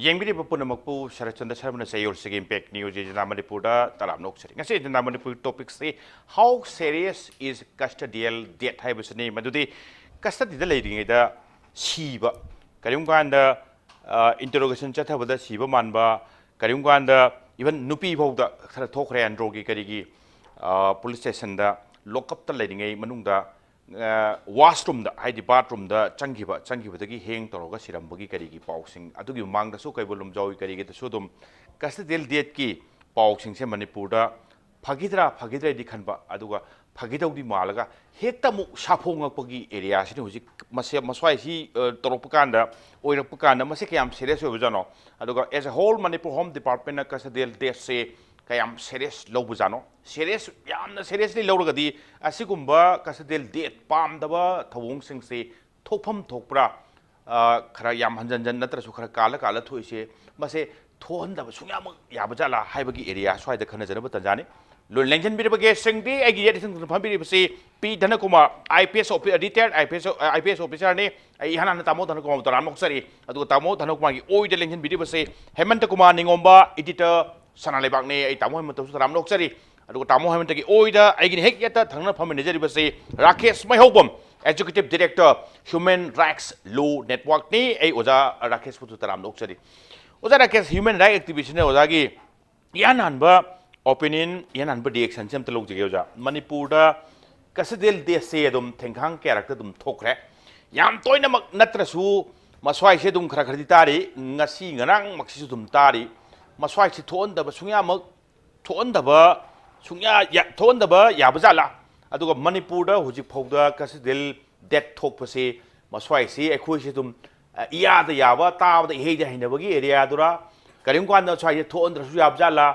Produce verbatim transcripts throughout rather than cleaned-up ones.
ꯌꯦꯡꯕꯤꯔꯤꯕ ꯄꯨꯝꯅꯃꯛꯄꯨ ꯁꯔꯠꯆꯟꯗ꯭ꯔ ꯁꯔꯃꯅ ꯆꯌꯣꯜꯁꯤꯒꯤ ꯏꯝꯄꯦꯛ ꯅ꯭ꯌꯨꯁ ꯏꯟꯗꯤꯌꯥ ꯃꯅꯤꯄꯨꯔꯗ ꯇꯔꯥꯝꯅ ꯑꯣꯛꯆꯔꯤ꯫ ꯉꯁꯤ ꯏꯟꯗꯤꯌꯥ ꯃꯅꯤꯄꯨꯔ ꯇꯣꯄꯤꯛꯁꯤ How serious is custodial death ꯍꯥꯏꯕꯁꯤꯅꯤ꯫ ꯃꯗꯨꯗꯤ ꯀꯁꯇꯗꯤꯗ ꯂꯩꯔꯤꯉꯩꯗ ꯁꯤꯕ, ꯀꯔꯤꯒꯨꯝꯕ ꯀꯥꯟꯗ ꯏꯟꯇꯔꯣꯒꯦꯁꯟ ꯆꯠꯊꯕꯗ ꯁꯤꯕ ꯃꯥꯟꯕ, ꯀꯔꯤꯒꯨꯝꯕ ꯀꯥꯟꯗ ꯏꯚꯟ ꯅꯨꯄꯤ ꯐꯥꯎꯗ ꯈꯔ ꯊꯣꯛꯈ꯭ꯔꯦ, ꯑꯟꯗ꯭ꯔꯣꯒꯤ ꯀꯔꯤꯒꯤ ꯄꯨꯂꯤꯁ ꯁ꯭ꯇꯦꯁꯟꯗ ꯂꯣꯛꯑꯞꯇ ꯂꯩꯔꯤꯉꯩ ꯃꯅꯨꯡꯗ ꯋꯥꯁꯔꯨꯝꯗ, ꯍꯥꯏꯗꯤ ꯕꯥꯠꯔꯨꯝꯗ ꯆꯪꯈꯤꯕ, ꯆꯪꯈꯤꯕꯗꯒꯤ ꯍꯦꯡ ꯇꯧꯔꯒ ꯁꯤꯔꯝꯕꯒꯤ ꯀꯔꯤꯒꯤ ꯄꯥꯎꯁꯤꯡ, ꯑꯗꯨꯒꯤ ꯃꯃꯥꯡꯗꯁꯨ ꯀꯩꯕꯨꯜ ꯂꯝꯖꯥꯎꯒꯤ ꯀꯔꯤꯒꯤꯗꯁꯨ ꯑꯗꯨꯝ ꯀꯁꯇꯗꯤꯌꯦꯜ ꯗꯦꯠꯀꯤ ꯄꯥꯎꯁꯤꯡꯁꯦ ꯃꯅꯤꯄꯨꯔꯗ ꯐꯒꯤꯗ꯭ꯔꯥ ꯐꯒꯤꯗ꯭ꯔꯗꯤ ꯈꯟꯕ, ꯑꯗꯨꯒ ꯐꯒꯤꯗꯧꯗꯤ ꯃꯥꯜꯂꯒ ꯍꯦꯛꯇ ꯑꯃꯨꯛ ꯁꯥꯐꯣꯡꯉꯛꯄꯒꯤ ꯑꯦꯔꯤꯌꯥꯁꯤꯅ ꯍꯧꯖꯤꯛ ꯃꯁꯦ-, ꯃꯁ꯭ꯋꯥꯏꯁꯤ, ꯑ, ꯇꯧꯔꯛꯄ ꯀꯥꯟꯗ, ꯑꯣꯏꯔꯛꯄ ꯀꯥꯟꯗ ꯃꯁꯤ ꯀꯌꯥꯝ ꯁꯦꯔꯤꯌꯁ ꯑꯣꯏꯕꯖꯥꯠꯅꯣ? ꯑꯗꯨꯒ as a whole Manipur home ꯗꯤꯄꯥꯔꯠꯃꯦꯟꯅ ꯀꯁꯇꯗꯤꯌꯦꯜ ꯗꯦꯠꯁꯦ ꯀꯌꯥꯝ ꯁꯦꯔꯤꯌꯁ ꯂꯧꯕꯖꯥꯠꯅꯣ? ꯁꯦꯔꯤꯌꯁ, ꯌꯥꯝꯅ ꯁꯦꯔꯤꯌꯁꯂꯤ ꯂꯧꯔꯒꯗꯤ ꯑꯁꯤꯒꯨꯝꯕ ꯀꯁꯇꯗꯤꯌꯦꯜ ꯗꯦꯠ ꯄꯥꯝꯗꯕ ꯊꯧꯑꯣꯡꯁꯤꯡꯁꯦ ꯊꯣꯛꯐꯝ ꯊꯣꯛꯄ꯭ꯔꯥ? ꯑ, ꯈꯔ ꯌꯥꯝ ꯍꯟꯖꯟ ꯍꯟꯖꯟ ꯅꯠꯇ꯭ꯔꯁꯨ ꯈꯔ ꯀꯥꯜꯂ ꯀꯥꯜꯂ ꯊꯣꯛꯏꯁꯦ, ꯃꯁꯦ ꯊꯣꯛꯍꯟꯗꯕ ꯁꯨꯡꯌꯥꯃꯛ ꯌꯥꯕ ꯖꯥꯠꯂꯥ ꯍꯥꯏꯕꯒꯤ ꯑꯦꯔꯤꯌꯥ ꯁ꯭ꯋꯥꯏꯗ ꯈꯟꯅꯖꯅꯕ ꯇꯟꯖꯥꯅꯤ꯫ ꯂꯣ-, ꯂꯦꯡꯖꯟꯕꯤꯔꯕ ꯒꯦꯁꯁꯤꯡꯗꯤ ꯑꯩꯒꯤ ꯌꯦꯠ ꯏꯊꯪ ꯊꯪꯅ ꯐꯝꯕꯤꯔꯤꯕꯁꯤ ꯄꯤ ꯙꯅꯀꯨꯃꯥꯔ, IPS ꯑꯣꯐꯤ-, retired IPS, IPS officerꯅꯤ꯫ ꯑꯩ ꯏꯍꯥꯟ ꯍꯥꯟꯅ ꯇꯥꯃꯣ ꯙꯅꯀꯨꯃꯥꯔꯕꯨ ꯇꯔꯥꯝꯅ ꯑꯣꯛꯆꯔꯤ꯫ ꯑꯗꯨꯒ ꯇꯥꯃꯣ ꯙꯅꯀꯨꯃꯥꯔꯒꯤ ꯑꯣꯏꯗ ꯂꯦꯡꯖꯟꯕꯤꯔꯤꯕꯁꯤ ꯍꯦꯃꯟꯇ ꯀꯨꯃꯥꯔ ꯅꯤꯉꯣꯝꯕ, editor, ꯁꯅꯥ ꯂꯩꯕꯥꯛꯅꯤ꯫ ꯑꯩ ꯇꯥꯃꯣ ꯍꯦꯃꯟꯇꯕꯨꯁꯨ ꯇꯔꯥꯝꯅ ꯑꯣꯛꯆꯔꯤ꯫ ꯑꯗꯨꯒ ꯇꯥꯃꯣ ꯍꯦꯃꯟꯇꯒꯤ ꯑꯣꯏꯗ ꯑꯩꯒꯤꯅ ꯍꯦꯛ ꯌꯦꯠꯇ ꯊꯪꯅꯅ ꯐꯝꯃꯤꯟꯅꯖꯔꯤꯕꯁꯤ Rakesh ꯃꯩꯍꯧꯕꯝ, Executive Director, Human Rights Law Networkꯅꯤ꯫ ꯑꯩ ꯑꯣꯖꯥ ꯔꯥꯀꯦꯁꯄꯨꯁꯨ ꯇꯔꯥꯝꯅ ꯑꯣꯛꯆꯔꯤ꯫ ꯑꯣꯖꯥ ꯔꯥꯀꯦꯁ, human right activistꯅ ꯑꯣꯖꯥꯒꯤ ꯏꯍꯥꯟ ꯍꯥꯟꯕ opinion, ꯏꯍꯥꯟ ꯍꯥꯟꯕ reactionꯁꯦ ꯑꯝꯇ ꯂꯧꯖꯒꯦ ꯑꯣꯖꯥ꯫ ꯃꯅꯤꯄꯨꯔꯗ custodial deathꯁꯦ ꯑꯗꯨꯝ ꯊꯦꯡꯈꯥꯡ ꯀꯌꯥꯔꯛꯇ ꯑꯗꯨꯝ ꯊꯣꯛꯈ꯭ꯔꯦ꯫ ꯌꯥꯝ ꯇꯣꯏꯅꯃꯛ ꯅꯠꯇ꯭ꯔꯁꯨ ꯃꯁ꯭ꯋꯥꯏꯁꯦ ꯑꯗꯨꯝ ꯈꯔ ꯈꯔꯗꯤ ꯇꯥꯔꯤ, ꯉꯁꯤ ꯉꯔꯥꯡꯃꯛꯁꯤꯁꯨ ꯑꯗꯨꯝ ꯇꯥꯔꯤ꯫ ꯃꯁ꯭ꯋꯥꯏꯁꯦ ꯊꯣꯛꯍꯟꯗꯕ ꯁꯨꯡꯌꯥꯃꯛ, ꯊꯣꯛꯍꯟꯗꯕ ꯁꯨꯡꯌꯥ ꯌꯥ-, ꯊꯣꯛꯍꯟꯗꯕ ꯌꯥꯕ ꯖꯥꯠꯂꯥ? ꯑꯗꯨꯒ ꯃꯅꯤꯄꯨꯔꯗ ꯍꯧꯖꯤꯛ ꯐꯥꯎꯗ custodial death ꯊꯣꯛꯄꯁꯤ ꯃꯁ꯭ꯋꯥꯏꯁꯤ ꯑꯩꯈꯣꯏꯁꯤ ꯑꯗꯨꯝ, ꯑ, ꯏꯌꯥꯗ ꯌꯥꯕ, ꯇꯥꯕꯗ ꯏꯍꯩꯗ ꯍꯩꯅꯕꯒꯤ ꯑꯦꯔꯤꯌꯥꯗꯨꯔꯥ? ꯀꯔꯤꯒꯨꯝꯕ ꯀꯥꯟꯗ ꯁ꯭ꯋꯥꯏꯁꯦ ꯊꯣꯛꯍꯟꯗ꯭ꯔꯁꯨ ꯌꯥꯕ ꯖꯥꯠꯂꯥ?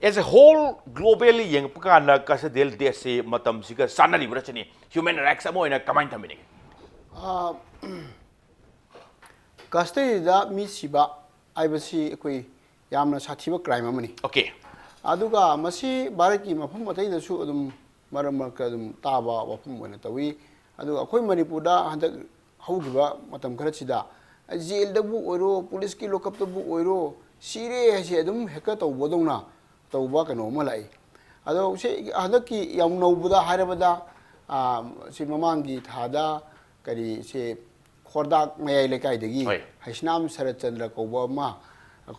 As a whole globally ꯌꯦꯡꯉꯛꯄ ꯀꯥꯟꯗ custodial deathꯁꯤ ꯃꯇꯝꯁꯤꯒ ꯆꯥꯟꯅꯔꯤꯕ꯭ꯔꯥ ꯁꯤꯅꯤ꯫ Human rights ꯑꯃ ꯑꯣꯏꯅ ꯀꯃꯥꯏꯅ ꯊꯝꯕꯤꯅꯤꯡꯉꯤ? ꯀꯁꯇꯗꯤꯗ ꯃꯤ ꯁꯤꯕ ꯍꯥꯏꯕꯁꯤ ꯑꯩꯈꯣꯏ ꯌꯥꯝꯅ ꯁꯥꯊꯤꯕ ꯀ꯭ꯔꯥꯏꯝ ꯑꯃꯅꯤ꯫ Okay. ꯑꯗꯨꯒ ꯃꯁꯤ ꯚꯥꯔꯠꯀꯤ ꯃꯐꯝ ꯑꯇꯩꯗꯁꯨ ꯑꯗꯨꯝ ꯃꯔꯛ ꯃꯔꯛꯇ ꯑꯗꯨꯝ ꯇꯥꯕ ꯋꯥꯐꯝ ꯑꯣꯏꯅ ꯇꯧꯏ꯫ ꯑꯗꯨꯒ ꯑꯩꯈꯣꯏ ꯃꯅꯤꯄꯨꯔꯗ ꯍꯟꯗꯛ ꯍꯧꯈꯤꯕ ꯃꯇꯝ ꯈꯔꯁꯤꯗ ꯖꯦꯜꯗꯕꯨ ꯑꯣꯏꯔꯣ, ꯄꯨꯂꯤꯁꯀꯤ ꯂꯣꯀꯞꯇꯕꯨ ꯑꯣꯏꯔꯣ, ꯁꯤꯔꯦ ꯍꯥꯏꯁꯦ ꯑꯗꯨꯝ ꯍꯦꯛꯇ ꯇꯧꯕꯗꯧꯅ ꯇꯧꯕ ꯀꯩꯅꯣ ꯑꯃ ꯂꯥꯛꯏ꯫ ꯑꯗꯣ ꯁꯤ ꯍꯟꯗꯛꯀꯤ ꯌꯥꯝ ꯅꯧꯕꯗ ꯍꯥꯏꯔꯕꯗ, ꯑꯥ, ꯁꯤ ꯃꯃꯥꯡꯒꯤ ꯊꯥꯗ ꯀꯔꯤ ꯁꯤ ꯈꯣꯔꯗꯥꯛ ꯃꯌꯥꯏ ꯂꯩꯀꯥꯏꯗꯒꯤ ꯍꯣꯏ꯫ ꯍꯩꯁꯅꯥꯝ ꯁꯔꯠꯆꯟꯗ꯭ꯔ ꯀꯧꯕ ꯑꯃ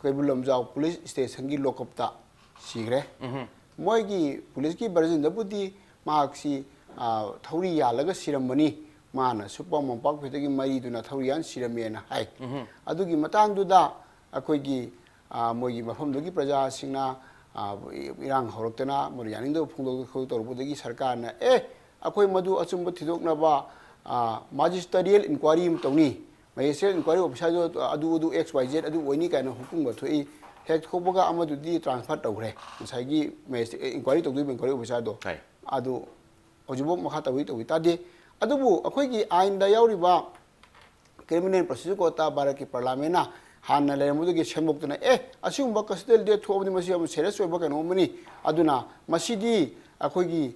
ꯀꯩꯕꯨꯜ ꯂꯝꯖꯥꯎ ꯄꯨꯂꯤꯁ ꯁ꯭ꯇꯦꯁꯟꯒꯤ ꯂꯣꯀꯞꯇ ꯁꯤꯈ꯭ꯔꯦ꯫ ꯎꯝꯍꯨꯝ꯫ ꯃꯣꯏꯒꯤ ꯄꯨꯂꯤꯁꯀꯤ ꯚꯔꯖꯟꯗꯕꯨꯗꯤ ꯃꯍꯥꯛꯁꯤ, ꯑꯥ, ꯊꯧꯔꯤ ꯌꯥꯜꯂꯒ ꯁꯤꯔꯝꯕꯅꯤ, ꯃꯥꯅ ꯁꯨꯞꯄ ꯃꯣꯝꯄꯥꯛꯐꯤꯗꯛꯇꯒꯤ ꯃꯔꯤꯗꯨꯅ ꯊꯧꯔꯤ ꯌꯥꯟ ꯁꯤꯔꯝꯃꯦꯅ ꯍꯥꯏ꯫ ꯎꯝꯍꯨꯝ꯫ ꯑꯗꯨꯒꯤ ꯃꯇꯥꯡꯗꯨꯗ ꯑꯩꯈꯣꯏꯒꯤ, ꯑꯥ, ꯃꯣꯏꯒꯤ ꯃꯐꯝꯗꯨꯒꯤ ꯄ꯭ꯔꯖꯥꯁꯤꯡꯅ, ꯑꯥ, ꯏꯔꯥꯡ ꯍꯧꯔꯛꯇꯅ ꯃꯣꯏꯅ ꯌꯥꯅꯤꯡꯗꯕ ꯐꯣꯡꯗꯣꯛ ꯈꯣꯠꯇꯣꯛ ꯇꯧꯔꯛꯄꯗꯒꯤ ꯁꯔꯀꯥꯔꯅ, "ꯑꯦ, ꯑꯩꯈꯣꯏ ꯃꯗꯨ ꯑꯆꯨꯝꯕ ꯊꯤꯗꯣꯛꯅꯕ, ꯑꯥ, ꯃꯥꯖꯤꯁꯇꯔꯤꯌꯦꯜ ꯏꯟꯀ꯭ꯋꯥꯔꯤ ꯑꯃ ꯇꯧꯅꯤ꯫ ꯃꯦꯖꯤꯁꯇ꯭ꯔꯦꯠ ꯏꯟꯀ꯭ꯋꯥꯔꯤ ꯑꯣꯐꯤꯁꯥꯔꯗꯨ ꯑꯗꯨ, ꯑꯗꯨ, ꯑꯦꯛꯁ ꯋꯥꯏ ꯖꯦꯠ ꯑꯗꯨ ꯑꯣꯏꯅꯤ" ꯀꯥꯏꯅ ꯍꯨꯀꯨꯝꯒ ꯊꯣꯛꯏ꯫ ꯍꯦꯛ ꯊꯣꯛꯄꯒ ꯑꯃꯗꯨꯗꯤ ꯇ꯭ꯔꯥꯟꯁꯐꯔ ꯇꯧꯈ꯭ꯔꯦ꯫ ꯉꯁꯥꯏꯒꯤ ꯃꯦꯖꯤꯁꯇ꯭ꯔꯦꯠ ꯏꯟꯀ꯭ꯋꯥꯔꯤ ꯇꯧꯗꯣꯔꯤꯕ ꯏꯟꯀ꯭ꯋꯥꯔꯤ ꯑꯣꯐꯤꯁꯥꯔꯗꯣ꯫ ꯍꯣꯏ꯫ ꯑꯗꯨ ꯍꯧꯖꯤꯛꯐꯥꯎ ꯃꯈꯥ ꯇꯧꯏ ꯇꯧꯏ ꯇꯥꯗꯦ꯫ ꯑꯗꯨꯕꯨ ꯑꯩꯈꯣꯏꯒꯤ ꯑꯥꯏꯟꯗ ꯌꯥꯎꯔꯤꯕ Criminal Procedure Code ꯇ ꯚꯥꯔꯠꯀꯤ ꯄꯥꯔꯂꯥꯃꯦꯟꯅ ꯍꯥꯟꯅ ꯂꯩꯔꯝꯕꯗꯨꯒꯤ ꯁꯦꯝꯗꯣꯛꯇꯨꯅ, "ꯑꯦ, ꯑꯁꯤꯒꯨꯝꯕ custodial death ꯊꯣꯛꯑꯕꯗꯤ ꯃꯁꯤ ꯌꯥꯝ serious ꯑꯣꯏꯕ ꯀꯩꯅꯣ ꯑꯃꯅꯤ꯫ ꯑꯗꯨꯅ ꯃꯁꯤꯗꯤ ꯑꯩꯈꯣꯏꯒꯤ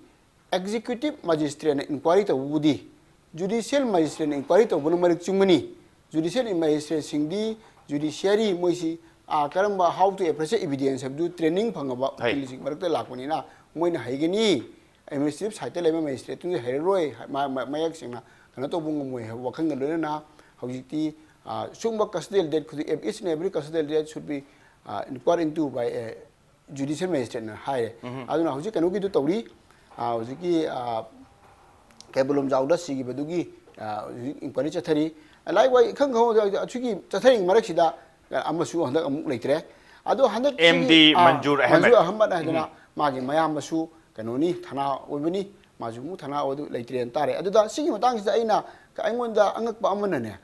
executive magistrate ꯅ ꯏꯟꯀ꯭ꯋꯥꯏꯔꯤ ꯇꯧꯕꯕꯨꯗꯤ judicial magistrate ꯅ ꯏꯟꯀ꯭ꯋꯥꯏꯔꯤ ꯇꯧꯕꯅ ꯃꯔꯤꯛ ꯆꯨꯝꯒꯅꯤ꯫ Judicial magistrate ꯁꯤꯡꯗꯤ judiciary ꯃꯣꯏꯁꯤ, ꯑꯥ, ꯀꯔꯝꯕ, how to appraise evidence ꯍꯥꯏꯕꯗꯨ training ꯐꯪꯉꯕ ꯍꯩ꯫ ꯎꯀꯤꯜꯁꯤꯡ ꯃꯔꯛꯇ ꯂꯥꯛꯄꯅꯤꯅ ꯃꯣꯏꯅ ꯍꯩꯒꯅꯤ꯫ Administrative side ꯇ ꯂꯩꯕ magistrate ꯇꯨꯗꯤ ꯍꯩꯔꯔꯣꯏ, ꯃ-, ꯃ-, ꯃꯌꯦꯛ ꯁꯦꯡꯅ ꯀꯩꯅꯣ ꯇꯧꯕ ꯉꯝꯃꯣꯏ ꯍꯥꯏꯕ ꯋꯥꯈꯜꯒ ꯂꯣꯏꯅꯅ ꯍꯧꯖꯤꯛꯇꯤ, ꯑꯥ, ꯁꯨꯝꯕ custodial death ꯈꯨꯗꯤꯡ, each and every custodial death should be, ah, inquired into by a judicial magistrate ꯅ ꯍꯥꯏꯔꯦ꯫ ꯎꯝꯍꯨꯝ꯫ ꯑꯗꯨꯅ ꯍꯧꯖꯤꯛ ꯀꯩꯅꯣꯒꯤꯗꯨ ꯇꯧꯔꯤ, ꯑꯥ, ꯍꯧꯖꯤꯛꯀꯤ, ꯑꯥ, ꯀꯩꯕꯨꯜ ꯂꯝꯖꯥꯎꯗ ꯁꯤꯈꯤꯕꯗꯨꯒꯤ, ꯑꯥ, ꯍꯧꯖꯤꯛ inquiry ꯆꯠꯊꯔꯤ꯫ Likewise, ꯏꯈꯪ ꯈꯪꯍꯧꯗ ꯑꯁꯤꯒꯤ ꯆꯠꯊꯔꯤꯉꯩ ꯃꯔꯛꯁꯤꯗ ꯑꯃꯁꯨ ꯍꯟꯗꯛ ꯑꯃꯨꯛ ꯂꯩꯇ꯭ꯔꯦ꯫ ꯑꯗꯣ ꯍꯟꯗꯛ ꯑꯦꯝ ꯗꯤ ꯁꯤꯒꯤ, ꯑꯥ, ꯃꯟꯖꯨꯔ ꯑꯍꯃꯗ꯫ ꯃꯟꯖꯨꯔ ꯑꯍꯃꯗ ꯍꯥꯏꯗꯅ ꯎꯝ꯫ ꯃꯥꯒꯤ ꯃꯌꯥꯝꯕꯁꯨ ꯀꯩꯅꯣꯅꯤ, ꯊꯅꯥ ꯑꯣꯏꯕꯅꯤ, ꯃꯥꯁꯨ ꯑꯃꯨꯛ ꯊꯅꯥ ꯑꯣꯏꯗꯨ ꯂꯩꯇ꯭ꯔꯦꯅ ꯇꯥꯔꯦ꯫ ꯑꯗꯨꯗ ꯁꯤꯒꯤ ꯃꯇꯥꯡꯁꯤꯗ ꯑꯩꯅ, ꯑꯩꯉꯣꯟꯗ ꯑꯉꯛꯄ ꯑꯃꯅꯅꯦ,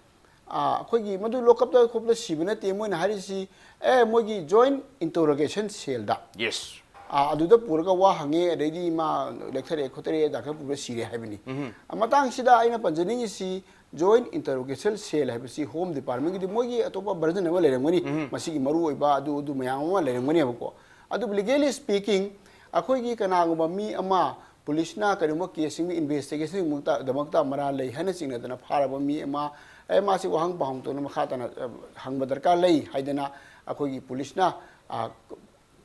ꯑꯥ, ꯑꯩꯈꯣꯏꯒꯤ ꯃꯗꯨ ꯂꯣꯀꯞꯇ ꯈꯣꯞꯇ ꯁꯤꯕ ꯅꯠꯇꯦ, ꯃꯣꯏꯅ ꯍꯥꯏꯔꯤꯁꯤ, ꯑꯦ, ꯃꯣꯏꯒꯤ joint interrogation cell ꯗ꯫ Yes꯫ ꯑꯥ, ꯑꯗꯨꯗ ꯄꯨꯔꯒ ꯋꯥ ꯍꯪꯉꯦ, ꯑꯗꯩꯗꯤ ꯃꯥ ꯂꯦꯛꯊꯔꯛꯑꯦ ꯈꯣꯠꯊꯔꯛꯑꯦ, ꯗꯥꯛꯇꯔ ꯄꯨꯔꯒ ꯁꯤꯔꯦ ꯍꯥꯏꯕꯅꯤ꯫ ꯎꯝꯍꯨꯝ꯫ ꯃꯇꯥꯡꯁꯤꯗ ꯑꯩꯅ ꯄꯟꯖꯅꯤꯡꯉꯤꯁꯤ, joint interrogation cell ꯍꯥꯏꯕꯁꯤ Home Department ꯀꯤꯗꯤ ꯃꯣꯏꯒꯤ ꯑꯇꯣꯞꯄ version ꯑꯃ ꯂꯩꯔꯝꯒꯅꯤ, ꯎꯝꯍꯨꯝ꯫ ꯃꯁꯤꯒꯤ ꯃꯔꯨꯑꯣꯏꯕ ꯑꯗꯨ, ꯑꯗꯨ ꯃꯌꯥꯝ ꯑꯃ ꯂꯩꯔꯝꯒꯅꯦꯕꯀꯣ꯫ ꯑꯗꯨꯕꯨ legally speaking, ꯑꯩꯈꯣꯏꯒꯤ ꯀꯅꯥꯒꯨꯝꯕ ꯃꯤ ꯑꯃ ꯄꯨꯂꯤꯁꯅ ꯀꯔꯤꯒꯨꯝꯕ case ꯁꯤꯡꯒꯤ investigation ꯗꯃꯛꯇ ꯃꯔꯥꯜ ꯂꯩ ꯍꯥꯏꯅ ꯆꯤꯡꯅꯗꯅ ꯐꯥꯔꯕ ꯃꯤ ꯑꯃ, ꯑꯦ, ꯃꯥꯁꯤ ꯋꯥꯍꯪ ꯄꯥꯎꯍꯪ ꯇꯧꯅ ꯃꯈꯥ ꯇꯥꯅ ꯑ, ꯍꯪꯕ ꯗꯔꯀꯥꯔ ꯂꯩ ꯍꯥꯏꯗꯅ ꯑꯩꯈꯣꯏꯒꯤ ꯄꯨꯂꯤꯁꯅ ꯑ,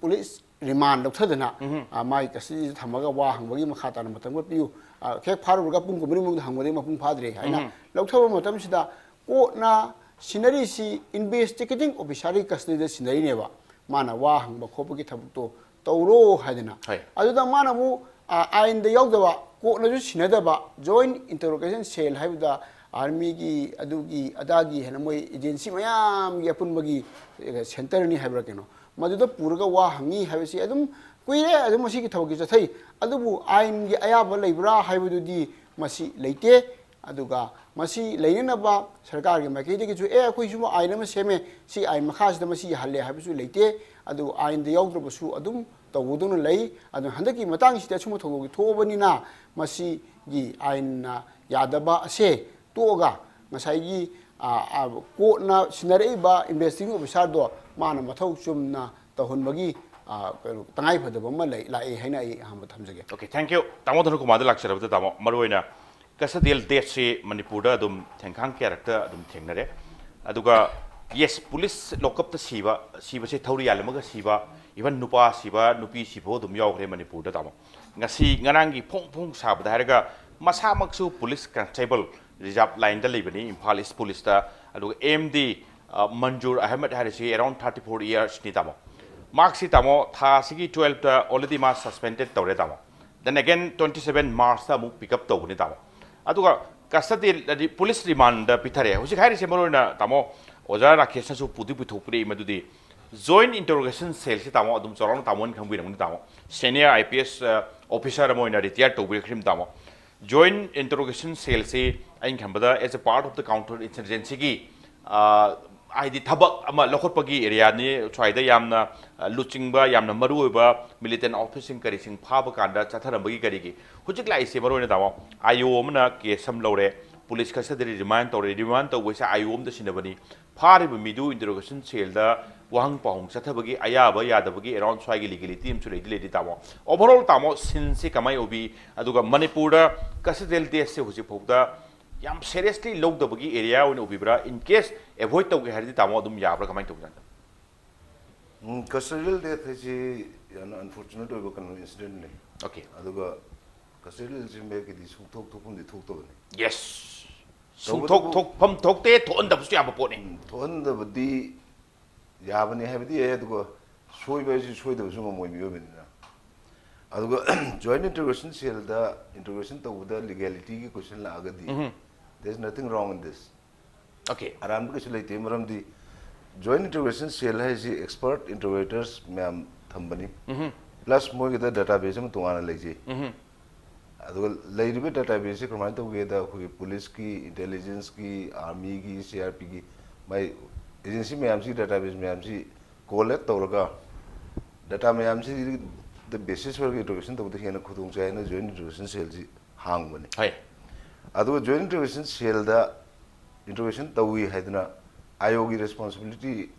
ꯄꯨꯂꯤꯁ ꯔꯤꯃꯥꯟ ꯂꯧꯊꯗꯅ ꯑ, ꯃꯥꯒꯤ ꯀꯁꯇꯗꯤꯗ ꯊꯝꯃꯒ ꯋꯥ ꯍꯪꯕꯒꯤ ꯃꯈꯥ ꯇꯥꯅ ꯃꯇꯝ ꯈꯔ ꯄꯤꯌꯨ꯫ ꯑ, ꯍꯦꯛ ꯐꯥꯔꯨꯔꯒ ꯄꯨꯡ ꯀꯨꯟꯃꯔꯤ ꯃꯅꯨꯡꯗ ꯍꯪꯕꯗꯤ ꯃꯄꯨꯡ ꯐꯥꯗ꯭ꯔꯦ ꯍꯥꯏꯅ ꯂꯧꯊꯕ ꯃꯇꯝꯁꯤꯗ ꯀꯣꯔꯠꯅ ꯁꯤꯟꯅꯔꯤꯁꯤ ꯏꯟꯚꯦꯁꯇꯤꯒꯦꯇꯤꯡ ꯑꯣꯐꯤꯁꯥꯔꯒꯤ ꯀꯁꯇꯗꯤꯗ ꯁꯤꯟꯅꯔꯤꯅꯦꯕ꯫ ꯃꯥꯅ ꯋꯥ ꯍꯪꯕ ꯈꯣꯠꯄꯒꯤ ꯊꯕꯛꯇꯣ ꯇꯧꯔꯣ ꯍꯥꯏꯗꯅ꯫ ꯍꯣꯏ꯫ ꯑꯗꯨꯗ ꯃꯥꯅ ꯑꯃꯨꯛ ꯑ, ꯑꯥꯏꯟꯗ ꯌꯥꯎꯗꯕ, ꯀꯣꯔꯠꯅꯁꯨ ꯁꯤꯟꯅꯗꯕ, ꯖꯣꯏꯟ ꯏꯟꯇꯔꯣꯒꯦꯁꯟ ꯁꯦꯜ ꯍꯥꯏꯕꯗ ꯑꯥꯔꯃꯤꯒꯤ ꯑꯗꯨꯒꯤ ꯑꯗꯥꯒꯤ ꯍꯥꯏꯅ ꯃꯣꯏ ꯑꯦꯖꯦꯟꯁꯤ ꯃꯌꯥꯝꯒꯤ ꯑꯄꯨꯟꯕꯒꯤ ꯑ, ꯁꯦꯟꯇꯔꯅꯤ ꯍꯥꯏꯕ꯭ꯔꯥ ꯀꯩꯅꯣ, ꯃꯗꯨꯗ ꯄꯨꯔꯒ ꯋꯥ ꯍꯪꯉꯤ ꯍꯥꯏꯕꯁꯤ ꯑꯗꯨꯝ ꯀꯨꯏꯔꯦ, ꯑꯗꯨꯝ ꯃꯁꯤꯒꯤ ꯊꯕꯛꯁꯤ ꯆꯠꯊꯩ꯫ ꯑꯗꯨꯕꯨ ꯑꯥꯏꯟꯒꯤ ꯑꯌꯥꯕ ꯂꯩꯕ꯭ꯔꯥ ꯍꯥꯏꯕꯗꯨꯗꯤ ꯃꯁꯤ ꯂꯩꯇꯦ꯫ ꯑꯗꯨꯒ ꯃꯁꯤ ꯂꯩꯅꯅꯕ ꯁꯔꯀꯥꯔꯒꯤ ꯃꯥꯏꯀꯩꯗꯒꯤꯁꯨ, "ꯑꯦ, ꯑꯩꯈꯣꯏ ꯁꯤꯒꯨꯝꯕ ꯑꯥꯏꯟ ꯑꯃ ꯁꯦꯝꯃꯦ, ꯁꯤ ꯑꯥꯏꯟ ꯃꯈꯥꯁꯤꯗ ꯃꯁꯤ ꯌꯥꯍꯜꯂꯦ" ꯍꯥꯏꯕꯁꯨ ꯂꯩꯇꯦ꯫ ꯑꯗꯨ ꯑꯥꯏꯟꯗ ꯌꯥꯎꯗ꯭ꯔꯕꯁꯨ ꯑꯗꯨꯝ ꯇꯧꯒꯗꯧꯅ ꯂꯩ꯫ ꯑꯗꯨꯅ ꯍꯟꯗꯛꯀꯤ ꯃꯇꯥꯡꯁꯤꯗ ꯑꯁꯨꯝꯕ ꯊꯧꯗꯣꯛꯁꯤ ꯊꯣꯛꯑꯕꯅꯤꯅ ꯃꯁꯤꯒꯤ ꯑꯥꯏꯟꯅ ꯌꯥꯗꯕ ꯑꯁꯦ ꯇꯣꯛꯑꯒ ꯉꯁꯥꯏꯒꯤ, ꯑ, ꯑ, ꯀꯣꯔꯠꯅ ꯁꯤꯟꯅꯔꯛꯏꯕ ꯏꯟꯚꯦꯁꯇꯤꯒꯦꯇꯤꯡ ꯑꯣꯐꯤꯁꯥꯔꯗꯣ ꯃꯥꯅ ꯃꯊꯧ ꯆꯨꯝꯅ ꯇꯧꯍꯟꯕꯒꯤ, ꯑ, ꯀꯩꯅꯣ, ꯇꯉꯥꯏꯐꯗꯕ ꯑꯃ ꯂꯩ, ꯂꯥꯛꯑꯦ ꯍꯥꯏꯅ ꯑꯩ ꯑꯍꯥꯟꯕ ꯊꯝꯖꯒꯦ꯫ Okay, thank you꯫ ꯇꯥꯃꯣ ꯙꯅꯀꯨꯃꯥꯔꯗ ꯂꯥꯛꯆꯔꯕꯗ, ꯇꯥꯃꯣ, ꯃꯔꯨꯑꯣꯏꯅ ꯀꯁꯇꯗꯤꯌꯦꯜ ꯗꯦꯠꯁꯤ ꯃꯅꯤꯄꯨꯔꯗ ꯑꯗꯨꯝ ꯊꯦꯡꯈꯥꯡ ꯀꯌꯥꯔꯛꯇ ꯑꯗꯨꯝ ꯊꯦꯡꯅꯔꯦ꯫ ꯑꯗꯨꯒ, yes, ꯄꯨꯂꯤꯁ ꯂꯣꯀꯞꯇ ꯁꯤꯕ, ꯁꯤꯕꯁꯦ ꯊꯧꯔꯤ ꯌꯥꯜꯂꯝꯃꯒ ꯁꯤꯕ, even ꯅꯨꯄꯥ ꯁꯤꯕ, ꯅꯨꯄꯤ ꯁꯤꯕ ꯑꯗꯨꯝ ꯌꯥꯎꯈ꯭ꯔꯦ ꯃꯅꯤꯄꯨꯔꯗ, ꯇꯥꯃꯣ꯫ ꯉꯁꯤ ꯉꯔꯥꯡꯒꯤ ꯐꯣꯡ ꯐꯣꯡ ꯁꯥꯕꯗ ꯍꯥꯏꯔꯒ ꯃꯁꯥꯃꯛꯁꯨ ꯄꯨꯂꯤꯁ ꯀꯟꯁꯇꯦꯕꯜ ꯔꯤꯖꯥꯔꯚ ꯂꯥꯏꯟꯗ ꯂꯩꯕꯅꯤ, ꯏꯝꯐꯥꯜ ꯏꯁ ꯄꯨꯂꯤꯁꯇ꯫ ꯑꯗꯨꯒ ꯑꯦꯝ ꯗꯤ, ꯑ, ꯃꯟꯖꯨꯔ ꯑꯍꯃꯗ ꯍꯥꯏꯔꯤꯁꯤ around thirty four yearsꯅꯤ, ꯇꯥꯃꯣ꯫ ꯃꯍꯥꯛꯁꯤ, ꯇꯥꯃꯣ, ꯊꯥ ꯑꯁꯤꯒꯤ twelveꯇ already ꯃꯥ suspended ꯇꯧꯔꯦ, ꯇꯥꯃꯣ꯫ Then again twenty seven Marchꯇ ꯑꯃꯨꯛ pick up ꯇꯧꯒꯅꯤ, ꯇꯥꯃꯣ꯫ ꯑꯗꯨꯒ ꯀꯁꯇꯗꯤ, ꯍꯥꯏꯗꯤ ꯄꯨꯂꯤꯁ ꯔꯤꯃꯥꯟꯗ ꯄꯤꯊꯔꯦ꯫ ꯍꯧꯖꯤꯛ ꯍꯥꯏꯔꯤꯁꯦ ꯃꯔꯨꯑꯣꯏꯅ, ꯇꯥꯃꯣ, ꯑꯣꯖꯥ ꯔꯥꯀꯦꯁꯅꯁꯨ ꯄꯨꯗꯤ ꯄꯨꯊꯣꯛꯄꯤꯔꯛꯏ, ꯃꯗꯨꯗꯤ ꯖꯣꯏꯟ ꯏꯟꯇꯔꯣꯒꯦꯁꯟ ꯁꯦꯜꯁꯤ, ꯇꯥꯃꯣ, ꯑꯗꯨꯝ ꯆꯥꯎꯔꯥꯛꯅ ꯇꯥꯃꯣꯅ ꯈꯪꯕꯤꯔꯝꯒꯅꯤ, ꯇꯥꯃꯣ꯫ Senior I P S, ꯑ, officer ꯑꯃ ꯑꯣꯏꯅ retire ꯇꯧꯕꯤꯔꯛꯈ꯭ꯔꯤꯕ, ꯇꯥꯃꯣ꯫ ꯖꯣꯏꯟ ꯏꯟꯇꯔꯣꯒꯦꯁꯟ ꯁꯦꯜꯁꯤ ꯑꯩꯅ ꯈꯟꯕꯗ as a part of the counter insurgencyꯒꯤ, ꯑ, ꯍꯥꯏꯗꯤ ꯊꯕꯛ ꯑꯃ ꯂꯧꯈꯠꯄꯒꯤ areaꯅꯤ꯫ ꯁ꯭ꯋꯥꯏꯗ ꯌꯥꯝꯅ, ꯑ, ꯂꯨꯆꯤꯡꯕ, ꯌꯥꯝꯅ ꯃꯔꯨꯑꯣꯏꯕ militant officerꯁꯤꯡ ꯀꯔꯤꯁꯤꯡ ꯐꯥꯕ ꯀꯥꯟꯗ ꯆꯠꯊꯔꯝꯕꯒꯤ ꯀꯔꯤꯒꯤ꯫ ꯍꯧꯖꯤꯛ ꯂꯥꯛꯏꯁꯦ ꯃꯔꯨꯑꯣꯏꯅ, ꯇꯥꯃꯣ, ꯑꯥꯏ ꯑꯣ ꯑꯃꯅ case ꯑꯃ ꯂꯧꯔꯦ, ꯄꯨꯂꯤꯁ custody remand ꯇꯧꯔꯦ, remand ꯇꯧꯕꯁꯦ ꯑꯥꯏ ꯑꯣ ꯑꯃꯗ ꯁꯤꯟꯅꯕꯅꯤ꯫ ꯐꯥꯔꯤꯕ ꯃꯤꯗꯨ interrogation cellꯗ ꯋꯥꯍꯪ ꯄꯥꯎꯍꯪ ꯆꯠꯊꯕꯒꯤ ꯑꯌꯥꯕ ꯌꯥꯗꯕꯒꯤ around ꯁ꯭ꯋꯥꯏꯒꯤ legality ꯑꯃꯁꯨ ꯂꯩꯗꯤ ꯂꯩꯔꯤ, ꯇꯥꯃꯣ꯫ Overall, ꯇꯥꯃꯣ, sceneꯁꯤ ꯀꯃꯥꯏ ꯎꯕꯤ? ꯑꯗꯨꯒ ꯃꯅꯤꯄꯨꯔꯗ custodial deathꯁꯦ ꯍꯧꯖꯤꯛ ꯐꯥꯎꯗ ꯌꯥꯝ seriously ꯂꯧꯗꯕꯒꯤ area ꯑꯣꯏꯅ ꯎꯕꯤꯕ꯭ꯔꯥ? In case avoid ꯇꯧꯒꯦ ꯍꯥꯏꯔꯗꯤ ꯇꯥꯃꯣ ꯑꯗꯨꯝ ꯌꯥꯕ꯭ꯔꯥ, ꯀꯃꯥꯏꯅ ꯇꯧꯕꯖꯥꯠꯅꯣ? ꯎꯝ, custodial death ꯍꯥꯏꯁꯤ ꯌꯥꯝꯅ unfortunate ꯑꯣꯏꯕ ꯀꯩꯅꯣ incidentꯅꯤ꯫ Okay. ꯑꯗꯨꯒ custodial deathꯁꯤ ꯃꯌꯦꯛꯀꯤꯗꯤ ꯁꯨꯡꯊꯣꯛ ꯊꯣꯛꯐꯝꯗꯤ ꯊꯣꯛꯇꯕꯅꯤ꯫ Yes. ꯇꯧꯕꯇꯕꯨ- ꯁꯨꯡꯊꯣꯛ ꯊꯣꯛꯐꯝ ꯊꯣꯛꯇꯦ, ꯊꯣꯛꯍꯟꯗꯕꯁꯨ ꯌꯥꯕ ꯄꯣꯠꯅꯤ꯫ ꯎꯝ, ꯊꯣꯛꯍꯟꯗꯕꯗꯤ ꯌꯥꯕꯅꯤ ꯍꯥꯏꯕꯗꯤ ꯌꯥꯏ, ꯑꯗꯨꯒ ꯁꯣꯏꯕ ꯍꯥꯏꯁꯤ ꯁꯣꯏꯗꯕꯁꯨ ꯉꯝꯃꯣꯏ ꯃꯤꯑꯣꯏꯕꯅꯤꯅ꯫ ꯑꯗꯨꯒ joint intervention cellꯗ intervention ꯇꯧꯕꯗ legalityꯒꯤ question ꯂꯥꯛꯑꯒꯗꯤ ꯎꯝ꯫ There is nothing wrong in this. Okay. ꯑꯔꯥꯟꯕ ꯀꯩꯁꯨ ꯂꯩꯇꯦ, ꯃꯔꯝꯗꯤ joint intervention cell ꯍꯥꯏꯁꯤ expert interrogators ꯃꯌꯥꯝ ꯊꯝꯕꯅꯤ, ꯎꯝ꯫ plus ꯃꯣꯏꯒꯤꯗ database ꯑꯃ ꯇꯣꯉꯥꯟꯅ ꯂꯩꯖꯩ꯫ ꯎꯝ꯫ ꯑꯗꯨꯒ ꯂꯩꯔꯤꯕ databaseꯁꯤ ꯀꯃꯥꯏꯅ ꯇꯧꯒꯦꯗ, ꯑꯩꯈꯣꯏꯒꯤ policeꯀꯤ, intelligenceꯀꯤ, armyꯒꯤ, CRPꯒꯤ, ꯃꯥꯏ agency ꯃꯌꯥꯝꯁꯤꯒꯤ database ꯃꯌꯥꯝꯁꯤ collect ꯇꯧꯔꯒ data ꯃꯌꯥꯝꯁꯤ the basis ꯑꯣꯏꯔꯒ intervention ꯇꯧꯕꯗ ꯍꯦꯟꯅ ꯈꯨꯗꯣꯡ ꯆꯥꯏ ꯍꯥꯏꯅ joint intervention cellꯁꯤ ꯍꯥꯡꯕꯅꯤ꯫ ꯍꯣꯏ꯫ ꯑꯗꯨꯒ joint intervention cellꯗ intervention ꯇꯧꯏ ꯍꯥꯏꯗꯨꯅ IOꯒꯤ responsibility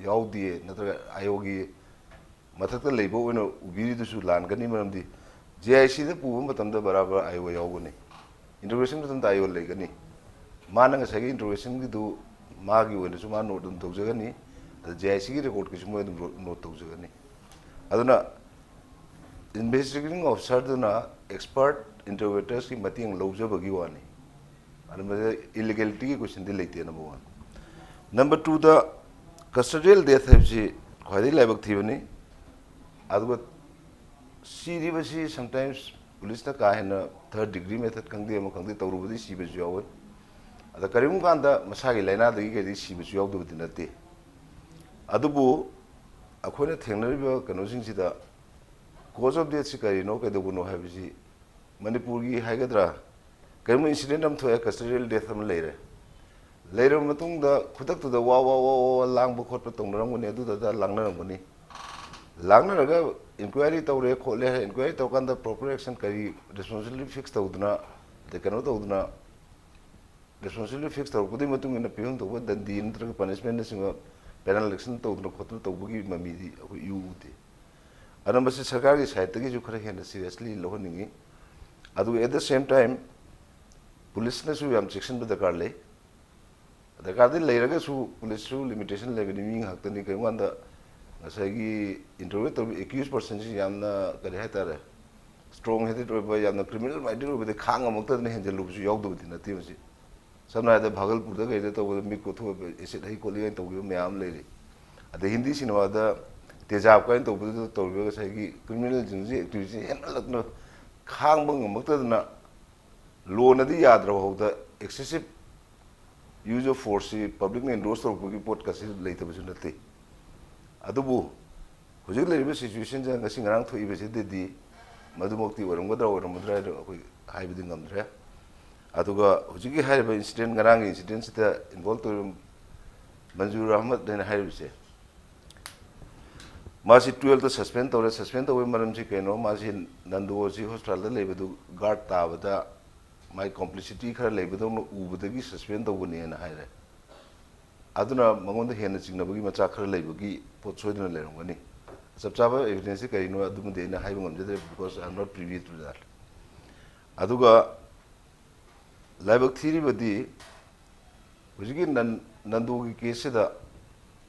ꯌꯥꯎꯗꯦ, ꯅꯠꯇ꯭ꯔꯒ IOꯒꯤ ꯃꯊꯛꯇ ꯂꯩꯕ ꯑꯣꯏꯅ ꯎꯕꯤꯔꯤꯗꯨꯁꯨ ꯂꯥꯟꯒꯅꯤ, ꯃꯔꯝꯗꯤ JICꯗ ꯄꯨꯕ ꯃꯇꯝꯗ ꯕꯔꯥꯕꯔ IO ꯌꯥꯎꯒꯅꯤ, intervention ꯃꯇꯝꯗ IO ꯂꯩꯒꯅꯤ꯫ ꯃꯥꯅ ꯉꯁꯥꯏꯒꯤ interventionꯒꯤꯗꯨ ꯃꯥꯒꯤ ꯑꯣꯏꯅꯁꯨ ꯃꯥ note ꯑꯗꯨꯝ ꯇꯧꯖꯒꯅꯤ, ꯑꯗ JICꯒꯤ recordꯀꯤꯁꯨ ꯃꯣꯏ ꯑꯗꯨꯝ note ꯇꯧꯖꯒꯅꯤ꯫ ꯑꯗꯨꯅ investigating officerꯗꯨꯅ expert interrogatorsꯀꯤ ꯃꯇꯦꯡ ꯂꯧꯖꯕꯒꯤ ꯋꯥꯅꯤ꯫ ꯑꯗꯨ ꯃꯗꯨꯗ illegalityꯒꯤ questionꯗꯤ ꯂꯩꯇꯦ, number one꯫ Number twoꯗ custodial death ꯍꯥꯏꯕꯁꯤ ꯈ꯭ꯋꯥꯏꯗꯒꯤ ꯂꯥꯏꯕꯛ ꯊꯤꯕꯅꯤ꯫ ꯑꯗꯨꯒ ꯁꯤꯔꯤꯕꯁꯤ sometimes policeꯅ ꯀꯥ ꯍꯦꯟꯅ third degree method ꯈꯪꯗꯦ, ꯑꯃ ꯈꯪꯗꯦ, ꯇꯧꯔꯨꯕꯗꯒꯤ ꯁꯤꯕꯁꯨ ꯌꯥꯎꯋꯤ꯫ ꯑꯗ ꯀꯔꯤꯒꯨꯝꯕ ꯀꯥꯟꯗ ꯃꯁꯥꯒꯤ ꯂꯥꯏꯅꯥꯗꯒꯤ ꯀꯩꯗꯒꯤ ꯁꯤꯕꯁꯨ ꯌꯥꯎꯗꯕꯗꯤ ꯅꯠꯇꯦ꯫ ꯑꯗꯨꯕꯨ ꯑꯩꯈꯣꯏꯅ ꯊꯦꯡꯅꯔꯤꯕ ꯀꯩꯅꯣꯁꯤꯡꯁꯤꯗ cause of deathꯁꯤ ꯀꯔꯤꯅꯣ, ꯀꯩꯗꯧꯕꯅꯣ ꯍꯥꯏꯕꯁꯤ ꯃꯅꯤꯄꯨꯔꯒꯤ ꯍꯥꯏꯒꯗ꯭ꯔꯥ, ꯀꯔꯤꯒꯨꯝꯕ incident ꯑꯃ ꯊꯣꯛꯑꯦ, custodial death ꯑꯃ ꯂꯩꯔꯦ, ꯂꯩꯔꯕ ꯃꯇꯨꯡꯗ ꯈꯨꯗꯛꯇꯨꯗ ꯋꯥ ꯋꯥ ꯋꯥ ꯋꯥ ꯂꯥꯡꯕ ꯈꯣꯠꯄ ꯇꯧꯅꯔꯝꯒꯅꯤ, ꯑꯗꯨꯗ ꯂꯥꯡꯅꯔꯝꯒꯅꯤ꯫ ꯂꯥꯡꯅꯔꯒ inquiry ꯇꯧꯔꯦ ꯈꯣꯠꯂꯦ, inquiry ꯇꯧꯔꯀꯥꯟꯗ proper action ꯀꯔꯤ responsibility fix ꯇꯧꯗꯨꯅ, ꯑꯗꯩ ꯀꯩꯅꯣ ꯇꯧꯗꯨꯅ, responsibility fix ꯇꯧꯔꯛꯄꯗꯨꯒꯤ ꯃꯇꯨꯡ ꯏꯟꯅ ꯄꯤꯐꯝ ꯊꯣꯛꯄ ꯗꯟꯗꯤ ꯅꯠꯇ꯭ꯔꯒ punishmentꯅꯆꯤꯡꯕ, penal action ꯇꯧꯗꯅ ꯈꯣꯠꯇꯅ ꯇꯧꯕꯒꯤ ꯃꯃꯤꯗꯤ ꯑꯩꯈꯣꯏ ꯏꯎ ꯎꯗꯦ꯫ ꯑꯗꯨꯅ ꯃꯁꯤ ꯁꯔꯀꯥꯔꯒꯤ sideꯇꯒꯤꯁꯨ ꯈꯔ ꯍꯦꯟꯅ seriously ꯂꯧꯍꯟꯅꯤꯡꯉꯤ꯫ ꯑꯗꯨꯒ at the same time ꯄꯨꯂꯤꯁꯅꯁꯨ ꯌꯥꯝ ꯆꯦꯛꯁꯤꯟꯕ ꯗꯔꯀꯥꯔ ꯂꯩ꯫ ꯗꯔꯀꯥꯔꯗꯤ ꯂꯩꯔꯒꯁꯨ ꯄꯨꯂꯤꯁꯁꯨ ꯂꯤꯃꯤꯇꯦꯁꯟ ꯂꯩꯕꯅꯤ꯫ ꯃꯤ ꯉꯥꯛꯇꯅꯤ꯫ ꯀꯔꯤꯒꯨꯝꯕ ꯀꯥꯟꯗ ꯉꯁꯥꯏꯒꯤ ꯏꯟꯇꯔꯚ꯭ꯌꯨ ꯇꯧꯔꯤꯕ ꯑꯦꯀ꯭ꯌꯨꯁ ꯄꯔꯁꯟꯁꯤ ꯌꯥꯝꯅ, ꯀꯔꯤ ꯍꯥꯏꯇꯥꯔꯦ, ꯁ꯭ꯇ꯭ꯔꯣꯡ ꯍꯦꯗꯦꯗ ꯑꯣꯏꯕ, ꯌꯥꯝꯅ ꯀ꯭ꯔꯤꯃꯤꯅꯦꯜ ꯃꯥꯏꯟꯗꯦꯗ ꯑꯣꯏꯕꯗꯤ ꯈꯥꯡ ꯉꯝꯃꯛꯇꯗꯅ ꯍꯦꯟꯖꯜꯂꯨꯕꯁꯨ ꯌꯥꯎꯗꯕꯗꯤ ꯅꯠꯇꯦ꯫ ꯃꯁꯤ ꯁꯝꯅ ꯍꯥꯏꯔꯕꯗ ꯚꯥꯒꯜꯄꯨꯔꯗ ꯀꯩꯗ ꯇꯧꯕꯗ ꯃꯤꯠ ꯀꯣꯊꯣꯛꯑꯒ ꯑꯦꯁꯤꯗ ꯍꯩ ꯈꯣꯠꯂꯤ ꯀꯥꯏꯅ ꯇꯧꯈꯤꯕ ꯃꯌꯥꯝ ꯑꯃ ꯂꯩꯔꯤ꯫ ꯑꯗꯩ ꯍꯤꯟꯗꯤ ꯁꯤꯅꯦꯃꯥꯗ ꯇꯦꯖꯥꯕ ꯀꯥꯏꯅ ꯇꯧꯕꯗꯨꯗ ꯇꯧꯔꯤꯕ ꯉꯁꯥꯏꯒꯤ ꯀ꯭ꯔꯤꯃꯤꯅꯦꯜꯁꯤꯡꯁꯤ, ꯑꯦꯛꯇꯤꯚꯤꯁꯤ ꯍꯦꯟꯃꯜꯂꯛꯇꯅ ꯈꯥꯡꯕ ꯉꯝꯃꯛꯇꯗꯅ ꯂꯣꯅꯗꯤ ꯌꯥꯗ꯭ꯔꯕ ꯐꯥꯎꯗ excessive use of forceꯁꯤ ꯄꯕ꯭ꯂꯤꯛꯅ ꯑꯦꯟꯗꯣꯔꯁ ꯇꯧꯔꯛꯄꯒꯤ ꯄꯣꯠꯀꯁꯤ ꯂꯩꯇꯕꯁꯨ ꯅꯠꯇꯦ꯫ ꯑꯗꯨꯕꯨ ꯍꯧꯖꯤꯛ ꯂꯩꯔꯤꯕ ꯁꯤꯆꯨꯋꯦꯁꯟꯁꯦ ꯉꯁꯤ ꯉꯔꯥꯡ ꯊꯣꯛꯏꯕꯁꯤꯗꯗꯤ ꯃꯗꯨꯃꯛꯇꯤ ꯑꯣꯏꯔꯝꯒꯗ꯭ꯔꯥ ꯑꯣꯏꯔꯝꯃꯣꯏꯗ꯭ꯔꯥ ꯍꯥꯏꯗꯣ ꯑꯩꯈꯣꯏ ꯍꯥꯏꯕꯗꯤ ꯉꯝꯗ꯭ꯔꯦ꯫ ꯑꯗꯨꯒ ꯍꯧꯖꯤꯛꯀꯤ ꯍꯥꯏꯔꯤꯕ ꯏꯟꯁꯤꯗꯦꯟ, ꯉꯔꯥꯡꯒꯤ ꯏꯟꯁꯤꯗꯦꯟꯁꯤꯗ ꯏꯟꯚꯣꯜꯕ ꯇꯧꯔꯤꯕ ꯃꯟꯖꯨꯔ ꯑꯍꯃꯗ ꯍꯥꯏꯅ ꯍꯥꯏꯔꯤꯕꯁꯦ, ꯃꯥꯁꯤ ꯇꯨꯌꯦꯜꯞꯇ ꯁꯁꯄꯦꯟ ꯇꯧꯔꯦ꯫ ꯁꯁꯄꯦꯟ ꯇꯧꯕꯒꯤ ꯃꯔꯝꯁꯤ ꯀꯩꯅꯣ? ꯃꯥꯁꯤ ꯅꯟꯗꯨ ꯑꯁꯤ ꯍꯣꯁꯄꯤꯇꯥꯜꯗ ꯂꯩꯕꯗꯨ ꯒꯥꯔꯗ ꯇꯥꯕꯗ ꯃꯥꯏ ꯀꯣꯝꯄ꯭ꯂꯤꯁꯤꯇꯤ ꯈꯔ ꯂꯩꯕꯗꯧꯅ ꯎꯕꯗꯒꯤ ꯁꯁꯄꯦꯟ ꯇꯧꯕꯅꯦꯅ ꯍꯥꯏꯔꯦ꯫ ꯑꯗꯨꯅ ꯃꯉꯣꯟꯗ ꯍꯦꯟꯅ ꯆꯤꯡꯅꯕꯒꯤ ꯃꯆꯥꯛ ꯈꯔ ꯂꯩꯕꯒꯤ ꯄꯣꯠ ꯁꯣꯏꯗꯅ ꯂꯩꯔꯝꯒꯅꯤ꯫ ꯆꯞ ꯆꯥꯕ ꯑꯦꯚꯤꯗꯦꯟꯁꯁꯤ ꯀꯔꯤꯅꯣ, ꯑꯗꯨꯃꯗꯤ ꯑꯩꯅ ꯍꯥꯏꯕ ꯉꯝꯖꯗ꯭ꯔꯦ, because I am not privy to that꯫ ꯑꯗꯨꯒ ꯂꯥꯏꯕꯛ ꯊꯤꯔꯤꯕꯗꯤ ꯍꯧꯖꯤꯛꯀꯤ ꯅꯟ-, ꯅꯟꯗꯨꯒꯤ ꯀꯦꯁꯁꯤꯗ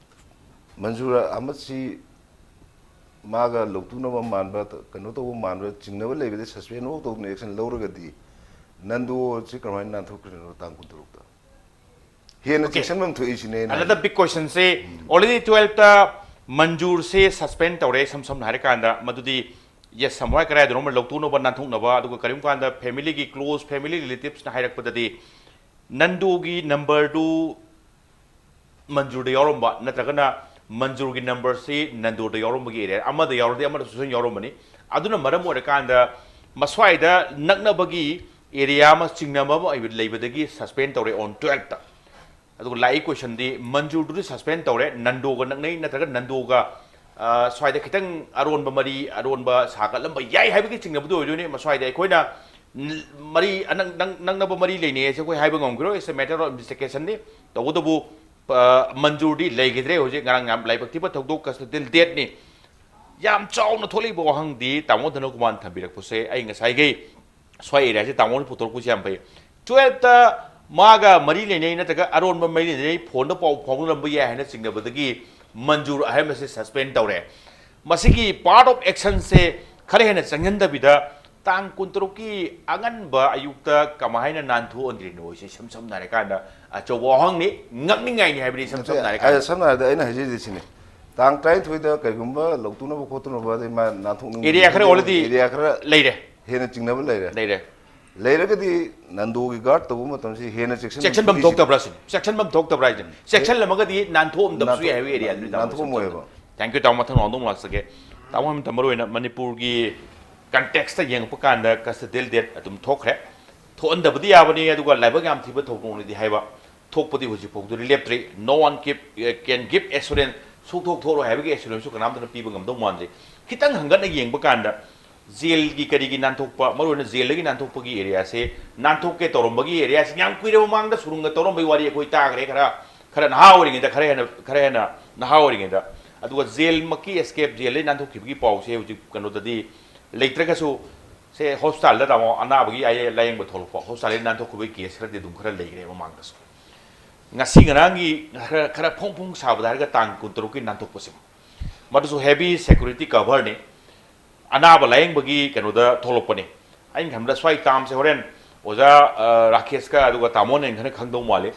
ꯃꯟꯖꯨꯔ ꯑꯍꯃꯗꯁꯤ ꯃꯥꯒ ꯂꯧꯇꯨꯅꯕ ꯃꯥꯟꯕ, ꯀꯩꯅꯣ ꯇꯧꯕ ꯃꯥꯟꯕ ꯆꯤꯡꯅꯕ ꯂꯩꯕꯗꯤ ꯁꯁꯄꯦꯟ ꯐꯥꯎ ꯇꯧꯗꯅ ꯑꯦꯛꯁꯟ ꯂꯧꯔꯒꯗꯤ ꯅꯟꯗꯨꯁꯤ ꯀꯃꯥꯏꯅ ꯅꯥꯟꯊꯣꯛꯈ꯭ꯔꯤꯅꯣ ꯇꯥꯡ ꯀꯨꯟꯇꯔꯨꯛꯇ? ꯍꯦꯟꯅ Okay. ꯆꯦꯛꯁꯤꯟꯐꯝ ꯊꯣꯛꯏꯁꯤꯅꯦ ꯑꯩꯅ Another ꯍꯥꯏꯁꯦ꯫ Big questionꯁꯦ, ꯎꯝ꯫ Already ꯇꯨꯌꯦꯜꯞꯇ ꯃꯟꯖꯨꯔꯁꯦ ꯁꯁꯄꯦꯟ ꯇꯧꯔꯦ, ꯏꯁꯝ ꯁꯝꯅ ꯍꯥꯏꯔꯀꯥꯟꯗ, ꯃꯗꯨꯗꯤ ꯌꯦꯁ, ꯁꯝꯍꯥꯏ ꯀꯔꯥꯏꯗꯅꯣꯝ ꯂꯧꯊꯣꯛꯅꯕ, ꯅꯥꯟꯊꯣꯛꯅꯕ, ꯑꯗꯨꯒ ꯀꯔꯤꯒꯨꯝꯕ ꯀꯥꯟꯗ ꯐꯦꯃꯤꯂꯤꯒꯤ, ꯀ꯭ꯂꯣꯁ ꯐꯦꯃꯤꯂꯤ ꯔꯤꯂꯦꯇꯤꯚꯁꯅ ꯍꯥꯏꯔꯛꯄꯗꯗꯤ ꯅꯟꯗꯨꯒꯤ ꯅꯝꯕꯔꯗꯨ ꯃꯟꯖꯨꯔꯗ ꯌꯥꯎꯔꯝꯕ, ꯅꯠꯇ꯭ꯔꯒꯅ ꯃꯟꯖꯨꯔꯒꯤ ꯅꯝꯕꯔꯁꯤ ꯅꯟꯗꯨꯗ ꯌꯥꯎꯔꯝꯕꯒꯤ ꯑꯦꯔꯤꯌꯥ, ꯑꯃꯗ ꯌꯥꯎꯔꯗꯤ ꯑꯃꯗꯁꯨ ꯁꯣꯏꯗꯅ ꯌꯥꯎꯔꯝꯕꯅꯤ꯫ ꯑꯗꯨꯅ ꯃꯔꯝ ꯑꯣꯏꯔꯀꯥꯟꯗ ꯃꯁ꯭ꯋꯥꯏꯗ ꯅꯛꯅꯕꯒꯤ ꯑꯦꯔꯤꯌꯥ ꯑꯃ, ꯆꯤꯡꯅꯕ ꯑꯃ ꯂꯩꯕꯗꯒꯤ ꯁꯁꯄꯦꯟ ꯇꯧꯔꯦ on ꯇꯨꯌꯦꯜꯞꯇ꯫ ꯑꯗꯨꯒ ꯂꯥꯛꯏ ꯀꯣꯏꯁꯟꯗꯤ, ꯃꯟꯖꯨꯔꯗꯨꯗꯤ ꯁꯁꯄꯦꯟ ꯇꯧꯔꯦ, ꯅꯟꯗꯣꯒ ꯅꯛꯅꯩ, ꯅꯠꯇ꯭ꯔꯒ ꯅꯟꯗꯣꯒ, ꯑ, ꯁ꯭ꯋꯥꯏꯗ ꯈꯤꯇꯪ ꯑꯔꯣꯟꯕ ꯃꯔꯤ, ꯑꯔꯣꯟꯕ ꯁꯥꯒꯠꯂꯝꯕ ꯌꯥꯏ ꯍꯥꯏꯕꯒꯤ ꯆꯤꯡꯅꯕꯗꯨ ꯑꯣꯏꯗꯣꯏꯅꯤ꯫ ꯃꯁ꯭ꯋꯥꯏꯗ ꯑꯩꯈꯣꯏꯅ ꯅ-, ꯃꯔꯤ, ꯑꯅꯛ-, ꯅꯛ-, ꯅꯛꯅꯕ ꯃꯔꯤ ꯂꯩꯅꯩ ꯍꯥꯏꯁꯦ ꯑꯩꯈꯣꯏ ꯍꯥꯏꯕ ꯉꯝꯈꯤꯔꯣꯏ, it's a matter of investigation ꯅꯤ꯫ ꯇꯧꯕꯇꯕꯨ, ꯑ, ꯃꯟꯖꯨꯔꯗꯤ ꯂꯩꯈꯤꯗ꯭ꯔꯦ꯫ ꯍꯧꯖꯤꯛ ꯉꯔꯥꯡ ꯌꯥꯝ ꯂꯥꯏꯕꯛ ꯊꯤꯕ ꯊꯧꯗꯣꯛ, ꯀꯁꯇꯗꯤꯌꯦꯜ ꯗꯦꯠꯅꯤ꯫ ꯌꯥꯝ ꯆꯥꯎꯅ ꯊꯣꯛꯂꯛꯏꯕ ꯋꯥꯍꯪꯗꯤ ꯇꯥꯃꯣ ꯙꯅꯀꯨꯃꯥꯔꯅ ꯊꯝꯕꯤꯔꯛꯄꯁꯦ, ꯑꯩ ꯉꯁꯥꯏꯒꯤ ꯁ꯭ꯋꯥꯏ ꯑꯦꯔꯤꯌꯥꯁꯦ ꯇꯥꯃꯣꯅ ꯄꯨꯊꯣꯔꯛꯄꯁꯦ ꯌꯥꯝ ꯐꯩ꯫ ꯇꯨꯌꯦꯜꯞꯇ ꯃꯥꯒ ꯃꯔꯤ ꯂꯩꯅꯩ ꯅꯠꯇ꯭ꯔꯒ ꯑꯔꯣꯟꯕ ꯃꯔꯤ ꯂꯩꯅꯩ, ꯐꯣꯟꯗ ꯄꯥꯎ ꯐꯥꯎꯅꯔꯝꯕ ꯌꯥꯏ ꯍꯥꯏꯅ ꯆꯤꯡꯅꯕꯗꯒꯤ ꯃꯟꯖꯨꯔ ꯑꯍꯃꯗꯁꯦ ꯁꯁꯄꯦꯟ ꯇꯧꯔꯦ꯫ ꯃꯁꯤꯒꯤ ꯄꯥꯔꯠ ꯑꯣꯐ ꯑꯦꯛꯁꯟꯁꯦ ꯈꯔ ꯍꯦꯟꯅ ꯆꯪꯍꯟꯗꯕꯤꯗ, ꯇꯥꯡ ꯀꯨꯟꯇꯔꯨꯛꯀꯤ ꯑꯉꯟꯕ ꯑꯌꯨꯛꯇ ꯀꯃꯥꯏꯅ ꯅꯥꯟꯊꯣꯛꯍꯟꯗ꯭ꯔꯤꯅꯣ? ꯁꯤ ꯏꯁꯝ ꯁꯝꯅ ꯍꯥꯏꯔꯀꯥꯟꯗ ꯑꯆꯧꯕ ꯋꯥꯍꯪꯅꯤ, ꯉꯛꯅꯤꯡꯉꯥꯏꯅꯤ ꯍꯥꯏꯕꯅꯤ꯫ ꯏꯁꯝ ꯁꯝꯅ ꯍꯥꯏꯔꯀꯥꯟꯗ, ꯑꯩ ꯁꯝꯅ ꯍꯥꯏꯔꯕꯗ ꯑꯩꯅ ꯍꯥꯏꯖꯔꯤꯁꯤꯅꯤ, ꯇꯥꯡ ꯇꯔꯥꯅꯤꯊꯣꯏꯗ ꯀꯩꯒꯨꯝꯕ ꯂꯧꯊꯣꯛꯅꯕ ꯈꯣꯠꯇꯣꯛꯅꯕ ꯑꯗꯩ ꯃꯥ ꯅꯥꯟꯊꯣꯛꯅꯤꯡꯕ ꯑꯦꯔꯤꯌꯥ ꯈꯔ already area ꯈꯔ ꯂꯩꯔꯦ꯫ ꯍꯦꯟꯅ ꯆꯤꯡꯅꯕ ꯂꯩꯔꯦ꯫ ꯂꯩꯔꯦ꯫ ꯂꯩꯔꯒꯗꯤ ꯅꯟꯗꯣꯒꯤ ꯒꯥꯔꯗ ꯇꯧꯕ ꯃꯇꯝꯁꯤ ꯍꯦꯟꯅ ꯆꯦꯛꯁꯤꯟ ꯆꯦꯛꯁꯤꯟꯐꯝ ꯊꯣꯛꯏꯁꯤ ꯊꯣꯛꯇꯕ꯭ꯔꯥ ꯁꯤꯅꯤ? ꯆꯦꯛꯁꯤꯟꯐꯝ ꯊꯣꯛꯇꯕ꯭ꯔꯥ ꯍꯥꯏꯁꯤꯅꯤ? ꯆꯦꯛꯁꯤꯜꯂꯝꯃꯒꯗꯤ ꯅꯥꯟꯊꯣꯛꯑꯝꯗꯕꯁꯨ ꯌꯥꯏ ꯍꯥꯏꯕ ꯑꯦꯔꯤꯌꯥꯗꯨꯅꯤ꯫ ꯅꯥꯟꯊꯣꯛꯑꯝꯃꯣꯏꯕ꯫ Thank you, ꯇꯥꯃꯣ꯫ ꯃꯊꯪ ꯔꯥꯎꯟꯗ ꯑꯃꯨꯛ ꯂꯥꯛꯆꯒꯦ꯫ ꯇꯥꯃꯣ, ꯃꯔꯨ ꯑꯣꯏꯅ ꯃꯅꯤꯄꯨꯔꯒꯤ ꯀꯟꯇꯦꯛꯁꯇ ꯌꯦꯡꯉꯛꯄ ꯀꯥꯟꯗ custodial death ꯑꯗꯨꯝ ꯊꯣꯛꯈ꯭ꯔꯦ꯫ ꯊꯣꯛꯍꯟꯗꯕꯗꯤ ꯌꯥꯕꯅꯤ, ꯑꯗꯨꯒ ꯂꯥꯏꯕꯛ ꯌꯥꯝ ꯊꯤꯕ ꯊꯧꯗꯣꯛꯅꯤꯗꯤ ꯍꯥꯏꯕ, ꯊꯣꯛꯄꯗꯤ ꯍꯧꯖꯤꯛ ꯐꯥꯎꯗꯗꯤ ꯂꯦꯞꯇ꯭ꯔꯤ꯫ No one keep, can give assurance, ꯁꯨꯛꯊꯣꯛ ꯊꯣꯛꯂꯣꯏ ꯍꯥꯏꯕꯒꯤ ꯑꯦꯁꯨꯔꯦꯟꯁꯁꯨ ꯀꯅꯥꯝꯇꯅ ꯄꯤꯕ ꯉꯝꯗꯧ ꯃꯥꯟꯗ꯭ꯔꯤ꯫ ꯈꯤꯇꯪ ꯍꯪꯒꯠꯅ ꯌꯦꯡꯕ ꯀꯥꯟꯗ, ꯖꯦꯜꯒꯤ ꯀꯔꯤꯒꯤ ꯅꯥꯟꯊꯣꯛꯄ, ꯃꯔꯨꯑꯣꯏꯅ ꯖꯦꯜꯗꯒꯤ ꯅꯥꯟꯊꯣꯛꯄꯒꯤ ꯑꯦꯔꯤꯌꯥꯁꯦ, ꯅꯥꯟꯊꯣꯛꯀꯦ ꯇꯧꯔꯝꯕꯒꯤ ꯑꯦꯔꯤꯌꯥꯁꯤ ꯌꯥꯝ ꯀꯨꯏꯔꯕ ꯃꯃꯥꯡꯗ ꯁꯨꯔꯨꯡꯒ ꯇꯧꯔꯝꯕꯒꯤ ꯋꯥꯔꯤ ꯑꯩꯈꯣꯏ ꯇꯥꯈ꯭ꯔꯦ, ꯈꯔ, ꯈꯔ ꯅꯍꯥ ꯑꯣꯏꯔꯤꯉꯩꯗ, ꯈꯔ ꯍꯦꯟꯅ, ꯈꯔ ꯍꯦꯟꯅ ꯅꯍꯥ ꯑꯣꯏꯔꯤꯉꯩꯗ꯫ ꯑꯗꯨꯒ ꯖꯦꯜꯃꯛꯀꯤ ꯑꯦꯁꯀꯦꯞ, ꯖꯦꯜꯗꯒꯤ ꯅꯥꯟꯊꯣꯛꯈꯤꯕꯒꯤ ꯄꯥꯎꯁꯦ ꯍꯧꯖꯤꯛ ꯀꯩꯅꯣꯗꯗꯤ ꯂꯩꯇ꯭ꯔꯒꯁꯨ, ꯁꯦ ꯍꯣꯁꯄꯤꯇꯥꯜꯗ, ꯇꯥꯃꯣ, ꯑꯅꯥꯕꯒꯤ ꯑꯥꯏ-, ꯂꯥꯌꯦꯡꯕ ꯊꯣꯛꯂꯛꯄ, ꯍꯣꯁꯄꯤꯇꯥꯜꯗꯒꯤ ꯅꯥꯟꯊꯣꯛꯈꯤꯕꯒꯤ ꯀꯦꯁ ꯈꯔꯗꯤ ꯑꯗꯨꯝ ꯈꯔ ꯂꯩꯈ꯭ꯔꯦ ꯃꯃꯥꯡꯗꯁꯨ꯫ ꯉꯁꯤ ꯉꯔꯥꯡꯒꯤ ꯈꯔ, ꯈꯔ ꯐꯣꯡ ꯐꯣꯡ ꯁꯥꯕꯗ ꯍꯥꯏꯔꯒ ꯇꯥꯡ ꯀꯨꯟꯇꯔꯨꯛꯀꯤ ꯅꯥꯟꯊꯣꯛꯄꯁꯤꯃ, ꯃꯗꯨꯁꯨ heavy security cover ꯅꯤ, ꯑꯅꯥꯕ ꯂꯥꯌꯦꯡꯕꯒꯤ ꯀꯩꯅꯣꯗ ꯊꯣꯛꯂꯛꯄꯅꯤ꯫ ꯑꯩꯅ ꯈꯟꯕꯗ ꯁ꯭ꯋꯥꯏ ꯇꯥꯝꯁꯦ ꯍꯣꯔꯦꯟ ꯑꯣꯖꯥ, ꯑ, ꯔꯥꯀꯦꯁꯀ ꯑꯗꯨꯒ ꯇꯥꯃꯣꯅ ꯍꯦꯟꯅ ꯈꯔ ꯈꯪꯗꯧ ꯃꯥꯜꯂꯤ꯫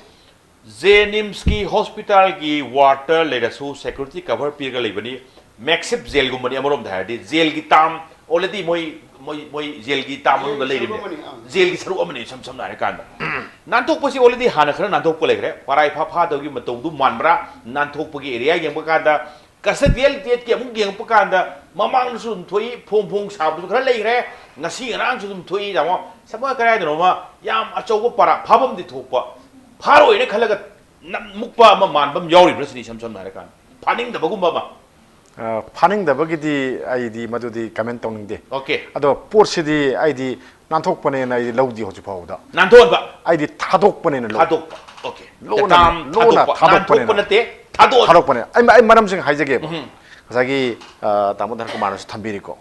ꯖꯦꯅꯤꯝꯁꯀꯤ ꯍꯣꯁꯄꯤꯇꯥꯜꯒꯤ ꯋꯥꯔꯗꯇ ꯂꯩꯔꯁꯨ security cover ꯄꯤꯔꯒ ꯂꯩꯕꯅꯤ꯫ ꯃꯦꯛꯁꯤꯞ ꯖꯦꯜꯒꯨꯝꯕꯅꯤ ꯑꯃꯔꯣꯝꯗ ꯍꯥꯏꯔꯗꯤ꯫ ꯖꯦꯜꯒꯤ ꯇꯥꯝ already ꯃꯣꯏ, ꯃꯣꯏ, ꯃꯣꯏ ꯖꯦꯜꯒꯤ ꯇꯥꯝ ꯃꯅꯨꯡꯗ ꯖꯦꯜꯒꯤ ꯁꯔꯨꯛ ꯂꯩꯔꯤꯕꯅꯤ꯫ ꯑꯃꯅꯤ, ꯑꯥ꯫ ꯖꯦꯜꯒꯤ ꯁꯔꯨꯛ ꯑꯃꯅꯤ, ꯏꯁꯝ ꯁꯝꯅ ꯍꯥꯏꯔꯀꯥꯟꯗ꯫ ꯅꯥꯟꯊꯣꯛꯄꯁꯤ already ꯍꯥꯟꯅ ꯈꯔ ꯅꯥꯟꯊꯣꯛꯄ ꯂꯩꯈ꯭ꯔꯦ꯫ ꯄꯔꯥ ꯏꯐꯥ ꯐꯥꯗꯕꯒꯤ ꯃꯇꯧꯗꯨ ꯃꯥꯟꯕ꯭ꯔꯥ? ꯅꯥꯟꯊꯣꯛꯄꯒꯤ ꯑꯦꯔꯤꯌꯥ ꯌꯦꯡꯕ ꯀꯥꯟꯗ, custodial deathꯀꯤ ꯑꯃꯨꯛ ꯌꯦꯡꯉꯛꯄ ꯀꯥꯟꯗ, ꯃꯃꯥꯡꯗꯁꯨ ꯑꯗꯨꯝ ꯊꯣꯛꯏ, ꯐꯣꯡ ꯐꯣꯡ ꯁꯥꯕꯁꯨ ꯈꯔ ꯂꯩꯈ꯭ꯔꯦ, ꯉꯁꯤ ꯉꯔꯥꯡꯁꯨ ꯑꯗꯨꯝ ꯊꯣꯛꯏ, ꯇꯥꯃꯣ꯫ ꯁꯃꯣꯏ ꯀꯗꯥꯏꯗꯅꯣꯃ ꯌꯥꯝ ꯑꯆꯧꯕ ꯄꯔꯥ ꯐꯥꯐꯝꯗꯤ ꯊꯣꯛꯄ, ꯐꯥꯔꯣꯏꯅ ꯈꯜꯂꯒ ꯅꯝ-, ꯃꯨꯛꯄ ꯑꯃ ꯃꯥꯟꯕ ꯑꯃ ꯌꯥꯎꯔꯤꯕ꯭ꯔꯥ ꯁꯤꯅꯤ, ꯏꯁꯝ ꯁꯝꯅ ꯍꯥꯏꯔꯀꯥꯟꯗ꯫ ꯐꯥꯅꯤꯡꯗꯕꯒꯨꯝꯕ ꯑꯃ꯫ ꯑ, ꯐꯥꯅꯤꯡꯗꯕꯒꯤꯗꯤ ꯑꯩꯗꯤ ꯃꯗꯨꯗꯤ comment ꯇꯧꯅꯤꯡꯗꯦ꯫ Okay꯫ ꯑꯗꯣ ꯄꯣꯠꯁꯤꯗꯤ ꯑꯩꯗꯤ ꯅꯥꯟꯊꯣꯛꯄꯅꯦꯅ ꯑꯩꯗꯤ ꯂꯧꯗꯦ ꯍꯧꯖꯤꯛ ꯐꯥꯎꯕꯗ꯫ ꯅꯥꯟꯊꯣꯛꯍꯟꯕ꯫ ꯑꯩꯗꯤ ꯊꯥꯗꯣꯛꯄꯅꯦꯅ ꯂꯧ-, ꯊꯥꯗꯣꯛꯄ꯫ Okay꯫ ꯂꯣꯟꯅ, ꯇꯥꯝ ꯂꯣꯟꯅ ꯊꯥꯗꯣꯛꯄ꯫ ꯊꯥꯗꯣꯛꯄꯅꯦꯅ꯫ ꯅꯥꯟꯊꯣꯛꯄ ꯅꯠꯇꯦ, ꯊꯥꯗꯣꯛꯍꯟꯕ꯫ ꯊꯥꯗꯣꯛꯄꯅꯦ꯫ ꯑꯩ, ꯑꯩ ꯃꯔꯝꯁꯤꯡ ꯍꯥꯏꯖꯒꯦꯕ꯫ ꯎꯝ꯫ ꯉꯁꯥꯏꯒꯤ, ꯑ, ꯇꯥꯃꯣ ꯙꯅꯀꯨꯃꯥꯔꯅꯁꯨ ꯊꯝꯕꯤꯔꯤꯀꯣ꯫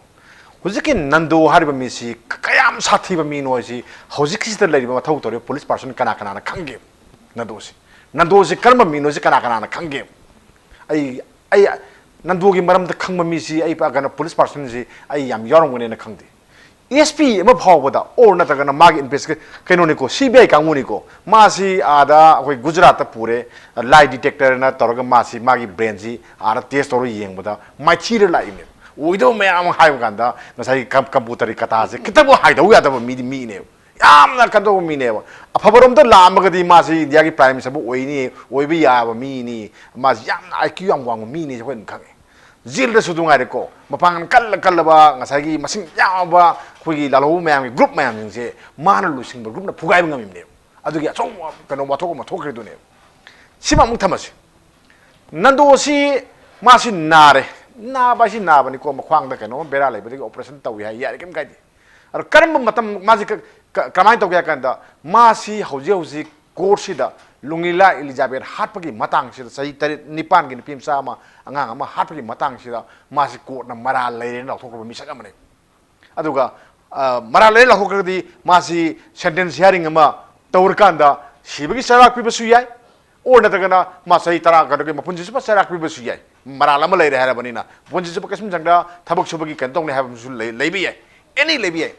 ꯍꯧꯖꯤꯛꯀꯤ ꯅꯟꯗꯣ ꯍꯥꯏꯔꯤꯕ ꯃꯤꯁꯤ ꯀ- ꯀꯌꯥꯝ ꯁꯥꯊꯤꯕ ꯃꯤꯅꯣ ꯍꯥꯏꯁꯤ ꯍꯧꯖꯤꯛꯀꯤꯁꯤꯗ ꯂꯩꯔꯤꯕ ꯃꯊꯧ ꯇꯧꯔꯤꯕ ꯄꯨꯂꯤꯁ ꯄꯥꯔꯁꯟ ꯀꯅꯥ ꯀꯅꯥꯅ ꯈꯪꯒꯦ? ꯅꯟꯗꯣꯁꯤ, ꯅꯟꯗꯣꯁꯤ ꯀꯔꯝꯕ ꯃꯤꯅꯣꯁꯤ ꯀꯅꯥ ꯀꯅꯥꯅ ꯈꯪꯒꯦ? ꯑꯩ ꯑꯩ ꯅꯟꯗꯣꯒꯤ ꯃꯔꯝꯗ ꯈꯪꯕ ꯃꯤꯁꯤ, ꯑꯩ ꯀꯩꯅꯣ, ꯄꯨꯂꯤꯁ ꯄꯥꯔꯁꯟꯁꯤ ꯑꯩ ꯌꯥꯝ ꯌꯥꯎꯔꯝꯒꯅꯦꯅ ꯈꯪꯗꯦ꯫ ꯑꯦꯁ ꯄꯤ ꯑꯃ ꯐꯥꯎꯕꯗ, ꯑꯣꯔ ꯅꯠꯇ꯭ꯔꯒꯅ ꯃꯥꯒꯤ ꯏꯟꯚꯦꯁꯇꯤꯒꯦ ꯀꯩꯅꯣꯅꯤꯀꯣ, ꯁꯤ ꯕꯤ ꯑꯥꯏ ꯀꯥꯡꯕꯨꯅꯤꯀꯣ, ꯃꯥꯁꯤ ꯑꯥꯗ ꯑꯩꯈꯣꯏ ꯒꯨꯖꯔꯥꯠꯇ ꯄꯨꯔꯦ, ꯂꯥꯏ ꯗꯤꯇꯦꯛꯇꯔꯅ ꯇꯧꯔꯒ ꯃꯥꯁꯤ, ꯃꯥꯒꯤ ꯕ꯭ꯔꯦꯟꯁꯤ ꯑꯥꯗ ꯇꯦꯁ ꯇꯧꯔꯒ ꯌꯦꯡꯕꯗ ꯃꯥꯏꯊꯤꯔ ꯂꯥꯛꯏꯅꯦ꯫ ꯑꯣꯏꯗꯕ ꯃꯌꯥꯝ ꯑꯃ ꯍꯥꯏꯕ ꯀꯥꯟꯗ ꯉꯁꯥꯏꯒꯤ ꯀꯝ- ꯀꯝꯄꯨꯇꯔꯒꯤ ꯀꯊꯥꯁꯦ ꯈꯤꯇꯕꯨ ꯍꯥꯏꯗꯧ ꯌꯥꯗꯕ ꯃꯤꯗꯤ ꯃꯤꯅꯦꯕ꯫ ꯌꯥꯝꯅ ꯀꯩꯅꯣ ꯇꯧꯕ ꯃꯤꯅꯦꯕ꯫ ꯑꯐꯕꯔꯣꯝꯗ ꯂꯥꯛꯑꯝꯃꯒꯗꯤ ꯃꯥꯁꯤ ꯏꯟꯗꯤꯌꯥꯒꯤ ꯄ꯭ꯔꯥꯏꯝ ꯃꯤꯅꯤꯁꯇꯔꯕꯨ ꯑꯣꯏꯅꯤ, ꯑꯣꯏꯕ ꯌꯥꯕ ꯃꯤꯅꯤ꯫ ꯃꯥꯁꯤ ꯌꯥꯝꯅ ꯑꯥꯏ ꯀ꯭ꯌꯨ ꯌꯥꯝ ꯋꯥꯡꯕ ꯃꯤꯅꯤ, ꯑꯩꯈꯣꯏ ꯑꯗꯨꯝ ꯈꯪꯉꯦ꯫ ꯖꯦꯜꯗꯁꯨ ꯑꯗꯨ ꯉꯥꯏꯔꯦꯀꯣ, ꯃꯄꯥꯡꯒꯜ ꯀꯜꯂ ꯀꯜꯂꯕ ꯉꯁꯥꯏꯒꯤ ꯃꯁꯤꯡ ꯌꯥꯝꯕ ꯑꯩꯈꯣꯏꯒꯤ ꯂꯥꯜꯍꯧꯕ ꯃꯌꯥꯝꯒꯤ ꯒ꯭ꯔꯨꯞ ꯃꯌꯥꯝꯁꯤꯡꯁꯦ ꯃꯥꯅ ꯂꯨꯆꯤꯡꯕ ꯒ꯭ꯔꯨꯞꯅ ꯐꯨꯒꯥꯏꯕ ꯉꯝꯃꯤꯕꯅꯦꯕ꯫ ꯑꯗꯨꯒꯤ ꯑꯆꯧꯕ ꯀꯩꯅꯣ ꯋꯥꯊꯣꯛ ꯑꯃ ꯊꯣꯛꯈ꯭ꯔꯤꯗꯨꯅꯦꯕ꯫ ꯁꯤꯃ ꯑꯃꯨꯛ ꯊꯝꯃꯁꯤ꯫ ꯅꯟꯗꯣꯁꯤ ꯃꯥꯁꯤ ꯅꯥꯔꯦ꯫ ꯅꯥꯕ ꯍꯥꯏꯁꯤ ꯅꯥꯕꯅꯤꯀꯣ, ꯃꯈ꯭ꯋꯥꯡꯗ ꯀꯩꯅꯣꯝꯃ ꯕꯦꯔꯥ ꯂꯩꯕꯗꯒꯤ ꯑꯣꯄꯔꯦꯁꯟ ꯇꯧꯏ ꯍꯥꯏ, ꯌꯥꯔꯦ, ꯀꯩꯝ ꯀꯥꯏꯗꯦ꯫ ꯑꯗꯣ ꯀꯔꯝꯕ ꯃꯇꯝ, ꯃꯥꯁꯤ ꯀ- ꯀ- ꯀꯃꯥꯏꯅ ꯇꯧꯒꯦ ꯍꯥꯏ ꯀꯥꯟꯗ, ꯃꯥꯁꯤ ꯍꯧꯖꯤꯛ ꯍꯧꯖꯤꯛ ꯀꯣꯔꯠꯁꯤꯗ ꯂꯨꯡꯂꯤꯂꯥ ꯏꯂꯤꯖꯥꯕꯦꯠ ꯍꯥꯠꯄꯒꯤ ꯃꯇꯥꯡꯁꯤꯗ, ꯆꯍꯤ ꯇꯔꯦꯠ ꯅꯤꯄꯥꯟꯒꯤ ꯅꯨꯄꯤ ꯃꯆꯥ ꯑꯃ, ꯑꯉꯥꯡ ꯑꯃ ꯍꯥꯠꯄꯒꯤ ꯃꯇꯥꯡꯁꯤꯗ ꯃꯥꯁꯤ ꯀꯣꯔꯠꯅ ꯃꯔꯥꯜ ꯂꯩꯔꯦꯅ ꯂꯥꯎꯊꯣꯛꯈ꯭ꯔꯕ ꯃꯤꯁꯛ ꯑꯃꯅꯤ꯫ ꯑꯗꯨꯒ, ꯑ, ꯃꯔꯥꯜ ꯂꯩꯔꯦ ꯂꯥꯎꯊꯣꯛꯈ꯭ꯔꯒꯗꯤ ꯃꯥꯁꯤ ꯁꯦꯟꯇꯦꯟꯁ ꯍꯤꯌꯥꯔꯤꯡ ꯑꯃ ꯇꯧꯔꯀꯥꯟꯗ ꯁꯤꯕꯒꯤ ꯆꯩꯔꯥꯛ ꯄꯤꯕꯁꯨ ꯌꯥꯏ, ꯑꯣꯔ ꯅꯠꯇ꯭ꯔꯒꯅ ꯃꯥ ꯆꯍꯤ ꯇꯔꯥ ꯀꯩꯅꯣꯒꯤ ꯃꯄꯨꯟꯁꯤ ꯆꯨꯞꯄ ꯆꯩꯔꯥꯛ ꯄꯤꯕꯁꯨ ꯌꯥꯏ꯫ ꯃꯔꯥꯜ ꯑꯃ ꯂꯩꯔꯦ ꯍꯥꯏꯔꯕꯅꯤꯅ ꯃꯄꯨꯟꯁꯤ ꯆꯨꯞꯄ ꯀꯩꯁꯨꯝꯁꯪꯗ ꯊꯕꯛ ꯁꯨꯕꯒꯤ ꯀꯩꯅꯣ ꯇꯧꯅꯤ ꯍꯥꯏꯕ ꯑꯃꯁꯨ ꯂꯩ-, ꯂꯩꯕ ꯌꯥꯏ, ꯑꯦꯅꯤ ꯂꯩꯕ ꯌꯥꯏ꯫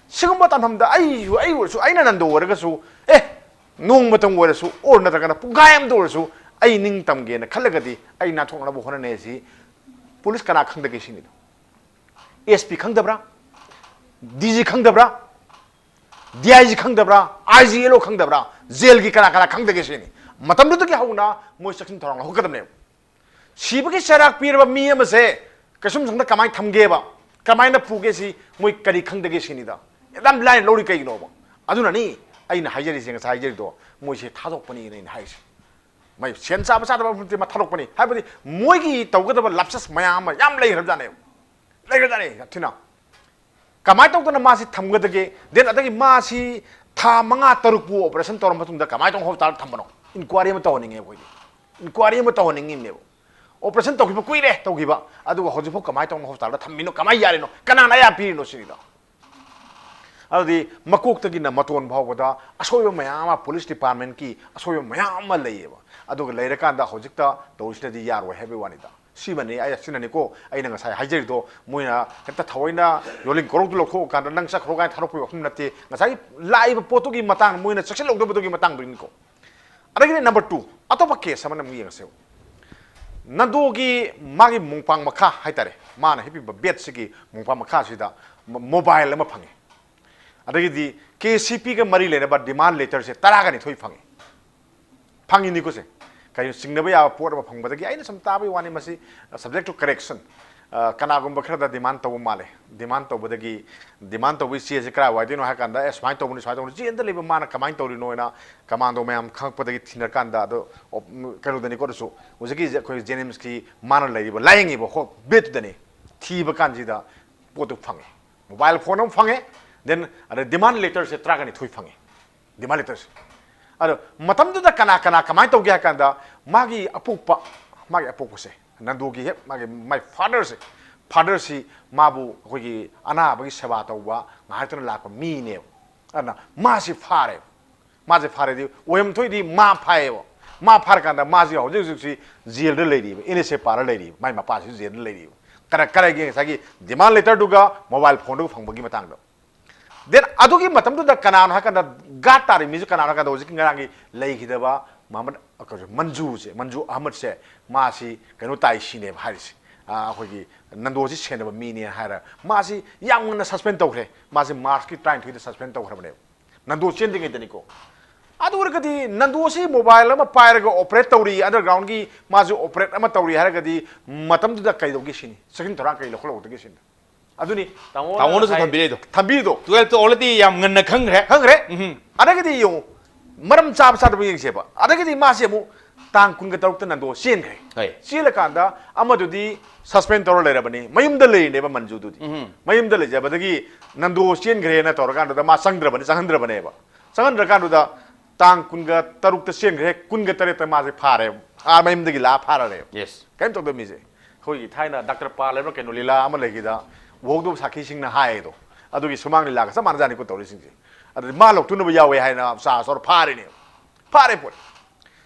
ꯁꯤꯒꯨꯝꯕ ꯇꯥꯟꯐꯝꯗ ꯑꯩ, ꯑꯩ ꯑꯣꯏꯔꯁꯨ, ꯑꯩꯅ ꯅꯟꯗꯣ ꯑꯣꯏꯔꯒꯁꯨ, ꯑꯦ, ꯅꯣꯡꯃꯇꯪ ꯑꯣꯏꯔꯁꯨ, ꯑꯣꯔ ꯅꯠꯇ꯭ꯔꯒꯅ ꯄꯨꯡꯈꯥꯏ ꯑꯃꯇ ꯑꯣꯏꯔꯁꯨ ꯑꯩ ꯅꯤꯡ ꯇꯝꯒꯦꯅ ꯈꯜꯂꯒꯗꯤ ꯑꯩ ꯅꯥꯟꯊꯣꯛꯅꯕ ꯍꯣꯠꯅꯅꯤ ꯍꯥꯏꯁꯤ ꯄꯨꯂꯤꯁ ꯀꯅꯥ ꯈꯪꯗꯒꯦ ꯁꯤꯅꯤꯗ꯫ ꯑꯦꯁ ꯄꯤ ꯈꯪꯗꯕ꯭ꯔꯥ? ꯗꯤ ꯖꯤ ꯈꯪꯗꯕ꯭ꯔꯥ? ꯗꯤ ꯑꯥꯏ ꯖꯤ ꯈꯪꯗꯕ꯭ꯔꯥ? ꯑꯥꯏ ꯖꯤ ꯑꯦꯜ ꯑꯣ ꯈꯪꯗꯕ꯭ꯔꯥ? ꯖꯦꯜꯒꯤ ꯀꯅꯥ ꯀꯅꯥ ꯈꯪꯗꯒꯦ ꯁꯤꯅꯤ꯫ ꯃꯇꯝꯗꯨꯗꯒꯤ ꯍꯧꯅ ꯃꯣꯏ ꯆꯦꯛꯁꯤꯟ ꯊꯧꯔꯥꯡ ꯂꯧꯈꯠꯀꯗꯕꯅꯦꯕ꯫ ꯁꯤꯕꯒꯤ ꯆꯩꯔꯥꯛ ꯄꯤꯔꯕ ꯃꯤ ꯑꯃꯁꯦ ꯀꯩꯁꯨꯝꯁꯪꯗ ꯀꯃꯥꯏꯅ ꯊꯝꯒꯦꯕ? ꯀꯃꯥꯏꯅ ꯄꯨꯒꯦ ꯁꯤ ꯃꯣꯏ ꯀꯔꯤ ꯈꯪꯗꯒꯦ ꯁꯤꯅꯤꯗ꯫ ꯌꯥꯝ ꯂꯥꯏꯅ ꯂꯧꯔꯤ ꯀꯩꯒꯤꯅꯣꯕ? ꯑꯗꯨꯅꯅꯤ ꯑꯩꯅ ꯍꯥꯏꯖꯔꯤꯁꯦ, ꯉꯁꯥꯏ ꯍꯥꯏꯖꯔꯤꯗꯣ, ꯃꯣꯏꯁꯦ ꯊꯥꯗꯣꯛꯄꯅꯤꯅ ꯑꯩꯅ ꯍꯥꯏꯔꯤꯁꯦ꯫ ꯃꯣꯏ ꯁꯦꯟ ꯆꯥꯕ ꯆꯥꯗꯕ ꯅꯠꯇꯦ, ꯃꯥ ꯊꯥꯗꯣꯛꯄꯅꯤ꯫ ꯍꯥꯏꯕꯗꯤ ꯃꯣꯏꯒꯤ ꯇꯧꯒꯗꯕ ꯂꯥꯞꯆꯁ ꯃꯌꯥꯝ ꯑꯃ ꯌꯥꯝ ꯂꯩꯈ꯭ꯔꯕꯖꯥꯠꯅꯦꯕ꯫ ꯂꯩꯈ꯭ꯔꯖꯥꯠꯅꯤ ꯌꯥꯝ ꯊꯤꯅ꯫ ꯀꯃꯥꯏꯅ ꯇꯧꯗꯅ ꯃꯥꯁꯤ ꯊꯝꯒꯗꯒꯦ? ꯗꯦꯟ ꯑꯗꯒꯤ ꯃꯥꯁꯤ ꯊꯥ ꯃꯉꯥ ꯇꯔꯨꯛꯄꯨ ꯑꯣꯄꯔꯦꯁꯟ ꯇꯧꯔ ꯃꯇꯨꯡꯗ ꯀꯃꯥꯏꯅ ꯇꯧꯅ ꯍꯣꯁꯄꯤꯇꯥꯜ ꯊꯝꯕꯅꯣ? ꯏꯟꯀ꯭ꯋꯥꯏꯔꯤ ꯑꯃ ꯇꯧꯍꯟꯅꯤꯡꯉꯦ ꯑꯩꯈꯣꯏꯗꯤ꯫ ꯏꯟꯀ꯭ꯋꯥꯏꯔꯤ ꯑꯃ ꯇꯧꯍꯟꯅꯤꯡꯉꯤꯕꯅꯦꯕ꯫ ꯑꯣꯄꯔꯦꯁꯟ ꯇꯧꯈꯤꯕ ꯀꯨꯏꯔꯦ ꯇꯧꯈꯤꯕ, ꯑꯗꯨꯒ ꯍꯧꯖꯤꯛꯐꯥꯎ ꯀꯃꯥꯏꯅ ꯇꯧꯅ ꯍꯣꯁꯄꯤꯇꯥꯜꯗ ꯊꯝꯃꯤꯅꯣ, ꯀꯃꯥꯏꯅ ꯌꯥꯔꯤꯅꯣ, ꯀꯅꯥꯅ ꯑꯌꯥ ꯄꯤꯔꯤꯅꯣ ꯁꯤꯅꯤꯗꯣ꯫ ꯑꯗꯨꯗꯤ ꯃꯀꯣꯛꯇꯒꯤꯅ ꯃꯇꯣꯟ ꯐꯥꯎꯕꯗ ꯑꯁꯣꯏꯕ ꯃꯌꯥꯝ ꯑꯃ, ꯄꯨꯂꯤꯁ ꯗꯤꯄꯥꯔꯠꯃꯦꯟꯀꯤ ꯑꯁꯣꯏꯕ ꯃꯌꯥꯝ ꯑꯃ ꯂꯩꯌꯦꯕ꯫ ꯑꯗꯨꯒ ꯂꯩꯔꯀꯥꯟꯗ ꯍꯧꯖꯤꯛꯇ ꯇꯧꯔꯤꯁꯤꯅꯗꯤ ꯌꯥꯔꯣꯏ ꯍꯥꯏꯕꯒꯤ ꯋꯥꯅꯤꯗ꯫ ꯁꯤꯃꯅꯤ ꯑꯩ, ꯁꯤꯅꯅꯤꯀꯣ ꯑꯩꯅ ꯉꯁꯥꯏ ꯍꯥꯏꯖꯔꯤꯗꯣ, ꯃꯣꯏꯅ ꯍꯦꯛꯇ ꯊꯑꯣꯏꯅ ꯌꯣꯜꯂꯤꯡ ꯀꯣꯔꯧꯗꯨ ꯂꯧꯊꯣꯛꯑꯀꯥꯟꯗ ꯅꯪ ꯆꯠꯈ꯭ꯔꯣ ꯀꯥꯏꯅ ꯊꯥꯗꯣꯛꯄꯒꯤ ꯋꯥꯐꯝ ꯅꯠꯇꯦ꯫ ꯉꯁꯥꯏꯒꯤ ꯂꯥꯛꯏꯕ ꯄꯣꯠꯇꯨꯒꯤ ꯃꯇꯥꯡ, ꯃꯣꯏꯅ ꯆꯦꯛꯁꯤꯜꯍꯧꯗꯕꯗꯨꯒꯤ ꯃꯇꯥꯡꯗꯨꯅꯤꯀꯣ꯫ ꯑꯗꯒꯤꯗꯤ ꯅꯝꯕꯔ ꯇꯨ, ꯑꯇꯣꯞꯄ ꯀꯦꯁ ꯑꯃꯅ ꯑꯃꯨꯛ ꯌꯦꯡꯉꯁꯦꯕ꯫ ꯅꯟꯗꯣꯒꯤ ꯃꯥꯒꯤ ꯃꯣꯡꯄꯥꯡ ꯃꯈꯥ ꯍꯥꯏꯇꯥꯔꯦ, ꯃꯥꯅ ꯍꯤꯞꯄꯤꯕ ꯕꯦꯗꯁꯤꯒꯤ ꯃꯣꯡꯄꯥꯡ ꯃꯈꯥꯁꯤꯗ ꯃ-, ꯃꯣꯕꯥꯏꯜ ꯑꯃ ꯐꯪꯉꯤ꯫ ꯑꯗꯒꯤꯗꯤ ꯀꯦ ꯁꯤ ꯄꯤꯒ ꯃꯔꯤ ꯂꯩꯅꯕ ꯗꯤꯃꯥꯟ ꯂꯦꯇꯔꯁꯦ ꯇꯔꯥꯒ ꯅꯤꯊꯣꯏ ꯐꯪꯉꯤ꯫ ꯐꯪꯉꯤꯅꯤꯀꯣ ꯁꯦ꯫ ꯀꯩꯅꯣ, ꯆꯤꯡꯅꯕ ꯌꯥꯕ ꯄꯣꯠ ꯑꯃ ꯐꯪꯕꯗꯒꯤ, ꯑꯩꯅ ꯁꯨꯝ ꯇꯥꯕꯒꯤ ꯋꯥꯅꯤ, ꯃꯁꯤ subject to correction꯫ ꯑ, ꯀꯅꯥꯒꯨꯝꯕ ꯈꯔꯗ ꯗꯤꯃꯥꯟ ꯇꯧꯕ ꯃꯥꯜꯂꯦ꯫ ꯗꯤꯃꯥꯟ ꯇꯧꯕꯗꯒꯤ, ꯗꯤꯃꯥꯟ ꯇꯧꯕꯒꯤ ꯆꯦꯁꯦ ꯀꯔꯥꯏ ꯋꯥꯏꯗꯩꯅꯣ ꯍꯥꯏ ꯀꯥꯟꯗ, "ꯑꯦ, ꯁꯨꯃꯥꯏꯅ ꯇꯧꯕꯅꯤ, ꯁꯨꯃꯥꯏꯅ ꯇꯧꯕꯅꯤ", ꯖꯦꯜꯗ ꯂꯩꯕ ꯃꯥꯅ ꯀꯃꯥꯏꯅ ꯇꯧꯔꯤꯅꯣ ꯍꯥꯏꯅ ꯀꯃꯥꯟꯗꯣ ꯃꯌꯥꯝ ꯈꯪꯉꯛꯄꯗꯒꯤ ꯊꯤꯅꯔꯀꯥꯟꯗ, ꯑꯗꯣ, ꯑꯣꯞ-, ꯀꯩꯅꯣꯗꯅꯤꯀꯣ, ꯑꯗꯨꯁꯨ ꯍꯧꯖꯤꯛꯀꯤ ꯑꯩꯈꯣꯏ ꯖꯦꯅꯤꯝꯁꯀꯤ ꯃꯥꯅ ꯂꯩꯔꯤꯕ, ꯂꯥꯏꯌꯦꯡꯉꯤꯕ ꯍꯣ-, ꯕꯦꯗꯇꯨꯗꯅꯤ꯫ ꯊꯤꯕ ꯀꯥꯟꯁꯤꯗ ꯄꯣꯠꯇꯨ ꯐꯪꯉꯦ꯫ ꯃꯣꯕꯥꯏꯜ ꯐꯣꯟ ꯑꯃ ꯐꯪꯉꯦ, then ꯑꯗ ꯗꯤꯃꯥꯟ ꯂꯦꯇꯔꯁꯦ ꯇꯔꯥꯒ ꯅꯤꯊꯣꯏ ꯐꯪꯉꯦ꯫ ꯗꯤꯃꯥꯟ ꯂꯦꯇꯔꯁꯦ꯫ ꯑꯗꯣ ꯃꯇꯝꯗꯨꯗ ꯀꯅꯥ ꯀꯅꯥ ꯀꯃꯥꯏꯅ ꯇꯧꯒꯦ ꯍꯥꯏ ꯀꯥꯟꯗ, ꯃꯥꯒꯤ ꯑꯄꯣꯛꯄ, ꯃꯥꯒꯤ ꯑꯄꯣꯛꯄꯁꯦ, ꯅꯟꯗꯨꯒꯤ ꯍꯦꯛ ꯃꯥꯒꯤ, my fatherꯁꯦ, fatherꯁꯤ ꯃꯥꯕꯨ ꯑꯩꯈꯣꯏꯒꯤ ꯑꯅꯥꯕꯒꯤ ꯁꯦꯕꯥ ꯇꯧꯕ ꯉꯥꯏꯍꯥꯛꯇꯅ ꯂꯥꯛꯄ ꯃꯤꯅꯦꯕ꯫ ꯑꯗꯨꯅ ꯃꯥꯁꯤ ꯐꯥꯔꯦꯕ꯫ ꯃꯥꯁꯦ ꯐꯥꯔꯦꯗꯤ, ꯑꯣꯏꯔꯝ ꯊꯣꯛꯏꯗꯤ ꯃꯥ ꯐꯥꯏꯌꯦꯕ꯫ ꯃꯥ ꯐꯥꯔꯀꯥꯟꯗ ꯃꯥꯁꯤ ꯍꯧꯖꯤꯛ ꯍꯧꯖꯤꯛꯁꯤ ꯖꯦꯜꯗ ꯂꯩꯔꯤꯕ, ꯑꯦꯟ ꯑꯦꯁ ꯑꯦ ꯄꯥꯔ ꯂꯩꯔꯤꯕ, ꯃꯥꯏ ꯃꯄꯥꯁꯤꯁꯨ ꯖꯦꯜꯗ ꯂꯩꯔꯤꯕ꯫ ꯀꯔ-, ꯀꯔꯥꯏꯒꯤ ꯉꯁꯥꯏꯒꯤ ꯗꯤꯃꯥꯟ ꯂꯦꯇꯔꯗꯨꯒ ꯃꯣꯕꯥꯏꯜ ꯐꯣꯟꯗꯨꯒ ꯐꯪꯕꯒꯤ ꯃꯇꯥꯡꯗ꯫ Then ꯑꯗꯨꯒꯤ ꯃꯇꯝꯗꯨꯗ ꯀꯅꯥꯅꯣ ꯍꯥꯏ ꯀꯥꯟꯗ, ꯒꯥꯔꯗ ꯇꯥꯔꯤ ꯃꯤꯁꯦ ꯀꯅꯥꯅꯣ ꯍꯥꯏ ꯀꯥꯟꯗ, ꯍꯧꯖꯤꯛꯀꯤ ꯉꯔꯥꯡꯒꯤ ꯂꯩꯈꯤꯗꯕ ꯃꯍꯃꯗ, ꯀꯩꯅꯣ, ꯃꯟꯖꯨꯁꯦ, ꯃꯟꯖꯨ ꯑꯍꯃꯗꯁꯦ, ꯃꯥꯁꯤ ꯀꯩꯅꯣ ꯇꯥꯏ ꯁꯤꯅꯦꯕ ꯍꯥꯏꯔꯤꯁꯦ꯫ ꯑꯥ, ꯑꯩꯈꯣꯏꯒꯤ ꯅꯟꯗꯣꯁꯤ ꯁꯦꯟꯅꯕ ꯃꯤꯅꯦ ꯍꯥꯏꯔ ꯃꯥꯁꯤ ꯌꯥꯝ ꯉꯟꯅ ꯁꯁꯄꯦꯟ ꯇꯧꯈ꯭ꯔꯦ꯫ ꯃꯥꯁꯤ ꯃꯥꯔꯆꯀꯤ ꯇꯔꯥꯅꯤꯊꯣꯏꯗ ꯁꯁꯄꯦꯟ ꯇꯧꯈ꯭ꯔꯕꯅꯦꯕ, ꯅꯟꯗꯣ ꯆꯦꯟꯗ꯭ꯔꯤꯉꯩꯗꯅꯤꯀꯣ꯫ ꯑꯗꯨ ꯑꯣꯏꯔꯒꯗꯤ ꯅꯟꯗꯣꯁꯤ ꯃꯣꯕꯥꯏꯜ ꯑꯃ ꯄꯥꯏꯔꯒ ꯑꯣꯄꯔꯦꯠ ꯇꯧꯔꯤ, ꯑꯟꯗꯔꯒ꯭ꯔꯥꯎꯟꯒꯤ ꯃꯥꯁꯨ ꯑꯣꯄꯔꯦꯠ ꯑꯃ ꯇꯧꯔꯤ ꯍꯥꯏꯔꯒꯗꯤ, ꯃꯇꯝꯗꯨꯗ ꯀꯩꯗꯧꯒꯦ ꯁꯤꯅꯤ, ꯆꯦꯛꯁꯤꯟ ꯊꯧꯔꯥꯡ ꯀꯩ ꯂꯧꯈꯠꯍꯧꯗꯒꯦ ꯁꯤꯅꯤ꯫ ꯑꯗꯨꯅꯤ ꯇꯥꯃꯣꯅ ꯇꯥꯃꯣꯅꯁꯨ ꯍꯥꯏ-, ꯊꯝꯕꯤꯔꯛꯏꯗꯣ꯫ ꯊꯝꯕꯤꯔꯤꯗꯣ꯫ Twelfth already ꯌꯥꯝ ꯉꯟꯅ ꯈꯪꯈ꯭ꯔꯦ꯫ ꯈꯪꯈ꯭ꯔꯦ꯫ ꯎꯝ꯫ ꯑꯗꯒꯤꯗꯤ ꯌꯦꯡꯉꯨ, ꯃꯔꯝ ꯆꯥꯕ ꯆꯥꯗꯕ ꯌꯦꯡꯁꯦꯕ꯫ ꯑꯗꯒꯤꯗꯤ ꯃꯥꯁꯦ ꯑꯃꯨꯛ ꯇꯥꯡ ꯀꯨꯟꯒ ꯇꯔꯨꯛꯇ ꯅꯟꯗꯣ ꯆꯦꯟꯈ꯭ꯔꯦ꯫ ꯍꯣꯏ꯫ ꯆꯦꯜꯂꯀꯥꯟꯗ ꯑꯃꯗꯨꯗꯤ ꯁꯁꯄꯦꯟ ꯇꯧꯔ ꯂꯩꯔꯕꯅꯤ, ꯃꯌꯨꯝꯗ ꯂꯩꯔꯤꯅꯦꯕ ꯃꯟꯖꯨꯗꯨꯗꯤ꯫ ꯎꯝ꯫ ꯃꯌꯨꯝꯗ ꯂꯩꯖꯕꯗꯒꯤ ꯅꯟꯗꯣ ꯆꯦꯟꯈ꯭ꯔꯦꯅ ꯇꯧꯔꯀꯥꯟꯗꯨꯗ ꯃꯥ ꯆꯪꯗ꯭ꯔꯕꯅꯤ, ꯆꯪꯍꯟꯗ꯭ꯔꯕꯅꯦꯕ꯫ ꯆꯪꯍꯟꯗ꯭ꯔꯀꯥꯟꯗꯨꯗ ꯇꯥꯡ ꯀꯨꯟꯒ ꯇꯔꯨꯛꯇ ꯆꯦꯟꯈ꯭ꯔꯦ, ꯀꯨꯟꯒ ꯇꯔꯦꯠꯇ ꯃꯥꯁꯦ ꯐꯥꯔꯦ꯫ ꯑꯥ ꯃꯌꯨꯝꯗꯒꯤ ꯂꯥꯛꯑ ꯐꯥꯔꯔꯦꯕ꯫ ꯌꯦꯁ꯫ ꯀꯔꯤꯝ ꯇꯧꯗꯕ ꯃꯤꯁꯦ꯫ ꯑꯩꯈꯣꯏꯒꯤ ꯊꯥꯏꯅ ꯗꯥꯛꯇꯔ ꯄꯥꯜ ꯍꯥꯏꯕ꯭ꯔꯥ ꯀꯩꯅꯣ ꯂꯤꯂꯥ ꯑꯃ ꯂꯩꯈꯤꯗ, ꯎꯍꯧꯗꯕ ꯁꯥꯈꯤꯁꯤꯡꯅ ꯍꯥꯏꯗꯣ, ꯑꯗꯨꯒꯤ ꯁꯨꯃꯥꯡ ꯂꯤꯂꯥꯒ ꯆꯞ ꯃꯥꯟꯅꯖꯥꯠꯅꯤꯀꯣ ꯇꯧꯔꯤꯁꯤꯡꯁꯦ꯫ ꯑꯗꯨꯗꯤ ꯃꯥ ꯂꯧꯊꯣꯛꯅꯕ ꯌꯥꯎꯋꯦ ꯍꯥꯏꯅ ꯆꯥ ꯆꯥꯎꯔ ꯐꯥꯔꯤꯅꯦ꯫ ꯐꯥꯔꯦ ꯄꯣꯠ꯫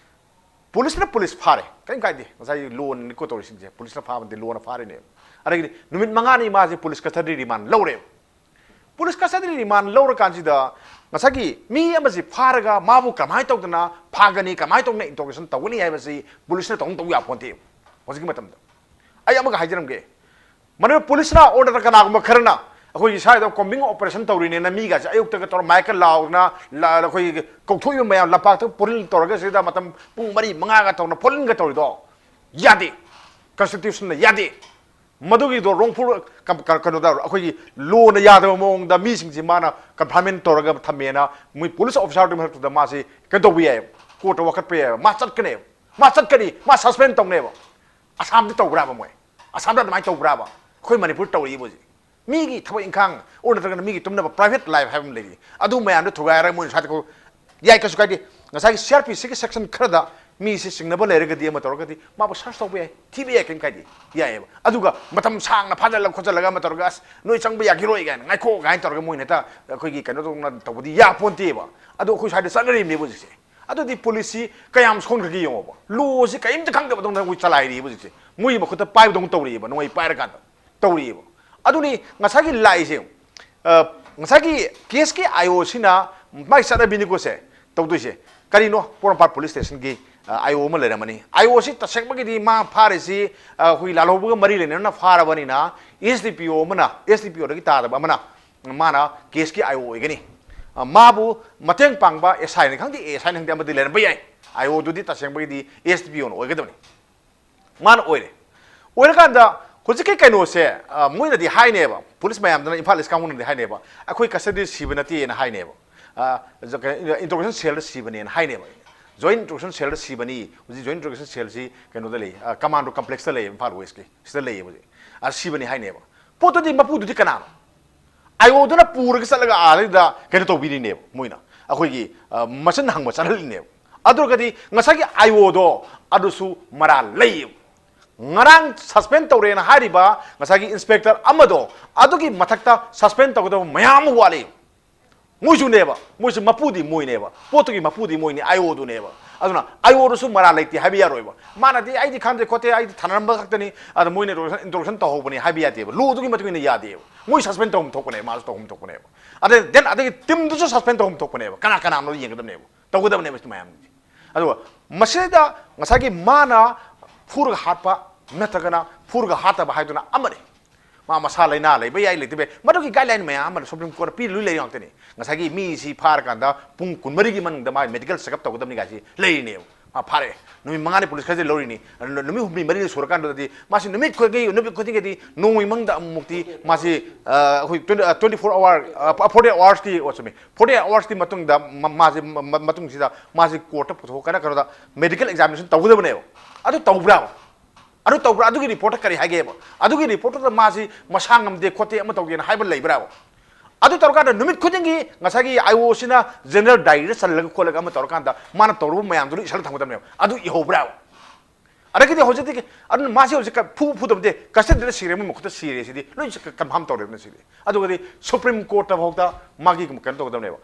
ꯄꯨꯂꯤꯁꯅ ꯄꯨꯂꯤꯁ ꯐꯥꯔꯦ, ꯀꯔꯤꯝ ꯀꯥꯏꯗꯦ꯫ ꯉꯁꯥꯏꯒꯤ ꯂꯣꯅꯤꯀꯣ ꯇꯧꯔꯤꯁꯤꯡꯁꯦ, ꯄꯨꯂꯤꯁꯅ ꯐꯥꯕꯗꯤ ꯂꯣꯅ ꯐꯥꯔꯤꯅꯦꯕ꯫ ꯑꯗꯒꯤꯗꯤ ꯅꯨꯃꯤꯠ ꯃꯉꯥꯅꯤ ꯃꯥꯁꯦ ꯄꯨꯂꯤꯁ ꯀꯁꯇꯗꯤ ꯔꯤꯃꯥꯟ ꯂꯧꯔꯦꯕ꯫ ꯄꯨꯂꯤꯁ ꯀꯁꯇꯗꯤ ꯔꯤꯃꯥꯟ ꯂꯧꯔꯀꯥꯟꯁꯤꯗ ꯉꯁꯥꯏꯒꯤ ꯃꯤ ꯑꯃꯁꯤ ꯐꯥꯔꯒ ꯃꯥꯕꯨ ꯀꯃꯥꯏꯅ ꯇꯧꯗꯅ ꯐꯥꯒꯅꯤ, ꯀꯃꯥꯏꯅ ꯇꯧꯗꯅ ꯏꯟꯇ꯭ꯔꯣꯒꯦꯁꯟ ꯇꯧꯒꯅꯤ ꯍꯥꯏꯕꯁꯤ ꯄꯨꯂꯤꯁꯅ ꯇꯧꯅ ꯇꯧ ꯌꯥꯄꯣꯟꯇꯦ ꯍꯧꯖꯤꯛꯀꯤ ꯃꯇꯝꯗ꯫ ꯑꯩ ꯑꯃꯒ ꯍꯥꯏꯖꯔꯝꯒꯦ, ꯃꯅꯤꯄꯨꯔ ꯄꯨꯂꯤꯁꯅ ꯑꯣꯔꯗꯔ ꯀꯅꯥꯒꯨꯝꯕ ꯈꯔꯅ ꯑꯩꯈꯣꯏꯒꯤ ꯁ꯭ꯋꯥꯏꯗ ꯀꯣꯝꯕꯤꯡ ꯑꯣꯄꯔꯦꯁꯟ ꯇꯧꯔꯤꯅꯦꯅ ꯃꯤꯒꯁꯦ ꯑꯌꯨꯛꯇꯒ ꯇꯧꯔ ꯃꯥꯏꯛꯀ ꯂꯥꯎꯗꯅ ꯂ-, ꯑꯩꯈꯣꯏꯒꯤ ꯀꯧꯊꯣꯛꯏꯕ ꯃꯌꯥꯝ ꯂꯝꯄꯥꯛꯇ ꯄꯣꯂꯤꯡ ꯇꯧꯔꯒ ꯁꯤꯗ ꯃꯇꯝ ꯄꯨꯡ ꯃꯔꯤ ꯃꯉꯥꯒ ꯇꯧꯅ ꯄꯣꯂꯤꯡꯒ ꯇꯧꯔꯤꯗꯣ ꯌꯥꯗꯦ, ꯀꯟꯁꯇꯤꯇ꯭ꯌꯨꯁꯟꯅ ꯌꯥꯗꯦ꯫ ꯃꯗꯨꯒꯤꯗꯣ ꯔꯣꯡꯐꯨꯜ ꯀꯩꯅꯣꯗ ꯑꯩꯈꯣꯏꯒꯤ ꯂꯣꯅ ꯌꯥꯗꯕ ꯃꯑꯣꯡꯗ ꯃꯤꯁꯤꯡꯁꯤ ꯃꯥꯅ ꯀꯟꯐꯥꯏꯟꯃꯦꯟ ꯇꯧꯔꯒ ꯊꯝꯃꯦꯅ ꯃꯣꯏ ꯄꯨꯂꯤꯁ ꯑꯣꯐꯤꯁꯥꯔꯗꯨꯒꯤ ꯃꯊꯛꯇꯨꯗ ꯃꯥꯁꯤ ꯀꯩꯅꯣ ꯇꯧꯕ ꯌꯥꯏꯌꯦꯕ, ꯀꯣꯔꯠꯇ ꯋꯥꯀꯠꯄ ꯌꯥꯏꯌꯦꯕ꯫ ꯃꯥ ꯆꯠꯀꯅꯦꯕ, ꯃꯥ ꯆꯠꯀꯅꯤ, ꯃꯥ ꯁꯁꯄꯦꯟ ꯇꯧꯅꯦꯕ꯫ ꯑꯁꯥꯝꯗ ꯇꯧꯕ꯭ꯔꯥꯕ ꯃꯣꯏ? ꯑꯁꯥꯝꯗ ꯑꯗꯨꯃꯥꯏꯅ ꯇꯧꯕ꯭ꯔꯥꯕ? ꯑꯩꯈꯣꯏ ꯃꯅꯤꯄꯨꯔ ꯇꯧꯔꯤꯕ ꯍꯧꯖꯤꯛ꯫ ꯃꯤꯒꯤ ꯊꯕꯛ ꯏꯪꯈꯥꯡ ꯑꯣꯔ ꯅꯠꯇ꯭ꯔꯒꯅ ꯃꯤꯒꯤ ꯇꯨꯝꯅꯕ ꯄ꯭ꯔꯥꯏꯚꯦꯠ ꯂꯥꯏꯐ ꯍꯥꯏꯕ ꯑꯃ ꯂꯩꯔꯤ, ꯑꯗꯨ ꯃꯌꯥꯝꯗꯣ ꯊꯨꯒꯥꯏꯔꯒ ꯃꯣꯏꯅ ꯁ꯭ꯋꯥꯏꯗ ꯌꯥꯏ, ꯀꯩꯁꯨ ꯀꯥꯏꯗꯦ꯫ ꯉꯁꯥꯏꯒꯤ ꯁꯤ ꯑꯥꯔ ꯄꯤ ꯁꯤꯒꯤ ꯁꯦꯛꯁꯟ ꯈꯔꯗ ꯃꯤꯁꯤ ꯆꯤꯡꯅꯕ ꯂꯩꯔꯒꯗꯤ, ꯑꯃ ꯇꯧꯔꯒꯗꯤ ꯃꯥꯕꯨ ꯁꯔꯆ ꯇꯧꯕ ꯌꯥꯏ, ꯊꯤꯕ ꯌꯥꯏ, ꯀꯔꯤꯝ ꯀꯥꯏꯗꯦ, ꯌꯥꯏꯑꯕ꯫ ꯑꯗꯨꯒ ꯃꯇꯝ ꯁꯥꯡꯅ ꯐꯥꯖꯜꯂꯒ ꯈꯣꯠꯆꯜꯂꯒ ꯑꯃ ꯇꯧꯔꯒ, "ꯑꯁ, ꯅꯣꯏ ꯆꯪꯕ ꯌꯥꯈꯤꯔꯣꯏ" ꯀꯥꯏꯅ, "ꯉꯥꯏꯈꯣ" ꯀꯥꯏꯅ ꯇꯧꯔꯒ ꯃꯣꯏꯅ ꯍꯦꯛꯇ ꯑꯩꯈꯣꯏꯒꯤ ꯀꯩꯅꯣ ꯇꯧꯅ ꯇꯧꯕꯗꯤ ꯌꯥꯄꯣꯟꯇꯦꯕ꯫ ꯑꯗꯣ ꯑꯩꯈꯣꯏ ꯁ꯭ꯋꯥꯏꯗ ꯆꯠꯅꯔꯤꯕꯅꯦꯕ ꯍꯧꯖꯤꯛꯁꯦ꯫ ꯑꯗꯨꯗꯤ ꯄꯨꯂꯤꯁꯁꯤ ꯀꯌꯥꯝ ꯁꯣꯟꯈ꯭ꯔꯒꯦ ꯌꯦꯡꯉꯣꯕ꯫ ꯂꯣꯁꯤ ꯀꯔꯤꯝꯇ ꯈꯪꯗꯕꯗꯧꯅ ꯑꯩꯈꯣꯏ ꯆꯂꯥꯏꯔꯤꯕ ꯍꯧꯖꯤꯛꯁꯦ꯫ ꯃꯣꯏꯒꯤ ꯃꯈꯨꯠꯇ ꯄꯥꯏꯕꯗꯧꯅ ꯇꯧꯔꯤꯑꯕ, ꯅꯣꯡꯃꯩ ꯄꯥꯏꯔꯀꯥꯟꯗ ꯇꯧꯔꯤꯑꯕ꯫ ꯑꯗꯨꯅꯤ ꯉꯁꯥꯏꯒꯤ ꯂꯥꯛꯏꯁꯦ꯫ ꯑ, ꯉꯁꯥꯏꯒꯤ ꯀꯦꯁꯀꯤ ꯑꯥꯏ ꯑꯣꯁꯤꯅ ꯃꯥꯏ ꯆꯠꯅꯕꯤꯅꯤꯀꯣ ꯁꯦ ꯇꯧꯗꯣꯏꯁꯦ꯫ ꯀꯔꯤꯅꯣ? ꯄꯣꯔꯣꯝꯄꯥꯠ ꯄꯨꯂꯤꯁ ꯁ꯭ꯇꯦꯁꯟꯒꯤ, ꯑ, ꯑꯥꯏ ꯑꯣ ꯑꯃ ꯂꯩꯔꯝꯃꯅꯤ꯫ ꯑꯥꯏ ꯑꯣꯁꯤ ꯇꯁꯦꯡꯕꯒꯤꯗꯤ ꯃꯥ ꯐꯥꯔꯤꯁꯤ, ꯑ, ꯑꯩꯈꯣꯏꯒꯤ ꯂꯥꯜꯍꯧꯕꯒ ꯃꯔꯤ ꯂꯩꯅꯅ ꯐꯥꯔꯕꯅꯤꯅ ꯑꯦꯁ ꯗꯤ ꯄꯤ ꯑꯣ ꯑꯃꯅ, ꯑꯦꯁ ꯗꯤ ꯄꯤ ꯑꯣꯗꯒꯤ ꯇꯥꯗꯕ ꯑꯃꯅ ꯃꯥꯅ ꯀꯦꯁꯀꯤ ꯑꯥꯏ ꯑꯣ ꯑꯣꯏꯒꯅꯤ꯫ ꯑ, ꯃꯥꯕꯨ ꯃꯇꯦꯡ ꯄꯥꯡꯕ ꯑꯦꯁ ꯑꯥꯏꯅꯤ ꯈꯪꯗꯦ, ꯑꯦ ꯑꯦꯁ ꯑꯥꯏꯅꯤ ꯈꯪꯗꯦ, ꯑꯃꯗꯤ ꯂꯩꯔꯝꯕ ꯌꯥꯏ꯫ ꯑꯥꯏ ꯑꯣꯗꯨꯗꯤ ꯇꯁꯦꯡꯕꯒꯤꯗꯤ ꯑꯦꯁ ꯗꯤ ꯄꯤ ꯑꯣꯅ ꯑꯣꯏꯒꯗꯕꯅꯤ꯫ ꯃꯥꯅ ꯑꯣꯏꯔꯦ꯫ ꯑꯣꯏꯔꯀꯥꯟꯗ ꯍꯧꯖꯤꯛꯀꯤ ꯀꯩꯅꯣꯁꯦ, ꯑ, ꯃꯣꯏꯅꯗꯤ ꯍꯥꯏꯅꯦꯕ, ꯄꯨꯂꯤꯁ ꯃꯌꯥꯝꯗꯨꯅ, ꯏꯝꯐꯥꯜ ꯏꯁ ꯀꯥꯡꯕꯨꯅꯗꯤ ꯍꯥꯏꯅꯦꯕ, "ꯑꯩꯈꯣꯏ ꯀꯁꯇꯗꯤ ꯁꯤꯕ ꯅꯠꯇꯦꯅ" ꯍꯥꯏꯅꯦꯕ꯫ ꯑ, ꯖ-, ꯀꯩꯅꯣ, ꯏꯟꯇ꯭ꯔꯣꯒꯦꯁꯟ ꯁꯦꯜꯗ ꯁꯤꯕꯅꯦꯅ ꯍꯥꯏꯅꯦꯕ꯫ ꯖꯣꯏꯟ ꯏꯟꯇ꯭ꯔꯣꯒꯦꯁꯟ ꯁꯦꯜꯗ ꯁꯤꯕꯅꯤ꯫ ꯍꯧꯖꯤꯛ ꯖꯣꯏꯟ ꯏꯟꯇ꯭ꯔꯣꯒꯦꯁꯟ ꯁꯦꯜꯁꯤ ꯀꯩꯅꯣꯗ ꯂꯩ, ꯑ, ꯀꯃꯥꯟꯗꯣ ꯀꯝꯄ꯭ꯂꯦꯛꯁꯇ ꯂꯩꯌꯦ, ꯏꯝꯐꯥꯜ ꯋꯦꯁꯀꯤ꯫ ꯁꯤꯗ ꯂꯩꯌꯦꯕ ꯍꯧꯖꯤꯛ꯫ ꯑ, ꯁꯤꯕꯅꯤ ꯍꯥꯏꯅꯦꯕ꯫ ꯄꯣꯠꯇꯨꯗꯤ, ꯃꯄꯨꯗꯨꯗꯤ ꯀꯅꯥꯅꯣ? ꯑꯥꯏ ꯑꯣꯗꯨꯅ ꯄꯨꯔꯒ ꯆꯠꯂꯒ ꯑꯥꯗꯩꯗ ꯀꯩꯅꯣ ꯇꯧꯕꯤꯔꯤꯅꯦꯕ ꯃꯣꯏꯅ꯫ ꯑꯩꯈꯣꯏꯒꯤ, ꯑ, ꯃꯆꯤꯟ ꯍꯪꯕ ꯆꯠꯍꯜꯂꯤꯅꯦꯕ꯫ ꯑꯗꯨ ꯑꯣꯏꯔꯒꯗꯤ ꯉꯁꯥꯏꯒꯤ ꯑꯥꯏ ꯑꯣꯗꯣ ꯑꯗꯨꯁꯨ ꯃꯔꯥꯜ ꯂꯩ꯫ ꯉꯔꯥꯡ ꯁꯁꯄꯦꯟ ꯇꯧꯔꯦꯅ ꯍꯥꯏꯔꯤꯕ ꯉꯁꯥꯏꯒꯤ ꯏꯟꯁꯄꯦꯛꯇꯔ ꯑꯃꯗꯣ, ꯑꯗꯨꯒꯤ ꯃꯊꯛꯇ ꯁꯁꯄꯦꯟ ꯇꯧꯒꯗꯕ ꯃꯌꯥꯝ ꯑꯃ ꯋꯥꯠꯂꯤ꯫ ꯃꯣꯏꯁꯨꯅꯦꯕ, ꯃꯣꯏꯁꯨ ꯃꯄꯨꯗꯤ ꯃꯣꯏꯅꯦꯕ, ꯄꯣꯠꯇꯨꯒꯤ ꯃꯄꯨꯗꯤ ꯃꯣꯏꯅꯤ, ꯑꯥꯏ ꯑꯣꯗꯨꯅꯦꯕ꯫ ꯑꯗꯨꯅ ꯑꯥꯏ ꯑꯣꯗꯨꯁꯨ ꯃꯔꯥꯜ ꯂꯩꯇꯦ ꯍꯥꯏꯕ ꯌꯥꯔꯣꯏꯕ꯫ ꯃꯥꯅꯗꯤ "ꯑꯩꯗꯤ ꯈꯪꯗꯦ ꯈꯣꯠꯇꯦ, ꯑꯩꯗꯤ ꯊꯥꯅꯔꯝꯕ ꯈꯛꯇꯅꯤ, ꯑꯗ ꯃꯣꯏꯅ ꯏꯟꯇ꯭ꯔꯣꯗꯛꯁꯟ ꯇꯧꯍꯧꯕꯅꯤ" ꯍꯥꯏꯕ ꯌꯥꯗꯦꯕ꯫ ꯂꯣꯗꯨꯒꯤ ꯃꯇꯨꯡ ꯏꯟꯅ ꯌꯥꯗꯦꯕ꯫ ꯃꯣꯏ ꯁꯁꯄꯦꯟ ꯇꯧꯐꯝ ꯊꯣꯛꯄꯅꯦꯕ, ꯃꯥꯁꯨ ꯇꯧꯐꯝ ꯊꯣꯛꯄꯅꯦꯕ꯫ ꯑꯗꯩ ꯗꯦꯟ ꯑꯗꯒꯤ ꯇꯤꯝꯗꯨꯁꯨ ꯁꯁꯄꯦꯟ ꯇꯧꯐꯝ ꯊꯣꯛꯄꯅꯦꯕ꯫ ꯀꯅꯥ ꯀꯅꯥꯅꯣ ꯌꯦꯡꯒꯗꯕꯅꯦꯕ, ꯇꯧꯒꯗꯕꯅꯦꯕ ꯁꯤ ꯃꯌꯥꯝꯁꯦ꯫ ꯑꯗꯨꯒ ꯃꯁꯤꯗ ꯉꯁꯥꯏꯒꯤ ꯃꯥꯅ ꯐꯨꯔꯒ ꯍꯥꯠꯄ ꯅꯠꯇ꯭ꯔꯒꯅ ꯐꯨꯔꯒ ꯍꯥꯠꯇꯕ ꯍꯥꯏꯗꯨꯅ ꯑꯃꯅꯤ꯫ ꯃꯥ ꯃꯁꯥ ꯂꯥꯏꯅꯥ ꯂꯩꯕ ꯌꯥꯏ, ꯂꯩꯇꯕ ꯌꯥꯏ, ꯃꯗꯨꯒꯤ ꯒꯥꯏꯗꯂꯥꯏꯟ ꯃꯌꯥꯝ ꯑꯃ ꯁꯨꯄ꯭ꯔꯤꯝ ꯀꯣꯔꯠꯅ ꯄꯤ ꯂꯣꯏ ꯂꯩꯔꯤ ꯉꯥꯛꯇꯅꯤ꯫ ꯉꯁꯥꯏꯒꯤ ꯃꯤꯁꯤ ꯐꯥꯔꯀꯥꯟꯗ ꯄꯨꯡ ꯀꯨꯟꯃꯔꯤꯒꯤ ꯃꯅꯨꯡꯗ ꯃꯥ ꯃꯦꯗꯤꯀꯦꯜ ꯆꯦꯛꯑꯞ ꯇꯧꯒꯗꯕꯅꯤ ꯀꯥꯏꯁꯤ ꯂꯩꯔꯤꯅꯦꯕ꯫ ꯃꯥ ꯐꯥꯔꯛꯑꯦ, ꯅꯨꯃꯤꯠ ꯃꯉꯥꯅꯤ ꯄꯨꯂꯤꯁ ꯀꯁꯇꯗꯤ ꯂꯧꯔꯤꯅꯤ꯫ ꯅꯨꯃꯤꯠ ꯍꯨꯝꯅꯤ ꯃꯔꯤꯅꯤ ꯁꯨꯔꯀꯥꯟꯗꯗꯤ ꯃꯥꯁꯤ ꯅꯨꯃꯤꯠ ꯈꯨꯗꯤꯡꯒꯤ, ꯅꯨꯃꯤꯠ ꯈꯨꯗꯤꯡꯒꯤꯗꯤ ꯅꯣꯡꯃꯒꯤ ꯃꯅꯨꯡꯗ ꯑꯃꯨꯛꯃꯨꯛꯇꯤ ꯃꯥꯁꯤ, ꯑ, ꯑꯩꯈꯣꯏ ꯇ꯭ꯋꯦꯟꯇꯤ, ꯑ, ꯇ꯭ꯋꯦꯟꯇꯤ ꯐꯣꯔ ꯑꯋꯥꯔ, ꯑ, ꯐꯣꯔꯇꯤ ꯑꯋꯥꯔꯁꯇꯤ, ꯑꯣ, ꯆꯨꯝꯃꯤ, ꯐꯣꯔꯇꯤ ꯑꯋꯥꯔꯁꯇꯤ ꯃꯇꯨꯡꯗ ꯃ-, ꯃꯥꯁꯤ ꯃ-, ꯃ-, ꯃꯇꯨꯡꯁꯤꯗ ꯃꯥꯁꯤ ꯀꯣꯔꯠꯇ ꯄꯨꯊꯣꯛꯀꯅ ꯀꯩꯅꯣꯗ ꯃꯦꯗꯤꯀꯦꯜ ꯑꯦꯛꯖꯥꯃꯤꯅꯦꯁꯟ ꯇꯧꯒꯗꯕꯅꯦꯕ꯫ ꯑꯗꯨ ꯇꯧꯕ꯭ꯔꯥ? ꯑꯗꯨ ꯇꯧꯕ꯭ꯔꯥ? ꯑꯗꯨꯒꯤ ꯔꯤꯄꯣꯔꯠꯇ ꯀꯔꯤ ꯍꯥꯏꯒꯦꯕ? ꯑꯗꯨꯒꯤ ꯔꯤꯄꯣꯔꯠꯇꯨꯗ ꯃꯥꯁꯤ ꯃꯁꯥ ꯉꯝꯗꯦ ꯈꯣꯠꯇꯦ ꯑꯃ ꯇꯧꯗꯦꯅ ꯍꯥꯏꯕ ꯂꯩꯕ꯭ꯔꯥꯕ? ꯑꯗꯨ ꯇꯧꯔꯀꯥꯟꯗ ꯅꯨꯃꯤꯠ ꯈꯨꯗꯤꯡꯒꯤ ꯉꯁꯥꯏꯒꯤ ꯑꯥꯏ ꯑꯣꯁꯤꯅ ꯖꯦꯅꯔꯦꯜ ꯗꯥꯏꯔꯤꯗ ꯆꯜꯂꯒ ꯈꯣꯠꯂꯒ ꯑꯃ ꯇꯧꯔꯀꯥꯟꯗ ꯃꯥꯅ ꯇꯧꯔꯨꯕ ꯃꯌꯥꯝꯗꯨ ꯂꯣꯏ ꯏꯁꯜꯂ ꯊꯝꯒꯗꯕꯅꯦꯕ꯫ ꯑꯗꯨ ꯏꯍꯧꯕ꯭ꯔꯥꯕ? ꯑꯗꯒꯤꯗꯤ ꯍꯧꯖꯤꯛꯇꯤ ꯑꯗꯨꯅ ꯃꯥꯁꯤ ꯍꯧꯖꯤꯛ ꯐꯨ ꯐꯨꯗꯕꯗꯤ ꯀꯁꯇꯗꯤꯗ ꯁꯤꯔꯦ, ꯃꯣꯏ ꯃꯈꯨꯠꯇ ꯁꯤꯔꯦ, ꯁꯤꯗꯤ ꯂꯣꯏ ꯀꯟꯐꯥꯔꯝ ꯇꯧꯔꯦꯕꯅ ꯁꯤꯗꯤ꯫ ꯑꯗꯨꯒꯗꯤ ꯁꯨꯄ꯭ꯔꯤꯝ ꯀꯣꯔꯠꯇ ꯐꯥꯎꯗ ꯃꯥꯒꯤ ꯀꯩꯅꯣ ꯇꯧꯒꯗꯕꯅꯦꯕ꯫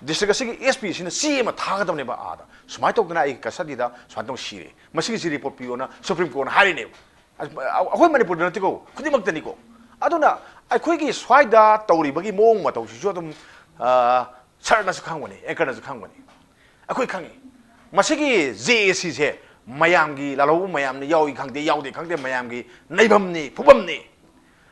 ꯗꯤꯁꯇ꯭ꯔꯤꯛ ꯑꯁꯤꯒꯤ ꯑꯦꯁ ꯄꯤ ꯁꯤꯅ ꯆꯦ ꯑꯃ ꯊꯥꯒꯗꯕꯅꯦꯕ ꯑꯥꯗ, "ꯁꯨꯃꯥꯏꯅ ꯇꯧꯗꯅ ꯑꯩꯒꯤ ꯀꯁꯇꯗꯤꯗ ꯁꯨꯃꯥꯏꯅ ꯇꯧꯅ ꯁꯤꯔꯦ, ꯃꯁꯤꯒꯤꯁꯤ ꯔꯤꯄꯣꯔꯠ ꯄꯤꯌꯣꯅ" ꯁꯨꯄ꯭ꯔꯤꯝ ꯀꯣꯔꯠꯅ ꯍꯥꯏꯔꯤꯅꯦꯕ꯫ ꯑꯩꯈꯣꯏ ꯃꯅꯤꯄꯨꯔꯗ ꯅꯠꯇꯦꯀꯣ, ꯈꯨꯗꯤꯡꯃꯛꯇꯅꯤꯀꯣ꯫ ꯑꯗꯨꯅ ꯑꯩꯈꯣꯏꯒꯤ ꯁ꯭ꯋꯥꯏꯗ ꯇꯧꯔꯤꯕꯒꯤ ꯃꯑꯣꯡ ꯃꯇꯧꯁꯤꯁꯨ ꯑꯗꯨꯝ, ꯑ, ꯁꯥꯔꯅꯁꯨ ꯈꯪꯕꯅꯤ, ꯑꯦꯡꯀꯔꯅꯁꯨ ꯈꯪꯕꯅꯤ, ꯑꯩꯈꯣꯏ ꯈꯪꯉꯤ꯫ ꯃꯁꯤꯒꯤ ꯖꯦ ꯑꯦ ꯁꯤꯁꯦ ꯃꯌꯥꯝꯒꯤ ꯂꯥꯜꯍꯧꯕ ꯃꯌꯥꯝꯅ ꯌꯥꯎꯏ ꯈꯪꯗꯦ, ꯌꯥꯎꯗꯦ ꯈꯪꯗꯦ, ꯃꯌꯥꯝꯒꯤ ꯅꯩꯐꯝꯅꯤ, ꯐꯨꯐꯝꯅꯤ꯫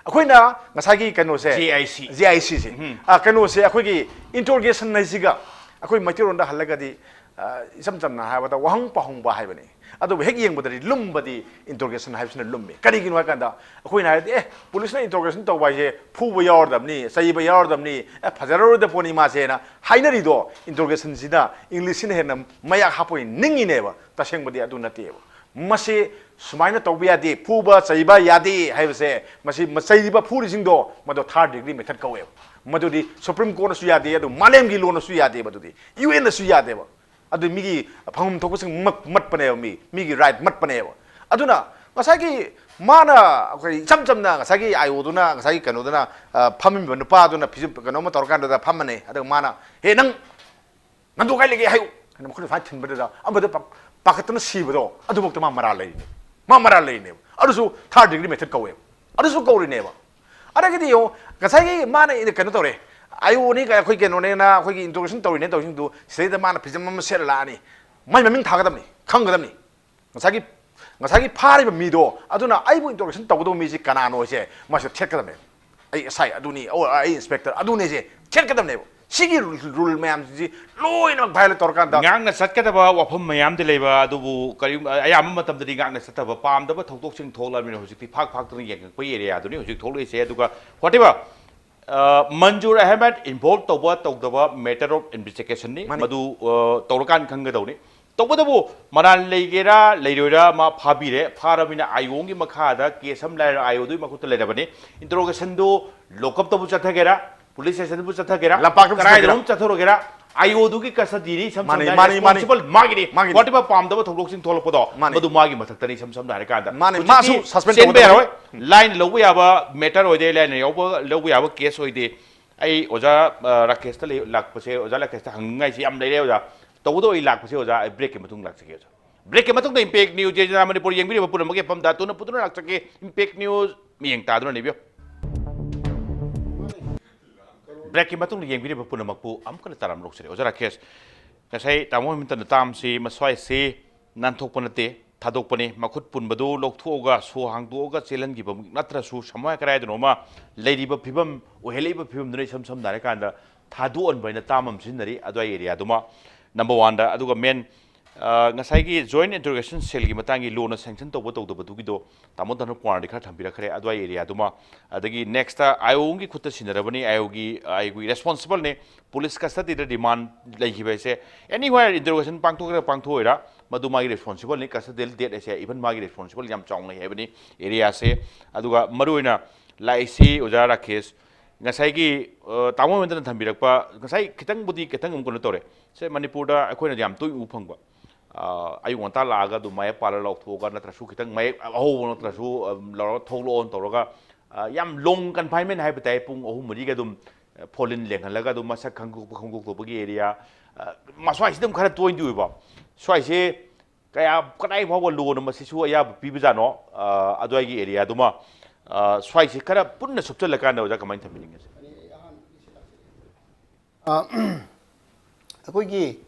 ꯑꯩꯈꯣꯏꯅ ꯉꯁꯥꯏꯒꯤ ꯀꯩꯅꯣꯁꯦ, JIC꯫ JIC ꯁꯦ, ꯎꯝ꯫ ꯑ, ꯀꯩꯅꯣꯁꯦ, ꯑꯩꯈꯣꯏꯒꯤ ꯏꯟꯇ꯭ꯔꯣꯒꯦꯁꯟ ꯍꯥꯏꯁꯤꯒ ꯑꯩꯈꯣꯏ ꯃꯩꯇꯩꯔꯣꯟꯗ ꯍꯜꯂꯒꯗꯤ, ꯑ, ꯏꯆꯝ ꯆꯝꯅ ꯍꯥꯏꯔꯕꯗ ꯋꯥꯍꯪ ꯄꯥꯎꯍꯪꯕ ꯍꯥꯏꯕꯅꯤ꯫ ꯑꯗꯨꯕꯨ ꯍꯦꯛ ꯌꯦꯡꯕꯗꯗꯤ ꯂꯨꯝꯕꯗꯤ ꯏꯟꯇ꯭ꯔꯣꯒꯦꯁꯟ ꯍꯥꯏꯕꯁꯤꯅ ꯂꯨꯝꯃꯤ꯫ ꯀꯔꯤꯒꯤꯅꯣ ꯍꯥꯏ ꯀꯥꯟꯗ ꯑꯩꯈꯣꯏꯅ ꯍꯥꯏꯔꯗꯤ, "ꯑꯦ, ꯄꯨꯂꯤꯁꯅ ꯏꯟꯇ꯭ꯔꯣꯒꯦꯁꯟ ꯇꯧꯕ ꯍꯥꯏꯁꯦ ꯐꯨꯕ ꯌꯥꯎꯔꯗꯕꯅꯤ, ꯆꯩꯕ ꯌꯥꯎꯔꯗꯕꯅꯤ, ꯑꯦ, ꯐꯖꯔꯔꯣꯏꯗ ꯄꯣꯠꯅꯤ ꯃꯥꯁꯦꯅ" ꯍꯥꯏꯅꯔꯤꯗꯣ, ꯏꯟꯇ꯭ꯔꯣꯒꯦꯁꯟꯁꯤꯅ ꯏꯪꯂꯤꯁꯁꯤꯅ ꯍꯦꯟꯅ ꯃꯌꯥꯛ ꯍꯥꯞꯄ ꯑꯣꯏꯅ ꯅꯤꯡꯉꯤꯅꯦꯕ꯫ ꯇꯁꯦꯡꯕꯗꯤ ꯑꯗꯨ ꯅꯠꯇꯦꯕ꯫ ꯃꯁꯤ ꯁꯨꯃꯥꯏꯅ ꯇꯧꯕ ꯌꯥꯗꯦ, ꯐꯨꯕ ꯆꯩꯕ ꯌꯥꯗꯦ ꯍꯥꯏꯕꯁꯦ, ꯃꯁꯤ ꯆꯩꯔꯤꯕ ꯐꯨꯔꯤꯁꯤꯡꯗꯣ ꯃꯗꯨ ꯊꯥꯔꯠ ꯗꯤꯒ꯭ꯔꯤ ꯃꯦꯊꯠ ꯀꯧꯋꯦꯕ꯫ ꯃꯗꯨꯗꯤ ꯁꯨꯄ꯭ꯔꯤꯝ ꯀꯣꯔꯠꯅꯁꯨ ꯌꯥꯗꯦ, ꯑꯗꯨ ꯃꯥꯂꯦꯝꯒꯤ ꯂꯣꯅꯁꯨ ꯌꯥꯗꯦꯕ, ꯑꯗꯨꯗꯤ ꯌꯨ ꯑꯦꯟꯅꯁꯨ ꯌꯥꯗꯦꯕ꯫ ꯑꯗꯨ ꯃꯤꯒꯤ ꯐꯪꯐꯝ ꯊꯣꯛꯄꯁꯤꯡ ꯃꯠ- ꯃꯠꯄꯅꯦꯕ, ꯃꯤ ꯃꯤꯒꯤ ꯔꯥꯏꯠ ꯃꯠꯄꯅꯦꯕ꯫ ꯑꯗꯨꯅ ꯉꯁꯥꯏꯒꯤ ꯃꯥꯅ, ꯑꯩꯈꯣꯏ ꯏꯆꯝ ꯆꯝꯅ ꯉꯁꯥꯏꯒꯤ ꯑꯥꯏ ꯑꯣꯗꯨꯅ, ꯉꯁꯥꯏꯒꯤ ꯀꯩꯅꯣꯗꯨꯅ, ꯑ, ꯐꯝꯃꯤꯕ ꯅꯨꯄꯥꯗꯨꯅ ꯐꯤꯖꯨ ꯀꯩꯅꯣꯝꯃ ꯇꯧꯔꯀꯥꯟꯗꯨꯗ ꯐꯝꯃꯅꯤ, ꯑꯗꯨꯒ ꯃꯥꯅ, "ꯍꯦ, ꯅꯪ ꯅꯟꯗꯨ ꯀꯥꯏ ꯂꯩꯒꯦ ꯍꯥꯏꯌꯨ" ꯍꯥꯏꯅ ꯃꯈꯨꯠꯅ ꯁꯨꯃꯥꯏꯅ ꯊꯤꯟꯕꯗꯨꯗ ꯑꯃꯗ ꯄꯥ- ꯄꯥꯈꯠꯇꯅ ꯁꯤꯕꯗꯣ, ꯑꯗꯨꯐꯥꯎꯗ ꯃꯥ ꯃꯔꯥꯜ ꯂꯩꯔꯤꯅꯦ꯫ ꯃꯥ ꯃꯔꯥꯜ ꯂꯩꯔꯤꯅꯦꯕ꯫ ꯑꯗꯨꯁꯨ ꯊꯥꯔꯠ ꯗꯤꯒ꯭ꯔꯤ ꯃꯦꯊꯠ ꯀꯧꯋꯦꯕ꯫ ꯑꯗꯨꯁꯨ ꯀꯧꯔꯤꯅꯦꯕ꯫ ꯑꯗꯒꯤꯗꯤ ꯌꯦꯡꯉꯣ, ꯉꯁꯥꯏꯒꯤ ꯃꯥꯅ ꯀꯩꯅꯣ ꯇꯧꯔꯦ, ꯑꯥꯏ ꯑꯣꯅꯤ, ꯑꯩꯈꯣꯏ ꯀꯩꯅꯣꯅꯦꯅ, ꯑꯩꯈꯣꯏꯒꯤ ꯏꯟꯇ꯭ꯔꯣꯒꯦꯁꯟ ꯇꯧꯔꯤꯅꯦ ꯇꯧꯔꯤꯁꯤꯡꯗꯨ, ꯁꯤꯗꯩꯗ ꯃꯥꯅ ꯐꯤꯖꯝ ꯑꯃ ꯁꯦꯠꯂ ꯂꯥꯛꯑꯅꯤ꯫ ꯃꯥꯏ ꯃꯃꯤꯡ ꯊꯥꯒꯗꯕꯅꯤ, ꯈꯪꯒꯗꯕꯅꯤ꯫ ꯉꯁꯥꯏꯒꯤ, ꯉꯁꯥꯏꯒꯤ ꯐꯥꯔꯤꯕ ꯃꯤꯗꯣ, ꯑꯗꯨꯅ ꯑꯩꯕꯨ ꯏꯟꯇ꯭ꯔꯣꯒꯦꯁꯟ ꯇꯧꯒꯗꯧꯕ ꯃꯤꯁꯤ ꯀꯅꯥꯅꯣ ꯍꯥꯏꯁꯦ ꯃꯥꯁꯦ ꯊꯦꯠꯀꯗꯕꯅꯦ꯫ "ꯑꯩ ꯑꯦꯁ ꯑꯥꯏ ꯑꯗꯨꯅꯤ, ꯑꯣ, ꯑꯩ ꯏꯟꯁꯄꯦꯛꯇꯔ ꯑꯗꯨꯅꯤꯁꯦ" ꯊꯦꯠꯀꯗꯕꯅꯦꯕ꯫ ꯁꯤꯒꯤ ꯔꯨꯜ, ꯔꯨꯜ ꯃꯌꯥꯝꯁꯤ ꯂꯣꯏꯅꯃꯛ ꯚꯥꯏꯑꯣꯂꯦꯠ ꯇꯧꯔꯀꯥꯟꯗ ꯉꯥꯛꯅ ꯆꯠꯀꯗꯕ ꯋꯥꯐꯝ ꯃꯌꯥꯝꯗꯤ ꯂꯩꯕ, ꯑꯗꯨꯕꯨ ꯀꯔꯤꯒꯨꯝꯕ ꯑꯌꯥꯝꯕ ꯃꯇꯝꯗꯗꯤ ꯉꯥꯛꯅ ꯆꯠꯇꯕ, ꯄꯥꯝꯗꯕ ꯊꯧꯗꯣꯛꯁꯤꯡ ꯊꯣꯛꯂꯕꯅꯤꯅ ꯍꯧꯖꯤꯛꯇꯤ ꯐꯥꯛ ꯐꯥꯛꯇꯅ ꯌꯦꯡꯉꯛꯄꯒꯤ ꯑꯦꯔꯤꯌꯥꯗꯨꯅꯤ ꯍꯧꯖꯤꯛ ꯊꯣꯛꯂꯛꯏꯁꯦ꯫ ꯑꯗꯨꯒ whatever, ꯑ, ꯃꯟꯖꯨꯔ ꯑꯍꯃꯦꯗ ꯏꯟꯚꯣꯜꯕ ꯇꯧꯕ ꯇꯧꯗꯕ matter of investigation ꯅꯤ꯫ ꯃꯥꯅꯤ꯫ ꯃꯗꯨ, ꯑ, ꯇꯧꯔꯀꯥꯟ ꯈꯪꯒꯗꯧꯅꯤ꯫ ꯇꯧꯕꯇꯕꯨ ꯃꯔꯥꯜ ꯂꯩꯒꯦꯔꯥ ꯂꯩꯔꯣꯏꯔꯥ ꯃꯥ ꯐꯥꯕꯤꯔꯦ, ꯐꯥꯔꯕꯅꯤꯅ ꯑꯥꯏ ꯑꯣꯒꯤ ꯃꯈꯥꯗ ꯀꯦꯁ ꯑꯃ ꯂꯩꯔꯦ, ꯑꯥꯏ ꯑꯣꯗꯨꯒꯤ ꯃꯈꯨꯠꯇ ꯂꯩꯔꯕꯅꯤ꯫ ꯏꯟꯇ꯭ꯔꯣꯒꯦꯁꯟꯗꯨ ꯂꯣꯀꯞꯇꯕꯨ ꯆꯠꯊꯒꯦꯔꯥ, ꯄꯨꯂꯤꯁ ꯁ꯭ꯇꯦꯁꯟꯕꯨ ꯆꯠꯊꯒꯦꯔꯥ, ꯂꯝꯄꯥꯛꯇꯕꯨ ꯀꯗꯥꯏꯗꯅꯣꯝ ꯆꯠꯊꯒꯦꯔꯥ, ꯆꯠꯊꯔꯨꯒꯦꯔꯥ, ꯑꯥꯏ ꯑꯣꯗꯨꯒꯤ ꯀꯁꯇꯗꯤꯅꯤ ꯏꯁꯝ ꯃꯥꯅꯤ, ꯁꯝꯅ ꯃꯥꯅꯤ, ꯃꯥꯅꯤ꯫ ꯔꯦꯁꯄꯣꯟꯁꯤꯕꯜ ꯃꯥꯒꯤꯅꯤ꯫ ꯃꯥꯒꯤꯅꯤ꯫ Whatever ꯄꯥꯝꯗꯕ ꯊꯧꯗꯣꯛꯁꯤꯡ ꯊꯣꯛꯂꯛꯄꯗꯣ, ꯃꯥꯅꯤ꯫ ꯃꯗꯨ ꯃꯥꯒꯤ ꯃꯊꯛꯇꯅꯤ ꯏꯁꯝ ꯁꯝꯅ ꯍꯥꯏꯔꯀꯥꯟꯗ꯫ ꯃꯥꯅꯤ, ꯍꯧꯖꯤꯛꯇꯤ ꯃꯥꯁꯨ ꯁꯁꯄꯦꯟ ꯆꯦꯟꯕ ꯇꯧꯒꯗꯕꯅꯤ꯫ ꯌꯥꯔꯣꯏ꯫ ꯂꯥꯏꯅ ꯂꯧꯕ ꯌꯥꯕ ꯃꯦꯇꯔ ꯑꯣꯏꯗꯦ, ꯂꯥꯏꯅ ꯌꯥꯎꯕ, ꯂꯧꯕ ꯌꯥꯕ ꯀꯦꯁ ꯑꯣꯏꯗꯦ꯫ ꯑꯩ ꯑꯣꯖꯥ, ꯑ, ꯔꯥꯀꯦꯁꯇ ꯂꯩ-, ꯂꯥꯛꯄꯁꯦ, ꯑꯣꯖꯥ ꯔꯥꯀꯦꯁꯇ ꯍꯪꯅꯤꯡꯉꯥꯏꯁꯤ ꯌꯥꯝ ꯂꯩꯔꯦ ꯑꯣꯖꯥ꯫ ꯇꯧꯕꯗꯣ ꯑꯩ ꯂꯥꯛꯄꯁꯦ ꯑꯣꯖꯥ, ꯑꯩ ꯕ꯭ꯔꯦꯛꯀꯤ ꯃꯇꯨꯡ ꯂꯥꯛꯆꯒꯦ ꯑꯣꯖꯥ꯫ ꯕ꯭ꯔꯦꯛꯀꯤ ꯃꯇꯨꯡꯗ ꯏꯝꯄꯦꯛ ꯅ꯭ꯌꯨꯁ ꯌꯦꯡꯗꯨꯅ ꯃꯅꯤꯄꯨꯔ ꯌꯦꯡꯕꯤꯔꯤꯕ ꯄꯨꯝꯅꯃꯛꯀꯤ ꯃꯐꯝꯗ ꯇꯨꯅ ꯄꯨꯗꯨꯅ ꯂꯥꯛꯆꯒꯦ꯫ ꯏꯝꯄꯦꯛ ꯅ꯭ꯌꯨꯁ ꯃꯤꯠꯌꯦꯡ ꯇꯥꯗꯨꯅ ꯂꯩꯕꯤꯌꯨ꯫ ꯕ꯭ꯔꯦꯛꯀꯤ ꯃꯇꯨꯡꯗ ꯌꯦꯡꯕꯤꯔꯤꯕ ꯄꯨꯝꯅꯃꯛꯄꯨ ꯑꯃꯨꯛꯀ ꯍꯟꯅ ꯇꯔꯥꯝꯅ ꯑꯣꯛꯆꯔꯤ꯫ ꯑꯣꯖꯥ ꯔꯥꯀꯦꯁ, ꯉꯁꯥꯏ ꯇꯥꯃꯣ ꯍꯦꯃꯟꯇꯅ ꯇꯥꯝꯁꯤ ꯃꯁ꯭ꯋꯥꯏꯁꯤ ꯅꯥꯟꯊꯣꯛꯄ ꯅꯠꯇꯦ, ꯊꯥꯗꯣꯛꯄꯅꯤ꯫ ꯃꯈꯨꯠ ꯄꯨꯟꯕꯗꯨ ꯂꯧꯊꯣꯛꯑꯒ, ꯁꯣ ꯍꯥꯡꯗꯣꯛꯑꯒ ꯆꯦꯜꯍꯟꯈꯤꯕ ꯅꯠꯇ꯭ꯔꯁꯨ, ꯁꯃꯥꯏ ꯀꯔꯥꯏꯗꯅꯣꯃ ꯂꯩꯔꯤꯕ ꯐꯤꯕꯝ, ꯑꯣꯏꯍꯜꯂꯛꯏꯕ ꯐꯤꯕꯝꯗꯨꯅ ꯏꯁꯝ ꯁꯝꯅ ꯍꯥꯏꯔꯀꯥꯟꯗ ꯊꯥꯗꯣꯛꯍꯟꯕ ꯍꯥꯏꯅ ꯇꯥꯝ ꯑꯃ ꯁꯤꯖꯤꯟꯅꯔꯤ꯫ ꯑꯗꯨꯋꯥꯏ ꯑꯦꯔꯤꯌꯥꯗꯨꯃ ꯅꯝꯕꯔ ꯋꯥꯟꯗ꯫ ꯑꯗꯨꯒ ꯃꯦꯟ, ꯑ, ꯉꯁꯥꯏꯒꯤ ꯖꯣꯏꯟ ꯏꯟꯇꯔꯣꯒꯦꯁꯟ ꯁꯦꯜꯒꯤ ꯃꯇꯥꯡꯒꯤ ꯂꯣꯅ ꯁꯦꯡꯁꯟ ꯇꯧꯕ ꯇꯧꯗꯕꯗꯨꯒꯤꯗꯣ ꯇꯥꯃꯣ ꯙꯅꯨ ꯀꯨꯃꯥꯔꯗꯤ ꯈꯔ ꯊꯝꯕꯤꯔꯛꯈ꯭ꯔꯦ, ꯑꯗꯨꯋꯥꯏ ꯑꯦꯔꯤꯌꯥꯗꯨꯃ꯫ ꯑꯗꯒꯤ ꯅꯦꯛꯁꯇ ꯑꯥꯏ ꯑꯣꯒꯤ ꯈꯨꯠꯇ ꯁꯤꯟꯅꯔꯕꯅꯤ, ꯑꯥꯏ ꯑꯣꯒꯤ, ꯑꯥꯏ ꯑꯣꯒꯤ ꯔꯦꯁꯄꯣꯟꯁꯤꯕꯜꯅꯤ꯫ ꯄꯨꯂꯤꯁ ꯀꯁꯇꯗꯤꯗ ꯔꯤꯃꯥꯟ ꯂꯩꯈꯤꯕ ꯍꯥꯏꯁꯦ, ꯑꯦꯅꯤꯋꯦꯌꯔ ꯏꯟꯇꯔꯣꯒꯦꯁꯟ ꯄꯥꯡꯊꯣꯛꯀꯦꯔꯥ ꯄꯥꯡꯊꯣꯛꯑꯣꯏꯔꯥ, ꯃꯗꯨ ꯃꯥꯒꯤ ꯔꯦꯁꯄꯣꯟꯁꯤꯕꯜꯅꯤ꯫ ꯀꯁꯇꯗꯤꯌꯦꯜ ꯗꯦꯠ ꯍꯥꯏꯁꯦ ꯏꯚꯟ ꯃꯥꯒꯤ ꯔꯦꯁꯄꯣꯟꯁꯤꯕꯜ ꯌꯥꯝ ꯆꯥꯎꯅ ꯂꯩ ꯍꯥꯏꯕꯅꯤ ꯑꯦꯔꯤꯌꯥꯁꯦ꯫ ꯑꯗꯨꯒ ꯃꯔꯨꯑꯣꯏꯅ ꯂꯥꯛꯏꯁꯤ ꯑꯣꯖꯥ ꯔꯥꯀꯦꯁ, ꯉꯁꯥꯏꯒꯤ, ꯑ, ꯇꯥꯃꯣ ꯍꯦꯃꯟꯇꯅ ꯊꯝꯕꯤꯔꯛꯄ, ꯉꯁꯥꯏ ꯈꯤꯇꯪꯕꯨꯗꯤ, ꯈꯤꯇꯪ ꯑꯃꯨꯛ ꯀꯩꯅꯣ ꯇꯧꯔꯦ, ꯁꯦ, ꯃꯅꯤꯄꯨꯔꯗ ꯑꯩꯈꯣꯏꯅ ꯌꯥꯝ ꯇꯣꯏꯅ ꯎꯕ ꯐꯪꯕ, ꯑ, ꯑꯌꯨꯛ ꯉꯟꯇꯥ ꯂꯥꯛꯑꯒ ꯑꯗꯨꯝ ꯃꯌꯦꯛ ꯄꯥꯜꯂ ꯂꯥꯎꯊꯣꯛꯑꯒ, ꯅꯠꯇ꯭ꯔꯁꯨ ꯈꯤꯇꯪ ꯃꯌꯦꯛ ꯑꯍꯧꯕ ꯅꯠꯇ꯭ꯔꯁꯨ, ꯑ, ꯂꯧꯔꯒ ꯊꯣꯛꯂꯛꯑꯣꯅ ꯇꯧꯔꯒ, ꯑ, ꯌꯥꯝ long confinement ꯍꯥꯏꯕ ꯇꯥꯏ, ꯄꯨꯡ ꯑꯍꯨꯝ ꯃꯔꯤꯒ ꯑꯗꯨꯝ, ꯑ, ꯐꯣꯟ ꯂꯤꯟ ꯂꯦꯡꯍꯜꯂꯒ ꯑꯗꯨꯝ ꯃꯁꯛ ꯈꯪꯗꯣꯛꯄ ꯈꯪꯗꯣꯛꯇꯕꯒꯤ area, ꯑ, ꯃꯁ꯭ꯋꯥꯏꯁꯤꯗ ꯑꯗꯨꯝ ꯈꯔ ꯇꯣꯏꯅꯗꯤ ꯎꯏꯕ꯫ ꯁ꯭ꯋꯥꯏꯁꯦ ꯀꯌꯥ, ꯀꯗꯥꯏ ꯐꯥꯎꯕ ꯂꯣꯅ ꯃꯁꯤꯁꯨ ꯑꯌꯥꯕ ꯄꯤꯕꯖꯥꯠꯅꯣ? ꯑ, ꯑꯗ꯭ꯋꯥꯏꯒꯤ areaꯗꯨꯃ, ꯑ, ꯁ꯭ꯋꯥꯏꯁꯦ ꯈꯔ ꯄꯨꯟꯅ ꯁꯨꯞꯆꯜꯂꯀꯥꯟꯗ ꯑꯣꯖꯥ ꯀꯃꯥꯏꯅ ꯊꯝꯕꯤꯅꯤꯡꯉꯤ? ꯑ, ꯑꯩꯈꯣꯏꯒꯤ,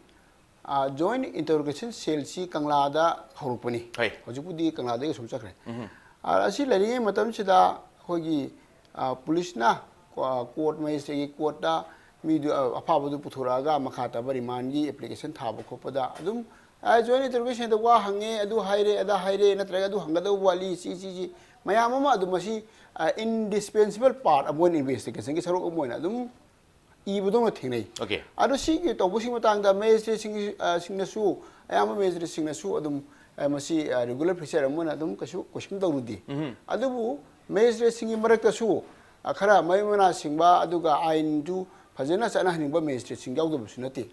ꯑ, Joint Interrogation Cellꯁꯤ ꯀꯪꯂꯥꯗ ꯍꯧꯔꯛꯄꯅꯤ꯫ ꯍꯣꯏ꯫ ꯍꯧꯖꯤꯛꯄꯨꯗꯤ ꯀꯪꯂꯥꯗꯒꯤ ꯑꯁꯨꯝ ꯆꯠꯈ꯭ꯔꯦ꯫ ꯎꯝ꯫ ꯑ, ꯑꯁꯤ ꯂꯩꯔꯤꯉꯩ ꯃꯇꯝꯁꯤꯗ ꯑꯩꯈꯣꯏꯒꯤ, ꯑ, policeꯅ ꯀꯣ-, court, magistrateꯀꯤ courtꯇ ꯃꯤꯗꯨ, ꯑ, ꯑꯐꯕꯗꯨ ꯄꯨꯊꯣꯔꯛꯑꯒ ꯃꯈꯥ ꯇꯥꯕ remandꯀꯤ application ꯊꯥꯕ ꯈꯣꯠꯄꯗ ꯑꯗꯨꯝ, ꯑ, Joint Interrogationꯗ ꯋꯥ ꯍꯪꯉꯦ, ꯑꯗꯨ ꯍꯥꯏꯔꯦ, ꯑꯗꯥ ꯍꯥꯏꯔꯦ, ꯅꯠꯇ꯭ꯔꯒ ꯑꯗꯨ ꯍꯪꯒꯗꯧꯕ ꯋꯥꯠꯂꯤ, ꯁꯤ, ꯁꯤ, ꯁꯤ ꯃꯌꯥꯝ ꯑꯃ ꯑꯗꯨꯝ ꯃꯁꯤ, ꯑ, indispensable part ꯑꯃ ꯑꯣꯏꯅ investigationꯒꯤ ꯁꯔꯨꯛ ꯑꯃ ꯑꯣꯏꯅ ꯑꯗꯨꯝ ꯏꯕꯗꯧꯅ ꯊꯦꯡꯅꯩ꯫ OK꯫ ꯑꯗꯣ ꯁꯤꯒꯤ ꯇꯧꯕꯁꯤꯒꯤ ꯃꯇꯥꯡꯗ magistrateꯁꯤꯡꯒꯤ, ꯑ, ꯁꯤꯡꯅꯁꯨ, ꯑꯌꯥꯝꯕ magistrateꯁꯤꯡꯅꯁꯨ ꯑꯗꯨꯝ, ꯑ, ꯃꯁꯤ, ꯑ, regular feature ꯑꯃ ꯑꯣꯏꯅ ꯑꯗꯨꯝ ꯀꯩꯁꯨ question ꯇꯧꯔꯨꯗꯦ꯫ ꯎꯝ꯫ ꯑꯗꯨꯕꯨ magistrateꯁꯤꯡꯒꯤ ꯃꯔꯛꯇꯁꯨ, ꯑ, ꯈꯔ ꯃꯃꯤꯠ ꯃꯅꯥ ꯁꯤꯡꯕ, ꯑꯗꯨꯒ ꯑꯥꯏꯟꯗꯨ ꯐꯖꯅ ꯆꯠꯅꯍꯟꯅꯤꯡꯕ magistrateꯁꯤꯡ ꯌꯥꯎꯗꯕꯁꯨ ꯅꯠꯇꯦ꯫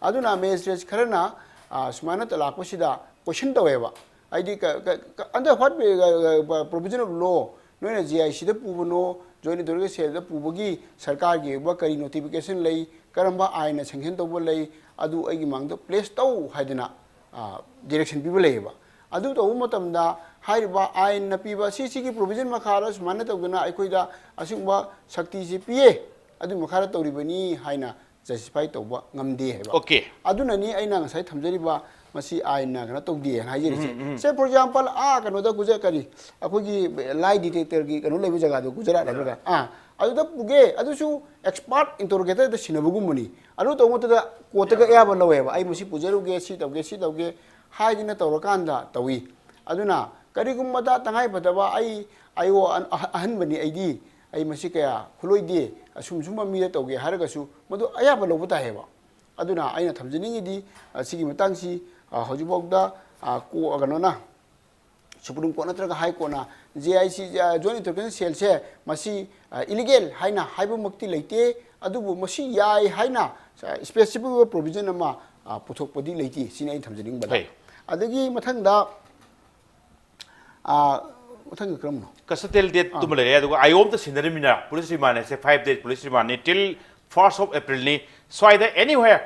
ꯑꯗꯨꯅ magistrate ꯈꯔꯅ, ꯑ, ꯁꯨꯃꯥꯏꯅ ꯂꯥꯛꯄꯁꯤꯗ question ꯇꯧꯋꯦꯕ꯫ ꯍꯥꯏꯗꯤ ꯀ-, ꯀ-, ꯀ-, under what, ꯑ, ꯑ, provision of law ꯅꯣꯏꯅ JICꯗ ꯄꯨꯕꯅꯣ, Joint Interrogation Cellꯗ ꯄꯨꯕꯒꯤ ꯁꯔꯀꯥꯔꯒꯤ ꯑꯣꯏꯕ ꯀꯔꯤ notification ꯂꯩ, ꯀꯔꯝꯕ ꯑꯥꯏꯟꯅ sanction ꯇꯧꯕ ꯂꯩ, ꯑꯗꯨ ꯑꯩꯒꯤ ꯃꯥꯡꯗ place ꯇꯧ ꯍꯥꯏꯗꯅ, ꯑ, direction ꯄꯤꯕ ꯂꯩꯌꯦꯕ꯫ ꯑꯗꯨ ꯇꯧꯕ ꯃꯇꯝꯗ ꯍꯥꯏꯔꯤꯕ ꯑꯥꯏꯟꯅ ꯄꯤꯕ ꯁꯤ, ꯁꯤꯒꯤ provision ꯃꯈꯥꯗ ꯁꯨꯃꯥꯏꯅ ꯇꯧꯗꯅ ꯑꯩꯈꯣꯏꯗ ꯑꯁꯤꯒꯨꯝꯕ ꯁꯛꯇꯤꯁꯤ ꯄꯤꯌꯦ, ꯑꯗꯨꯒꯤ ꯃꯈꯥꯗ ꯇꯧꯔꯤꯕꯅꯤ ꯍꯥꯏꯅ justify ꯇꯧꯕ ꯉꯝꯗꯦ ꯍꯥꯏꯕ꯫ OK꯫ ꯑꯗꯨꯅꯅꯤ ꯑꯩꯅ ꯉꯁꯥꯏ ꯊꯝꯖꯔꯤꯕ ꯃꯁꯤ ꯑꯥꯏꯟꯅ ꯀꯩꯅꯣ ꯇꯧꯗꯦ ꯍꯥꯏꯅ ꯍꯥꯏꯖꯔꯤꯁꯦ꯫ ꯎꯝ, ꯎꯝ꯫ Say, for example, ꯑꯥ, ꯀꯩꯅꯣꯗ ꯒꯨꯖ-, ꯀꯔꯤ, ꯑꯩꯈꯣꯏꯒꯤ lie detectorꯒꯤ ꯀꯩꯅꯣ ꯂꯩꯕ ꯖꯒꯥꯗꯣ, ꯒꯨꯖꯔꯥꯠ ꯍꯥꯏꯕ꯭ꯔꯥ? ꯑꯥ, ꯑꯗꯨꯗ ꯄꯨꯒꯦ, ꯑꯗꯨꯁꯨ expert interrogatorꯗ ꯁꯤꯟꯅꯕꯒꯨꯝꯕꯅꯤ꯫ ꯑꯗꯨ ꯇꯧꯕ ꯃꯇꯝꯗ courtꯇꯒ ꯑꯌꯥꯕ ꯂꯧꯋꯦꯕ, "ꯑꯩ ꯃꯁꯤ ꯄꯨꯖꯔꯨꯒꯦ, ꯁꯤ ꯇꯧꯒꯦ, ꯁꯤ ꯇꯧꯒꯦ" ꯍꯥꯏꯗꯅ ꯇꯧꯔꯀꯥꯟꯗ ꯇꯧꯏ꯫ ꯑꯗꯨꯅ ꯀꯔꯤꯒꯨꯝꯕꯗ ꯇꯉꯥꯏꯐꯗꯕ ꯑꯩ, ꯑꯩ ꯑꯍ-, ꯑꯍꯟꯕꯅꯤ, ꯑꯩꯗꯤ ꯑꯩ ꯃꯁꯤ ꯀꯌꯥ ꯈꯨꯂꯣꯏꯗꯦ, ꯑꯁꯨꯝ ꯁꯨꯝꯕ ꯃꯤꯗ ꯇꯧꯒꯦ ꯍꯥꯏꯔꯒꯁꯨ ꯃꯗꯨ ꯑꯌꯥꯕ ꯂꯧꯕ ꯇꯥꯏꯌꯦꯕ꯫ ꯑꯗꯨꯅ ꯑꯩꯅ ꯊꯝꯖꯅꯤꯡꯉꯤꯗꯤ, ꯑ, ꯁꯤꯒꯤ ꯃꯇꯥꯡꯁꯤ, ꯑ, ꯍꯧꯖꯤꯛꯐꯥꯎꯗ, ꯑ, ꯀꯣ-, ꯀꯩꯅꯣꯅ, Supreme Court ꯅꯠꯇ꯭ꯔꯒ High Courtꯅ JIC, ꯑ, Joint Interrogation Cellꯁꯦ ꯃꯁꯤ, ꯑ, illegal ꯍꯥꯏꯅ ꯍꯥꯏꯕꯃꯛꯇꯤ ꯂꯩꯇꯦ꯫ ꯑꯗꯨꯕꯨ ꯃꯁꯤ ꯌꯥꯏ ꯍꯥꯏꯅ specific ꯑꯣꯏꯕ provision ꯑꯃ, ꯑ, ꯄꯨꯊꯣꯛꯄꯗꯤ ꯂꯩꯇꯦ꯫ ꯁꯤꯅꯤ ꯑꯩꯅ ꯊꯝꯖꯅꯤꯡꯕꯗ꯫ ꯐꯩ꯫ ꯑꯗꯒꯤ ꯃꯊꯪꯗ, ꯑ, ꯃꯊꯪꯗ ꯀꯔꯝꯕꯅꯣ? Custodial date ꯑꯥ꯫ ꯇꯨꯃ ꯂꯩꯔꯦ, ꯑꯗꯨꯒ ꯑꯥꯏꯑꯣ ꯑꯝꯇ ꯁꯤꯟꯅꯔꯤꯃꯤꯅ police remand ꯍꯥꯏꯁꯦ five days police remand ꯅꯤ, till first of April ꯅꯤ꯫ ꯁ꯭ꯋꯥꯏꯗ anywhere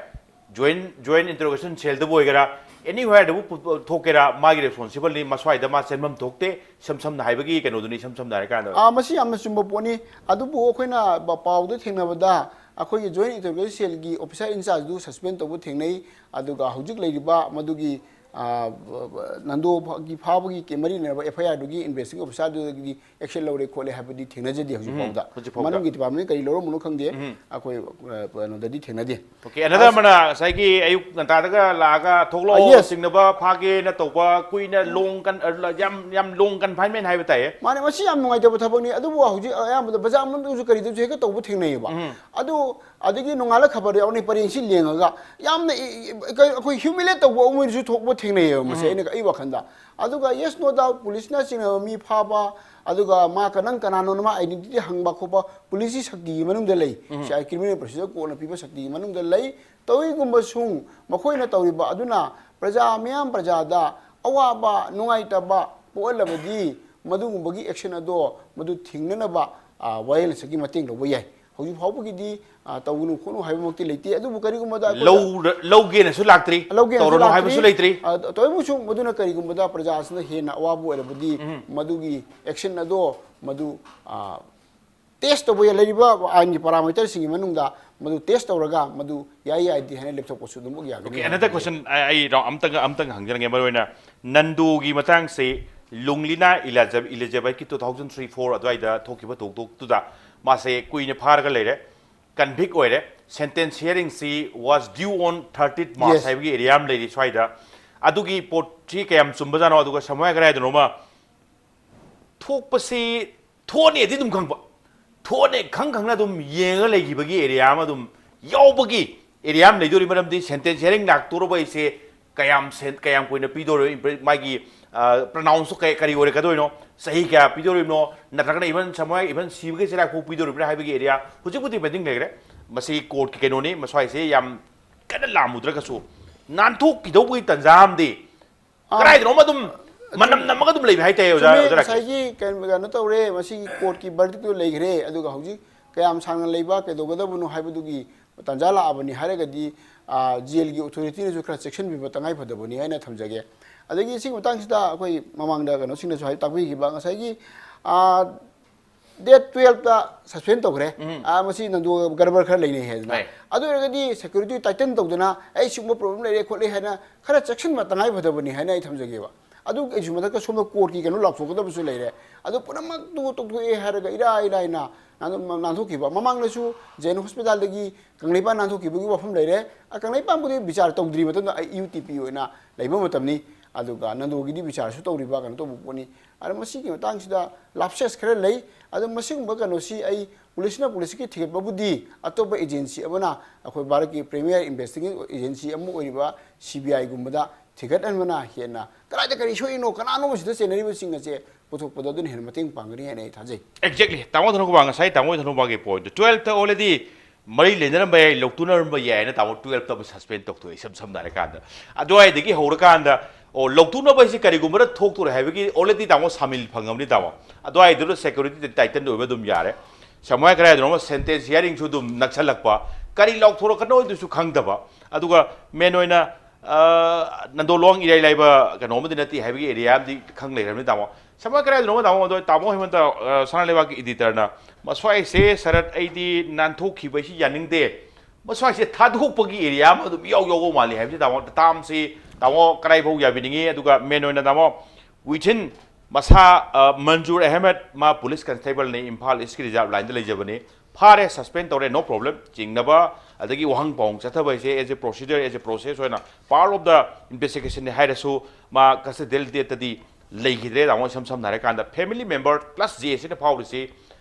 joint, joint interrogation cell ꯗꯕꯨ ꯑꯣꯏꯒꯦꯔꯥ, anywhere ꯗꯕꯨ ꯄꯨ-, ꯊꯣꯛꯀꯦꯔꯥ, ꯃꯥꯒꯤ responsible ꯅꯤ, ꯃꯁ꯭ꯋꯥꯏꯗ ꯃꯥ ꯆꯦꯟꯐꯝ ꯊꯣꯛꯇꯦ, ꯏꯁꯝ ꯁꯝꯅ ꯍꯥꯏꯕꯒꯤ ꯀꯩꯅꯣꯗꯨꯅꯤ, ꯏꯁꯝ ꯁꯝꯅ ꯍꯥꯏꯔꯀꯥꯟꯗ꯫ ꯑꯥ, ꯃꯁꯤ ꯌꯥꯝꯅ ꯆꯨꯝꯕ ꯄꯣꯠꯅꯤ꯫ ꯑꯗꯨꯕꯨ ꯑꯩꯈꯣꯏꯅ ꯕ-, ꯄꯥꯎꯗ ꯊꯦꯡꯅꯕꯗ, ꯑꯩꯈꯣꯏꯒꯤ joint interrogation cell ꯒꯤ officer in charge do suspend ꯇꯧꯕ ꯊꯦꯡꯅꯩ, ꯑꯗꯨꯒ ꯍꯧꯖꯤꯛ ꯂꯩꯔꯤꯕ ꯃꯗꯨꯒꯤ, ꯑꯥ, ꯕ-, ꯕ-, ꯅꯟꯗꯣꯒꯤ ꯐꯥꯕꯒꯤ ꯀꯦ-, ꯃꯔꯤ ꯂꯩꯅꯕ F I R ꯗꯨꯒꯤ investigating officer ꯗꯨꯗꯒꯤꯗꯤ action ꯂꯧꯔꯦ ꯈꯣꯠꯂꯦ ꯍꯥꯏꯕꯗꯤ ꯊꯦꯡꯅꯖꯗꯦ ꯍꯧꯖꯤꯛ ꯎꯝ, ꯐꯥꯎꯗ꯫ ꯍꯧꯖꯤꯛ ꯐꯥꯎꯗ꯫ ꯃꯅꯨꯡꯒꯤ department ꯀꯔꯤ ꯂꯧꯔꯝꯕꯅꯣ ꯈꯪꯗꯦ꯫ ꯎꯝ꯫ ꯑꯩꯈꯣꯏ, ꯑ, ꯀꯩꯅꯣꯗꯗꯤ ꯊꯦꯡꯅꯗꯦ꯫ Okay, another ꯑꯁ- ꯑꯃꯅ ꯉꯁꯥꯏꯒꯤ ꯑꯌꯨꯛ ꯉꯟꯇꯥꯗꯒ ꯂꯥꯛꯑꯒ ꯊꯣꯛꯂꯛꯑꯣ, ꯑ, yes꯫ ꯆꯤꯡꯅꯕ ꯐꯥꯒꯦꯅ ꯇꯧꯕ, ꯀꯨꯏꯅ long con-, ꯑ, ꯌꯥꯝ, ꯌꯥꯝ long confinement ꯍꯥꯏꯕ ꯇꯥꯏꯌꯦ꯫ ꯃꯥꯅꯦ, ꯃꯁꯤ ꯌꯥꯝ ꯅꯨꯡꯉꯥꯏꯇꯕ ꯊꯕꯛꯅꯤ꯫ ꯑꯗꯨꯕꯨ ꯍꯧꯖꯤꯛ ꯑꯌꯥꯝꯕꯗ ꯕꯖꯥꯔ ꯃꯅꯨꯡꯗꯁꯨ ꯀꯔꯤꯗꯁꯨ ꯍꯦꯛꯇ ꯇꯧꯕ ꯊꯦꯡꯅꯩꯌꯦꯕ꯫ ꯎꯝ꯫ ꯑꯗꯨ, ꯑꯗꯒꯤ ꯅꯣꯡꯉꯥꯜꯂ ꯈꯕꯔꯗ ꯌꯥꯎꯅꯤ, ꯄꯔꯦꯡꯁꯤ ꯂꯦꯡꯉꯒ ꯌꯥꯝꯅ ꯏ-, ꯏ-, ꯀꯩ-, ꯑꯩꯈꯣꯏ humiliate ꯇꯧꯕ ꯑꯃ ꯑꯣꯏꯅꯁꯨ ꯊꯣꯛꯄ ꯊꯦꯡꯅꯩꯌꯦꯕ ꯃꯁꯤ꯫ ꯎꯝ꯫ ꯑꯩꯅ, ꯑꯩ ꯋꯥꯈꯜꯗ꯫ ꯑꯗꯨꯒ yes, no doubt, ꯄꯨꯂꯤꯁꯅ ꯆꯤꯡꯅꯕ ꯃꯤ ꯐꯥꯕ, ꯑꯗꯨꯒ ꯃꯥ ꯀ-, ꯅꯪ ꯀꯅꯥꯅꯣꯅ ꯃꯥ identity ꯍꯪꯕ ꯈꯣꯠꯄ ꯄꯨꯂꯤꯁꯀꯤ ꯁꯛꯇꯤꯒꯤ ꯃꯅꯨꯡꯗ ꯂꯩ꯫ ꯎꯝ꯫ ꯁꯤ criminal procedure code ꯅ ꯄꯤꯕ ꯁꯛꯇꯤꯒꯤ ꯃꯅꯨꯡꯗ ꯂꯩ꯫ ꯇꯧꯏꯒꯨꯝꯕꯁꯨꯡ ꯃꯈꯣꯏꯅ ꯇꯧꯔꯤꯕ ꯑꯗꯨꯅ ꯄ꯭ꯔꯖꯥ ꯃꯤꯌꯥꯝ, ꯄ꯭ꯔꯖꯥꯗ ꯑꯋꯥꯕ, ꯅꯨꯡꯉꯥꯏꯇꯕ ꯄꯣꯛꯍꯜꯂꯕꯗꯤ ꯃꯗꯨꯒꯨꯝꯕꯒꯤ action ꯑꯗꯣ ꯃꯗꯨ ꯊꯤꯡꯅꯅꯕ, ꯑ, ꯋꯥꯌꯦꯜꯁꯪꯒꯤ ꯃꯇꯦꯡ ꯂꯧꯕ ꯌꯥꯏ꯫ ꯍꯧꯖꯤꯛ ꯐꯥꯎꯕꯒꯤꯗꯤ, ꯑ, ꯇꯧꯒꯅꯨ ꯈꯣꯠꯅꯨ ꯍꯥꯏꯕꯃꯛꯇꯤ ꯂꯩꯇꯦ, ꯑꯗꯨꯕꯨ ꯀꯔꯤꯒꯨꯝꯕꯗ ꯑꯩꯈꯣꯏꯗ ꯂꯧꯔ-, ꯂꯧꯒꯦꯅꯁꯨ ꯂꯥꯛꯇ꯭ꯔꯤ, ꯂꯧꯒꯦꯅꯁꯨ ꯇꯧꯔꯅꯨ ꯂꯥꯛꯇ꯭ꯔꯤ꯫ ꯍꯥꯏꯕꯁꯨ ꯂꯩꯇ꯭ꯔꯤ꯫ ꯑ, ꯇꯧꯏꯒꯨꯝꯕꯁꯨꯡ ꯃꯗꯨꯅ ꯀꯔꯤꯒꯨꯝꯕꯗ ꯄ꯭ꯔꯖꯥꯁꯤꯅ ꯍꯦꯟꯅ ꯑꯋꯥꯕ ꯑꯣꯏꯔꯕꯗꯤ ꯎꯝ꯫ ꯃꯗꯨꯒꯤ action ꯑꯗꯣ ꯃꯗꯨ, ꯑ, test ꯇꯧꯕ ꯌꯥꯏ꯫ ꯂꯩꯔꯤꯕ ꯑꯥꯏꯟꯒꯤ parameter ꯁꯤꯡꯒꯤ ꯃꯅꯨꯡꯗ ꯃꯗꯨ test ꯇꯧꯔꯒ ꯃꯗꯨ ꯌꯥꯏ ꯌꯥꯏꯗꯦ ꯍꯥꯏꯅ ꯂꯦꯞꯊꯣꯛꯄꯁꯨ ꯑꯗꯨꯃꯛ ꯌꯥꯒꯅꯤ Okay, ꯍꯥꯏꯅ another ꯈꯜꯂꯤ꯫ Question, ꯑꯩ, ꯑꯩ ꯔꯥꯎꯟ ꯑꯝꯇꯪꯒ, ꯑꯝꯇꯪꯒ ꯍꯪꯖꯔꯒꯦ꯫ ꯃꯔꯨꯑꯣꯏꯅ ꯅꯟꯗꯨꯒꯤ ꯃꯇꯥꯡꯁꯦ, ꯂꯨꯡꯂꯤꯅꯥ ꯏꯂꯤꯖ-, ꯏꯂꯤꯖꯥꯕꯦꯠꯀꯤ two thousand three four ꯑꯗꯨꯋꯥꯏꯗ ꯊꯣꯛꯈꯤꯕ ꯊꯧꯗꯣꯛꯇꯨꯗ ꯃꯥꯁꯦ ꯀꯨꯏꯅ ꯐꯥꯔꯒ ꯂꯩꯔꯦ, convict ꯑꯣꯏꯔꯦ, sentence hearing ꯁꯤ was due on thirtieth March Yes. ꯍꯥꯏꯕꯒꯤ area ꯑꯃ ꯂꯩꯔꯤ ꯁ꯭ꯋꯥꯏꯗ꯫ ꯑꯗꯨꯒꯤ ꯄꯣꯠꯁꯤ ꯀꯌꯥꯝ ꯆꯨꯝꯕꯖꯥꯠꯅꯣ? ꯑꯗꯨꯒ ꯁꯃꯨ ꯀꯔꯥꯏꯗꯅꯣꯃ ꯊꯣꯛꯄꯁꯤ ꯊꯣꯛꯑꯅꯤꯗꯤ ꯑꯗꯨꯝ ꯈꯪꯕ, ꯊꯣꯛꯑꯅꯤ ꯈꯪ ꯈꯪꯅ ꯑꯗꯨꯝ ꯌꯦꯡꯉꯒ ꯂꯩꯈꯤꯕꯒꯤ area ꯑꯃ ꯑꯗꯨꯝ ꯌꯥꯎꯕꯒꯤ area ꯑꯃ ꯂꯩꯗꯣꯔꯤ꯫ ꯃꯔꯝꯗꯤ sentence hearing ꯂꯥꯛꯇꯣꯔꯕ ꯑꯩꯁꯦ ꯀꯌꯥꯝ ꯁꯦꯟ-, ꯀꯌꯥꯝ ꯀꯨꯏꯅ ꯄꯤꯗꯣꯔꯤꯕ, ꯏꯝꯄ꯭ꯔꯦ-, ꯃꯥꯒꯤ, ꯑ, pronounce ꯁꯨ ꯀꯩ-, ꯀꯔꯤ ꯑꯣꯏꯔꯛꯀꯗꯣꯏꯅꯣ, ꯆꯍꯤ ꯀꯌꯥ ꯄꯤꯗꯣꯔꯤꯕꯅꯣ, ꯅꯠꯇ꯭ꯔꯒꯅ even ꯁꯃꯨ, even ꯁꯤꯕꯒꯤ ꯆꯩꯔꯥꯛ ꯐꯥꯎ ꯄꯤꯗꯣꯔꯤꯕ꯭ꯔꯥ ꯍꯥꯏꯕꯒꯤ area ꯍꯧꯖꯤꯛꯄꯨꯗꯤ pending ꯂꯩꯈ꯭ꯔꯦ꯫ ꯃꯁꯤ ꯀꯣꯔꯠꯀꯤ ꯀꯩꯅꯣꯅꯤ, ꯃꯁ꯭ꯋꯥꯏꯁꯦ ꯌꯥꯝ ꯀꯟꯅ ꯂꯥꯝꯃꯨꯗ꯭ꯔꯒꯁꯨ ꯅꯥꯟꯊꯣꯛꯈꯤꯗꯧꯕꯒꯤ ꯇꯟꯖꯥ ꯑꯃꯗꯤ ꯑꯥ, ꯀꯗꯥꯏꯗꯅꯣꯃ ꯑꯗꯨꯝ ꯃꯅꯝ ꯅꯝꯃꯒ ꯑꯗꯨꯝ ꯂꯩꯕ ꯍꯥꯏꯇꯥꯏ, ꯑꯣꯖꯥ, ꯆꯨꯝꯃꯤ, ꯑꯣꯖꯥ ꯔꯥꯀꯦꯁ꯫ ꯉꯁꯥꯏꯒꯤ ꯀꯩꯅꯣ, ꯀꯩꯅꯣ ꯇꯧꯔꯦ, ꯃꯁꯤꯒꯤ ꯀꯣꯔꯠꯀꯤ ꯕꯔꯗꯤꯛꯇꯨ ꯂꯩꯈ꯭ꯔꯦ, ꯑꯗꯨꯒ ꯍꯧꯖꯤꯛ ꯀꯌꯥꯝ ꯁꯥꯡꯅ ꯂꯩꯕ, ꯀꯩꯗꯧꯒꯗꯕꯅꯣ ꯍꯥꯏꯕꯗꯨꯒꯤ ꯇꯥꯟꯖꯥ ꯂꯥꯛꯑꯕꯅꯤ ꯍꯥꯏꯔꯒꯗꯤ, ꯑꯥ, ꯖꯦꯜꯒꯤ ꯑꯣꯊꯣꯔꯤꯇꯤꯅꯁꯨ ꯈꯔ ꯆꯦꯛꯁꯤꯟꯕꯤꯕ ꯇꯉꯥꯏ ꯐꯗꯕꯅꯤ ꯍꯥꯏꯅ ꯊꯝꯖꯒꯦ꯫ ꯑꯗꯒꯤ ꯁꯤꯒꯤ ꯃꯇꯥꯡꯁꯤꯗ ꯑꯩꯈꯣꯏ ꯃꯃꯥꯡꯗ ꯀꯩꯅꯣꯁꯤꯡꯅꯁꯨ ꯍꯥꯏ, ꯇꯥꯛꯄꯤꯈꯤꯕ, ꯉꯁꯥꯏꯒꯤ, ꯑꯥ, ꯗꯦꯠ ꯇꯨꯌꯦꯜꯞꯇ ꯁꯁꯄꯦꯟ ꯇꯧꯈ꯭ꯔꯦ꯫ ꯎꯝ꯫ ꯑꯥ, ꯃꯁꯤ ꯅꯟꯗꯣ ꯒꯔꯕꯔ ꯈꯔ ꯂꯩꯅꯩ ꯍꯥꯏꯗꯅ꯫ ꯂꯩ꯫ ꯑꯗꯨ ꯑꯣꯏꯔꯒꯗꯤ ꯁꯦꯀ꯭ꯌꯨꯔꯤꯇꯤ ꯇꯥꯏꯇꯟ ꯇꯧꯗꯅ, "ꯑꯩ ꯁꯤꯒꯨꯝꯕ ꯄ꯭ꯔꯣꯕ꯭ꯂꯦꯝ ꯂꯩꯔꯦ ꯈꯣꯠꯂꯦ" ꯍꯥꯏꯅ ꯈꯔ ꯆꯦꯛꯁꯤꯟꯕ ꯇꯉꯥꯏ ꯐꯗꯕꯅꯤ ꯍꯥꯏꯅ ꯑꯩ ꯊꯝꯖꯒꯦꯕ꯫ ꯑꯗꯨ ꯑꯩꯁꯨ ꯃꯊꯛꯇ ꯁꯣꯝꯗ ꯀꯣꯔꯠꯀꯤ ꯀꯩꯅꯣ ꯂꯥꯎꯊꯣꯛꯀꯗꯕꯁꯨ ꯂꯩꯔꯦ꯫ ꯑꯗꯨ ꯄꯨꯝꯅꯃꯛꯇꯨ ꯇꯣꯛꯊꯣꯛꯑꯦ ꯍꯥꯏꯔꯒ ꯏꯔꯥꯏ ꯂꯥꯏꯅ ꯅꯥꯟ-, ꯅꯥꯟꯊꯣꯛꯈꯤꯕ꯫ ꯃꯃꯥꯡꯗꯁꯨ ꯖꯦꯟ ꯍꯣꯁꯄꯤꯇꯥꯜꯗꯒꯤ ꯀꯪꯂꯩꯄꯥꯛ ꯅꯥꯟꯊꯣꯛꯈꯤꯕꯒꯤ ꯋꯥꯐꯝ ꯂꯩꯔꯦ꯫ ꯑ, ꯀꯪꯂꯩꯄꯥꯛꯄꯨꯗꯤ ꯕꯤꯆꯥꯔ ꯇꯧꯗ꯭ꯔꯤ ꯃꯇꯝꯗ ꯑꯩ ꯌꯨ ꯇꯤ ꯄꯤ ꯑꯣꯏꯅ ꯂꯩꯕ ꯃꯇꯝꯅꯤ꯫ ꯑꯗꯨꯒ ꯅꯟꯗꯣꯒꯤꯗꯤ ꯕꯤꯆꯥꯔꯁꯨ ꯇꯧꯔꯤꯕ ꯀꯩꯅꯣ ꯇꯧꯕ ꯄꯣꯠꯅꯤ꯫ ꯑꯗꯣ ꯃꯁꯤꯒꯤ ꯃꯇꯥꯡꯁꯤꯗ ꯂꯥꯞꯁꯦꯁ ꯈꯔ ꯂꯩ꯫ ꯑꯗꯣ ꯃꯁꯤꯒꯨꯝꯕ ꯀꯩꯅꯣꯁꯤ ꯑꯩ ꯄꯨꯂꯤꯁꯅ ꯄꯨꯂꯤꯁꯀꯤ ꯊꯤꯒꯠꯄꯕꯨꯗꯤ ꯑꯇꯣꯞꯄ ꯑꯦꯖꯦꯟꯁꯤ ꯑꯃꯅ, ꯑꯩꯈꯣꯏ ꯚꯥꯔꯠꯀꯤ ꯄ꯭ꯔꯤꯃꯤꯌꯔ ꯏꯟꯚꯦꯁꯇꯤꯒꯦꯁꯟ ꯑꯦꯖꯦꯟꯁꯤ ꯑꯃ ꯑꯣꯏꯔꯤꯕ ꯁꯤ ꯕꯤ ꯑꯥꯏꯒꯨꯝꯕꯗ ꯊꯤꯒꯠꯍꯟꯕꯅ ꯍꯦꯟꯅ ꯀꯗꯥꯏꯗ ꯀꯔꯤ ꯁꯣꯛꯏꯅꯣ, ꯀꯅꯥꯅꯣ ꯃꯁꯤꯗ ꯆꯦꯟꯅꯔꯤꯕꯁꯤꯡ ꯑꯁꯦ ꯄꯨꯊꯣꯛꯄꯗ ꯑꯗꯨꯅ ꯍꯦꯟꯅ ꯃꯇꯦꯡ ꯄꯥꯡꯒꯅꯤ ꯍꯥꯏꯅ ꯑꯩ ꯊꯥꯖꯩ꯫ Exactly, ꯇꯥꯃꯣ ꯊꯅꯣꯕ, ꯉꯁꯥꯏ ꯇꯥꯃꯣ ꯊꯅꯣꯕꯒꯤ ꯄꯣꯏꯟꯠꯇꯣ, ꯇꯨꯌꯦꯜꯞꯇ already ꯃꯔꯤ ꯂꯩꯅꯔꯝꯕ ꯌꯥꯏ, ꯂꯧꯊꯣꯛꯅꯔꯝꯕ ꯌꯥꯏ ꯍꯥꯏꯅ ꯇꯥꯃꯣ ꯇꯨꯌꯦꯜꯞꯇ ꯑꯃ ꯁꯁꯄꯦꯟ ꯇꯧꯊꯣꯛꯑꯦ, ꯏꯁꯝ ꯁꯝꯅ ꯍꯥꯏꯔꯀꯥꯟꯗ꯫ ꯑꯗꯨꯋꯥꯏꯗꯒꯤ ꯍꯧꯔꯀꯥꯟꯗ, ꯑꯣ, ꯂꯧꯊꯣꯛꯅꯕ ꯍꯥꯏꯁꯤ ꯀꯔꯤꯒꯨꯝꯕꯗ ꯊꯣꯛꯇꯣꯔꯦ ꯍꯥꯏꯕꯒꯤ already ꯇꯥꯃꯣ ꯁꯥꯃꯤꯜ ꯐꯪꯉꯕꯅꯤ ꯇꯥꯃꯣ꯫ ꯑꯗꯨꯋꯥꯏꯗꯨꯗ ꯁꯦꯀ꯭ꯌꯨꯔꯤꯇꯤ ꯇꯥꯏꯇꯟ ꯑꯣꯏꯕ ꯑꯗꯨꯝ ꯌꯥꯔꯦ꯫ ꯁꯝꯅ ꯍꯥꯏ ꯀꯔꯥꯏꯗꯅꯣꯃ ꯁꯦꯟꯇꯦꯟꯁ ꯍꯤꯌꯥꯔꯤꯡꯁꯨ ꯑꯗꯨꯝ ꯅꯛꯁꯜꯂꯛꯄ, ꯀꯔꯤ ꯂꯥꯎꯊꯣꯔꯛꯀꯅꯣ ꯑꯗꯨꯁꯨ ꯈꯪꯗꯕ꯫ ꯑꯗꯨꯒ ꯃꯦꯟ ꯑꯣꯏꯅ, ꯑ, ꯅꯟꯗꯣꯂꯣꯡ ꯏꯔꯥꯏ ꯂꯥꯏꯕ ꯀꯩꯅꯣ ꯑꯃꯗꯤ ꯅꯠꯇꯦ ꯍꯥꯏꯕꯒꯤ ꯑꯦꯔꯤꯌꯥ ꯑꯃꯗꯤ ꯈꯪ ꯂꯩꯔꯕꯅꯤ ꯇꯥꯃꯣ꯫ ꯁꯝꯅ ꯀꯔꯥꯏꯗꯅꯣꯃ ꯇꯥꯃꯣ, ꯑꯗꯣ ꯇꯥꯃꯣ ꯍꯦꯃꯟꯇ, ꯑ, ꯁꯅꯥ ꯂꯩꯕꯥꯛꯀꯤ ꯏꯗꯤꯇꯔꯅ, "ꯃꯁ꯭ꯋꯥꯏꯁꯦ ꯁꯔꯠ ꯑꯩꯗꯤ ꯅꯥꯟꯊꯣꯛꯈꯤꯕ ꯍꯥꯏꯁꯤ ꯌꯥꯅꯤꯡꯗꯦ, ꯃꯁ꯭ꯋꯥꯏꯁꯦ ꯊꯥꯗꯣꯛꯄꯒꯤ ꯑꯦꯔꯤꯌꯥ ꯑꯃ ꯑꯗꯨꯝ ꯏꯌꯥꯎ ꯌꯥꯎꯕ ꯃꯥꯜꯂꯤ" ꯍꯥꯏꯕꯁꯤ ꯇꯥꯃꯣ, ꯇꯥꯝꯁꯤ ꯇꯥꯃꯣ ꯀꯔꯥꯏꯐꯥꯎ ꯌꯥꯕꯤꯅꯤꯡꯉꯤ? ꯑꯗꯨꯒ ꯃꯦꯟ ꯑꯣꯏꯅ ꯇꯥꯃꯣ, within ꯃꯁꯥ, ꯑ, ꯃꯟꯖꯨꯔ ꯑꯍꯃꯦꯗ, ꯃꯥ ꯄꯨꯂꯤꯁ ꯀꯟꯁꯇꯦꯕꯜꯅꯤ, ꯏꯝꯐꯥꯜ ꯏꯁꯀꯤ ꯔꯤꯖꯥꯔꯚ ꯂꯥꯏꯟꯗ ꯂꯩꯖꯕꯅꯤ, ꯐꯥꯔꯦ, ꯁꯁꯄꯦꯟ ꯇꯧꯔꯦ, no problem, ꯆꯤꯡꯅꯕ ꯑꯗꯒꯤ ꯋꯥꯍꯪ ꯄꯥꯎꯍꯪ ꯆꯠꯊꯕ ꯍꯥꯏꯁꯦ as a procedure, as a process ꯑꯣꯏꯅ part of the investigation ꯅꯤ ꯍꯥꯏꯔꯁꯨ, ꯃꯥ custodial ꯗꯦꯠꯇꯗꯤ ꯂꯩꯈꯤꯗ꯭ꯔꯦ ꯇꯥꯃꯣ꯫ ꯏꯁꯝ ꯁꯝꯅ ꯍꯥꯏꯔꯀꯥꯟꯗ family member plus ꯖꯦ ꯑꯦꯁ ꯁꯤꯅ ꯐꯥꯎꯔꯤꯁꯤ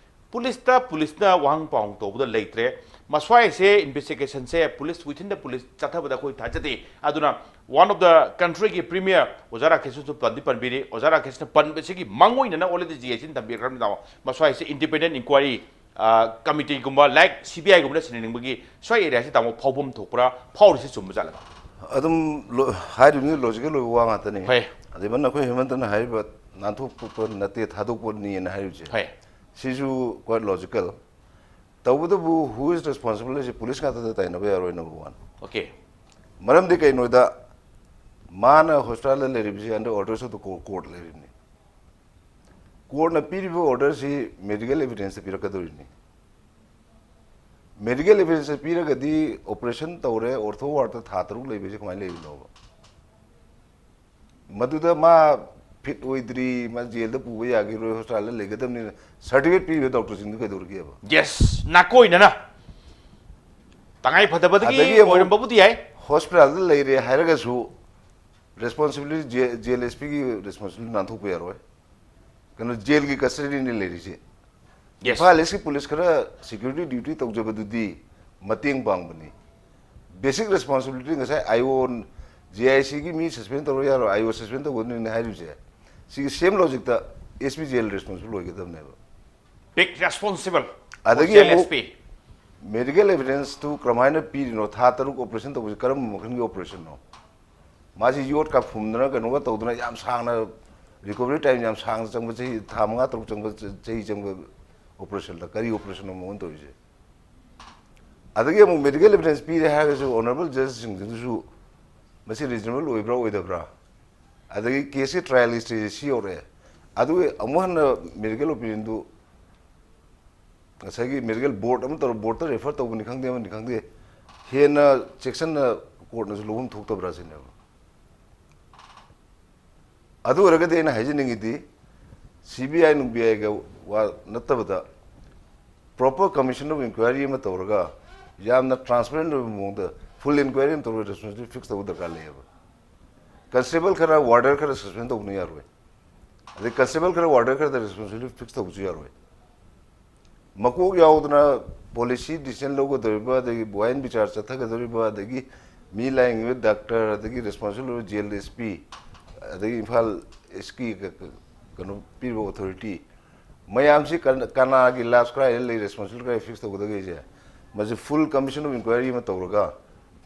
ꯄꯨꯂꯤꯁꯇ, ꯄꯨꯂꯤꯁꯅ ꯋꯥꯍꯪ ꯄꯥꯎꯍꯪ ꯇꯧꯕꯗ ꯂꯩꯇ꯭ꯔꯦ꯫ ꯃꯁ꯭ꯋꯥꯏꯁꯦ ꯏꯟꯚꯦꯁꯇꯤꯒꯦꯁꯟꯁꯦ ꯄꯨꯂꯤꯁ within the ꯄꯨꯂꯤꯁ ꯆꯠꯊꯕꯗ ꯑꯩꯈꯣꯏ ꯊꯥꯖꯗꯦ꯫ ꯑꯗꯨꯅ one of the country ꯒꯤ ꯄ꯭ꯔꯤꯃꯤꯌꯔ ꯑꯣꯖꯥ ꯔꯥꯀꯦꯁꯅꯁꯨ ꯄꯟꯗꯤ ꯄꯟꯕꯤꯔꯤ꯫ ꯑꯣꯖꯥ ꯔꯥꯀꯦꯁꯅ ꯄꯟꯕꯁꯤꯒꯤ ꯃꯥꯡꯑꯣꯏꯅꯅ already ꯖꯦ ꯑꯦꯁ ꯁꯤꯅ ꯊꯝꯕꯤꯈ꯭ꯔꯕꯅꯤ ꯇꯥꯃꯣ꯫ ꯃꯁ꯭ꯋꯥꯏꯁꯦ ꯏꯟꯗꯤꯄꯦꯟꯗꯦꯟ ꯏꯟꯀ꯭ꯋꯥꯏꯔꯤ ꯀꯃꯤꯇꯤꯒꯨꯝꯕ, ꯂꯥꯏꯛ ꯁꯤ ꯕꯤ ꯑꯥꯏꯒꯨꯝꯕꯅ ꯁꯤꯟꯅꯅꯤꯡꯕꯒꯤ ꯁ꯭ꯋꯥꯏ ꯑꯦꯔꯤꯌꯥꯁꯤ, ꯇꯥꯃꯣ, ꯐꯥꯎꯐꯝ ꯊꯣꯛꯄ꯭ꯔꯥ, ꯐꯥꯎꯔꯤꯁꯤ ꯆꯨꯝꯕ ꯖꯥꯠꯂ? ꯑꯗꯨꯝ ꯂꯣ- ꯍꯥꯏꯔꯤꯕꯅꯤ, ꯂꯣꯖꯤꯀꯦꯜ ꯑꯣꯏꯕ ꯋꯥ ꯉꯥꯛꯇꯅꯤ꯫ ꯍꯣꯏ꯫ ꯑꯗꯩ ꯃꯟꯅ ꯑꯩꯈꯣꯏ ꯍꯦꯃꯟꯇꯅ ꯍꯥꯏꯔꯤꯕ ꯅꯥꯟꯊꯣꯛꯄ ꯅꯠꯇꯦ, ꯊꯥꯗꯣꯛꯄꯅꯤꯅ ꯍꯥꯏꯔꯤꯕꯁꯦ, ꯍꯣꯏ꯫ ꯁꯤꯁꯨ ꯀ꯭ꯋꯥꯏꯠ ꯂꯣꯖꯤꯀꯦꯜ꯫ ꯇꯧꯕꯇꯕꯨ, who is responsible ꯍꯥꯏꯁꯦ ꯄꯨꯂꯤꯁ ꯉꯥꯛꯇꯗ ꯇꯥꯏꯅꯕ ꯌꯥꯔꯣꯏ, ꯅꯝꯕꯔ ꯋꯥꯟ꯫ ꯑꯣꯀꯦ꯫ ꯃꯔꯝꯗꯤ ꯀꯩꯅꯣꯗ, ꯃꯥꯅ ꯍꯣꯁꯄꯤꯇꯥꯜꯗ ꯂꯩꯔꯤꯕꯁꯤ under orders of the court ꯂꯩꯔꯤꯕꯅꯤ꯫ ꯀꯣꯔꯠꯅ ꯄꯤꯔꯤꯕ ꯑꯣꯔꯗꯔꯁꯤ ꯃꯦꯗꯤꯀꯦꯜ ꯑꯦꯚꯤꯗꯦꯟꯁꯇ ꯄꯤꯔꯛꯀꯗꯧꯔꯤꯅꯤ꯫ ꯃꯦꯗꯤꯀꯦꯜ ꯑꯦꯚꯤꯗꯦꯟꯁꯇ ꯄꯤꯔꯒꯗꯤ ꯑꯣꯄꯔꯦꯁꯟ ꯇꯧꯔꯦ, ꯑꯣꯔꯊꯣ ꯋꯥꯔꯗꯇ ꯊꯥ ꯇꯔꯨꯛ ꯂꯩꯕꯁꯤ ꯀꯃꯥꯏꯅ ꯂꯩꯔꯤꯅꯣꯕ? ꯃꯗꯨꯗ ꯃꯥ ꯐꯤꯠ ꯑꯣꯏꯗ꯭ꯔꯤ, ꯃꯥ ꯖꯦꯜꯗ ꯄꯨꯕ ꯌꯥꯈꯤꯔꯣꯏ, ꯍꯣꯁꯄꯤꯇꯥꯜꯗ ꯂꯩꯒꯗꯕꯅꯤꯅ ꯁꯥꯔꯇꯤꯐꯤꯀꯦꯠ ꯄꯤꯔꯤꯕ ꯗꯣꯛꯇꯔꯁꯤꯡꯗꯨ ꯀꯩꯗꯧꯔꯒꯦꯕ? ꯌꯦꯁ, ꯅꯥꯀꯣꯏꯅꯅ ꯇꯉꯥꯏ ꯐꯗꯕꯗꯒꯤ ꯑꯗꯒꯤ ꯑꯃꯨꯛ ꯍꯣꯏꯔꯝꯕꯕꯨꯗꯤ ꯌꯥꯏ꯫ ꯍꯣꯁꯄꯤꯇꯥꯜꯗ ꯂꯩꯔꯦ ꯍꯥꯏꯔꯒꯁꯨ ꯔꯦꯁꯄꯣꯟꯁꯤꯕꯤꯂꯤꯇꯤ, ꯖꯦ- ꯖꯦꯜ ꯑꯦꯁ ꯄꯤꯒꯤ ꯔꯦꯁꯄꯣꯟꯁꯤꯕꯤꯂꯤꯇꯤ ꯅꯥꯟꯊꯣꯛꯄ ꯌꯥꯔꯣꯏ꯫ ꯀꯩꯅꯣ, ꯖꯦꯜꯒꯤ ꯀꯁꯇꯗꯤꯅꯤ ꯂꯩꯔꯤꯁꯦ꯫ ꯌꯦꯁ꯫ ꯏꯝꯐꯥꯜ ꯏꯁꯀꯤ ꯄꯨꯂꯤꯁ ꯈꯔ ꯁꯦꯀ꯭ꯌꯨꯔꯤꯇꯤ ꯗ꯭ꯌꯨꯇꯤ ꯇꯧꯖꯕꯗꯨꯗꯤ ꯃꯇꯦꯡ ꯄꯥꯡꯕꯅꯤ꯫ ꯕꯦꯁꯤꯛ ꯔꯦꯁꯄꯣꯟꯁꯤꯕꯤꯂꯤꯇꯤ ꯉꯁꯥꯏ ꯑꯥꯏ ꯑꯣ, ꯖꯦ ꯑꯥꯏ ꯁꯤꯒꯤ ꯃꯤ ꯁꯁꯄꯦꯟ ꯇꯧꯔ ꯌꯥꯔꯣꯏ, ꯑꯥꯏ ꯑꯣ ꯁꯁꯄꯦꯟ ꯇꯧꯒꯗꯕꯅꯤꯅ ꯍꯥꯏꯔꯤꯕꯁꯦ, ꯁꯤꯒꯤ ꯁꯦꯝ ꯂꯣꯖꯤꯛꯇ ꯑꯦꯁ ꯄꯤ ꯖꯦꯜ ꯔꯦꯁꯄꯣꯟꯁꯤꯕꯜ ꯑꯣꯏꯒꯗꯕꯅꯦꯕ꯫ Big responsible. ꯑꯗꯒꯤ ꯖꯦꯜ ꯑꯃꯨꯛ ꯑꯦꯁ ꯄꯤ꯫ ꯃꯦꯗꯤꯀꯦꯜ ꯑꯦꯚꯤꯗꯦꯟꯁꯇꯨ ꯀꯔꯝꯍꯥꯏꯅ ꯄꯤꯔꯤꯅꯣ? ꯊꯥ ꯇꯔꯨꯛ ꯑꯣꯄꯔꯦꯁꯟ ꯇꯧꯕꯁꯤ ꯀꯔꯝꯕ ꯃꯈꯜꯒꯤ ꯑꯣꯄꯔꯦꯁꯟꯅꯣ? ꯃꯥꯁꯤ ꯌꯣꯠꯀ ꯐꯨꯝꯗꯅ ꯀꯩꯅꯣꯒ ꯇꯧꯗꯅ ꯌꯥꯝ ꯁꯥꯡꯅ, ꯔꯤꯀꯣꯚꯔꯤ ꯇꯥꯏꯝ ꯌꯥꯝ ꯁꯥꯡꯅ ꯆꯪꯕ, ꯆꯍꯤ ꯊꯥ ꯃꯉꯥ ꯇꯔꯨꯛ ꯆꯪꯕ, ꯆ- ꯆꯍꯤ ꯆꯪꯕ ꯑꯣꯄꯔꯦꯁꯟꯗ ꯀꯔꯤ ꯑꯣꯄꯔꯦꯁꯟꯅꯣ ꯃꯉꯣꯟꯗ ꯇꯧꯔꯤꯁꯦ? ꯑꯗꯒꯤ ꯑꯃꯨꯛ ꯃꯦꯗꯤꯀꯦꯜ ꯑꯦꯚꯤꯗꯦꯟꯁ ꯄꯤꯔꯦ ꯍꯥꯏꯔꯒꯁꯨ ꯑꯣꯅꯔꯦꯕꯜ ꯖꯖꯁꯤꯡꯗꯨꯁꯨ ꯃꯁꯤ ꯔꯤꯖꯅꯦꯕꯜ ꯑꯣꯏꯕ꯭ꯔꯥ ꯑꯣꯏꯗꯕ꯭ꯔꯥ? ꯑꯗꯒꯤ ꯀꯦꯁꯀꯤ ꯇ꯭ꯔꯥꯏꯌꯦꯜ ꯍꯤꯁꯇ꯭ꯔꯤꯁꯦ ꯁꯤ ꯌꯧꯔꯛꯑꯦ, ꯑꯗꯨꯒ ꯑꯃꯨꯛ ꯍꯟꯅ ꯃꯦꯗꯤꯀꯦꯜ ꯑꯣꯄꯤꯅꯤꯌꯟꯗꯨ ꯉꯁꯥꯏꯒꯤ ꯃꯦꯗꯤꯀꯦꯜ ꯕꯣꯔꯗ ꯑꯃ ꯇꯧꯔ, ꯕꯣꯔꯗꯇ ꯔꯦꯐꯔ ꯇꯧꯕꯅꯤ ꯈꯪꯗꯦ, ꯑꯃꯅꯤ ꯈꯪꯗꯦ, ꯍꯦꯟꯅ ꯆꯦꯛꯁꯟꯅ ꯀꯣꯔꯠꯅꯁꯨ ꯂꯧꯐꯝ ꯊꯣꯛꯇꯕ꯭ꯔꯥ ꯁꯤꯅꯦꯕ꯫ ꯑꯗꯨ ꯑꯣꯏꯔꯒꯗꯤ ꯑꯩꯅ ꯍꯥꯏꯖꯅꯤꯡꯉꯤꯗꯤ, ꯁꯤ ꯕꯤ ꯑꯥꯏ ꯅꯨꯡ ꯕꯤ ꯑꯥꯏꯒ ꯋꯥ ꯅꯠꯇꯕꯗ, ꯄ꯭ꯔꯣꯄꯔ ꯀꯃꯤꯁꯟ ꯑꯣꯐ ꯏꯟꯀ꯭ꯋꯥꯏꯔꯤ ꯑꯃ ꯇꯧꯔꯒ, ꯌꯥꯝꯅ ꯇ꯭ꯔꯥꯟꯁꯄꯦꯔꯦꯟ ꯑꯣꯏꯕ ꯃꯑꯣꯡꯗ ꯐꯨꯜ ꯏꯟꯀ꯭ꯋꯥꯏꯔꯤ ꯑꯃ ꯇꯧꯔꯒ ꯔꯦꯁꯄꯣꯟꯁꯤꯕꯤꯂꯤꯇꯤ ꯐꯤꯛꯁ ꯇꯧꯕ ꯗꯔꯀꯥꯔ ꯂꯩꯌꯦꯕ꯫ ꯀꯟꯁꯇꯦꯕꯜ ꯈꯔ, ꯋꯥꯔꯗꯔ ꯈꯔ ꯁꯁꯄꯦꯟ ꯇꯧꯕꯅ ꯌꯥꯔꯣꯏ꯫ ꯑꯗꯩ ꯀꯟꯁꯇꯦꯕꯜ ꯈꯔ, ꯋꯥꯔꯗꯔ ꯈꯔꯗ ꯔꯦꯁꯄꯣꯟꯁꯤꯕꯤꯂꯤꯇꯤ ꯐꯤꯛꯁ ꯇꯧꯕꯁꯨ ꯌꯥꯔꯣꯏ꯫ ꯃꯀꯣꯛ ꯌꯥꯎꯗꯅ ꯄꯣꯂꯤꯁꯤ ꯗꯤꯁꯤꯖꯟ ꯂꯧꯒꯗꯧꯔꯤꯕ, ꯑꯗꯒꯤ ꯋꯥꯌꯦꯜ ꯕꯤꯆꯥꯔ ꯆꯠꯊꯒꯗꯧꯔꯤꯕ, ꯑꯗꯒꯤ ꯃꯤ ꯂꯥꯌꯦꯡꯉꯤꯕ ꯗꯥꯛꯇꯔ, ꯑꯗꯒꯤ ꯔꯦꯁꯄꯣꯟꯁꯤꯕꯜ ꯑꯣꯏꯕ ꯖꯦꯜ ꯑꯦꯁ ꯄꯤ, ꯑꯗꯒꯤ ꯏꯝꯐꯥꯜ ꯏꯁꯀꯤ ꯀ- ꯀ- ꯀꯩꯅꯣ ꯄꯤꯔꯤꯕ ꯑꯣꯊꯣꯔꯤꯇꯤ, ꯃꯌꯥꯝꯁꯤ ꯀꯅꯥꯒꯤ ꯂꯥꯁ ꯀꯗꯥꯏꯗ ꯂꯩ, ꯔꯦꯁꯄꯣꯟꯁꯤꯕꯜ ꯀꯗꯥꯏ ꯐꯤꯛꯁ ꯇꯧꯒꯗꯒꯦꯁꯦ, ꯃꯁꯤ ꯐꯨꯜ ꯀꯃꯤꯁꯟ ꯑꯣꯐ ꯏꯟꯀ꯭ꯋꯥꯏꯔꯤ ꯑꯃ ꯇꯧꯔꯒ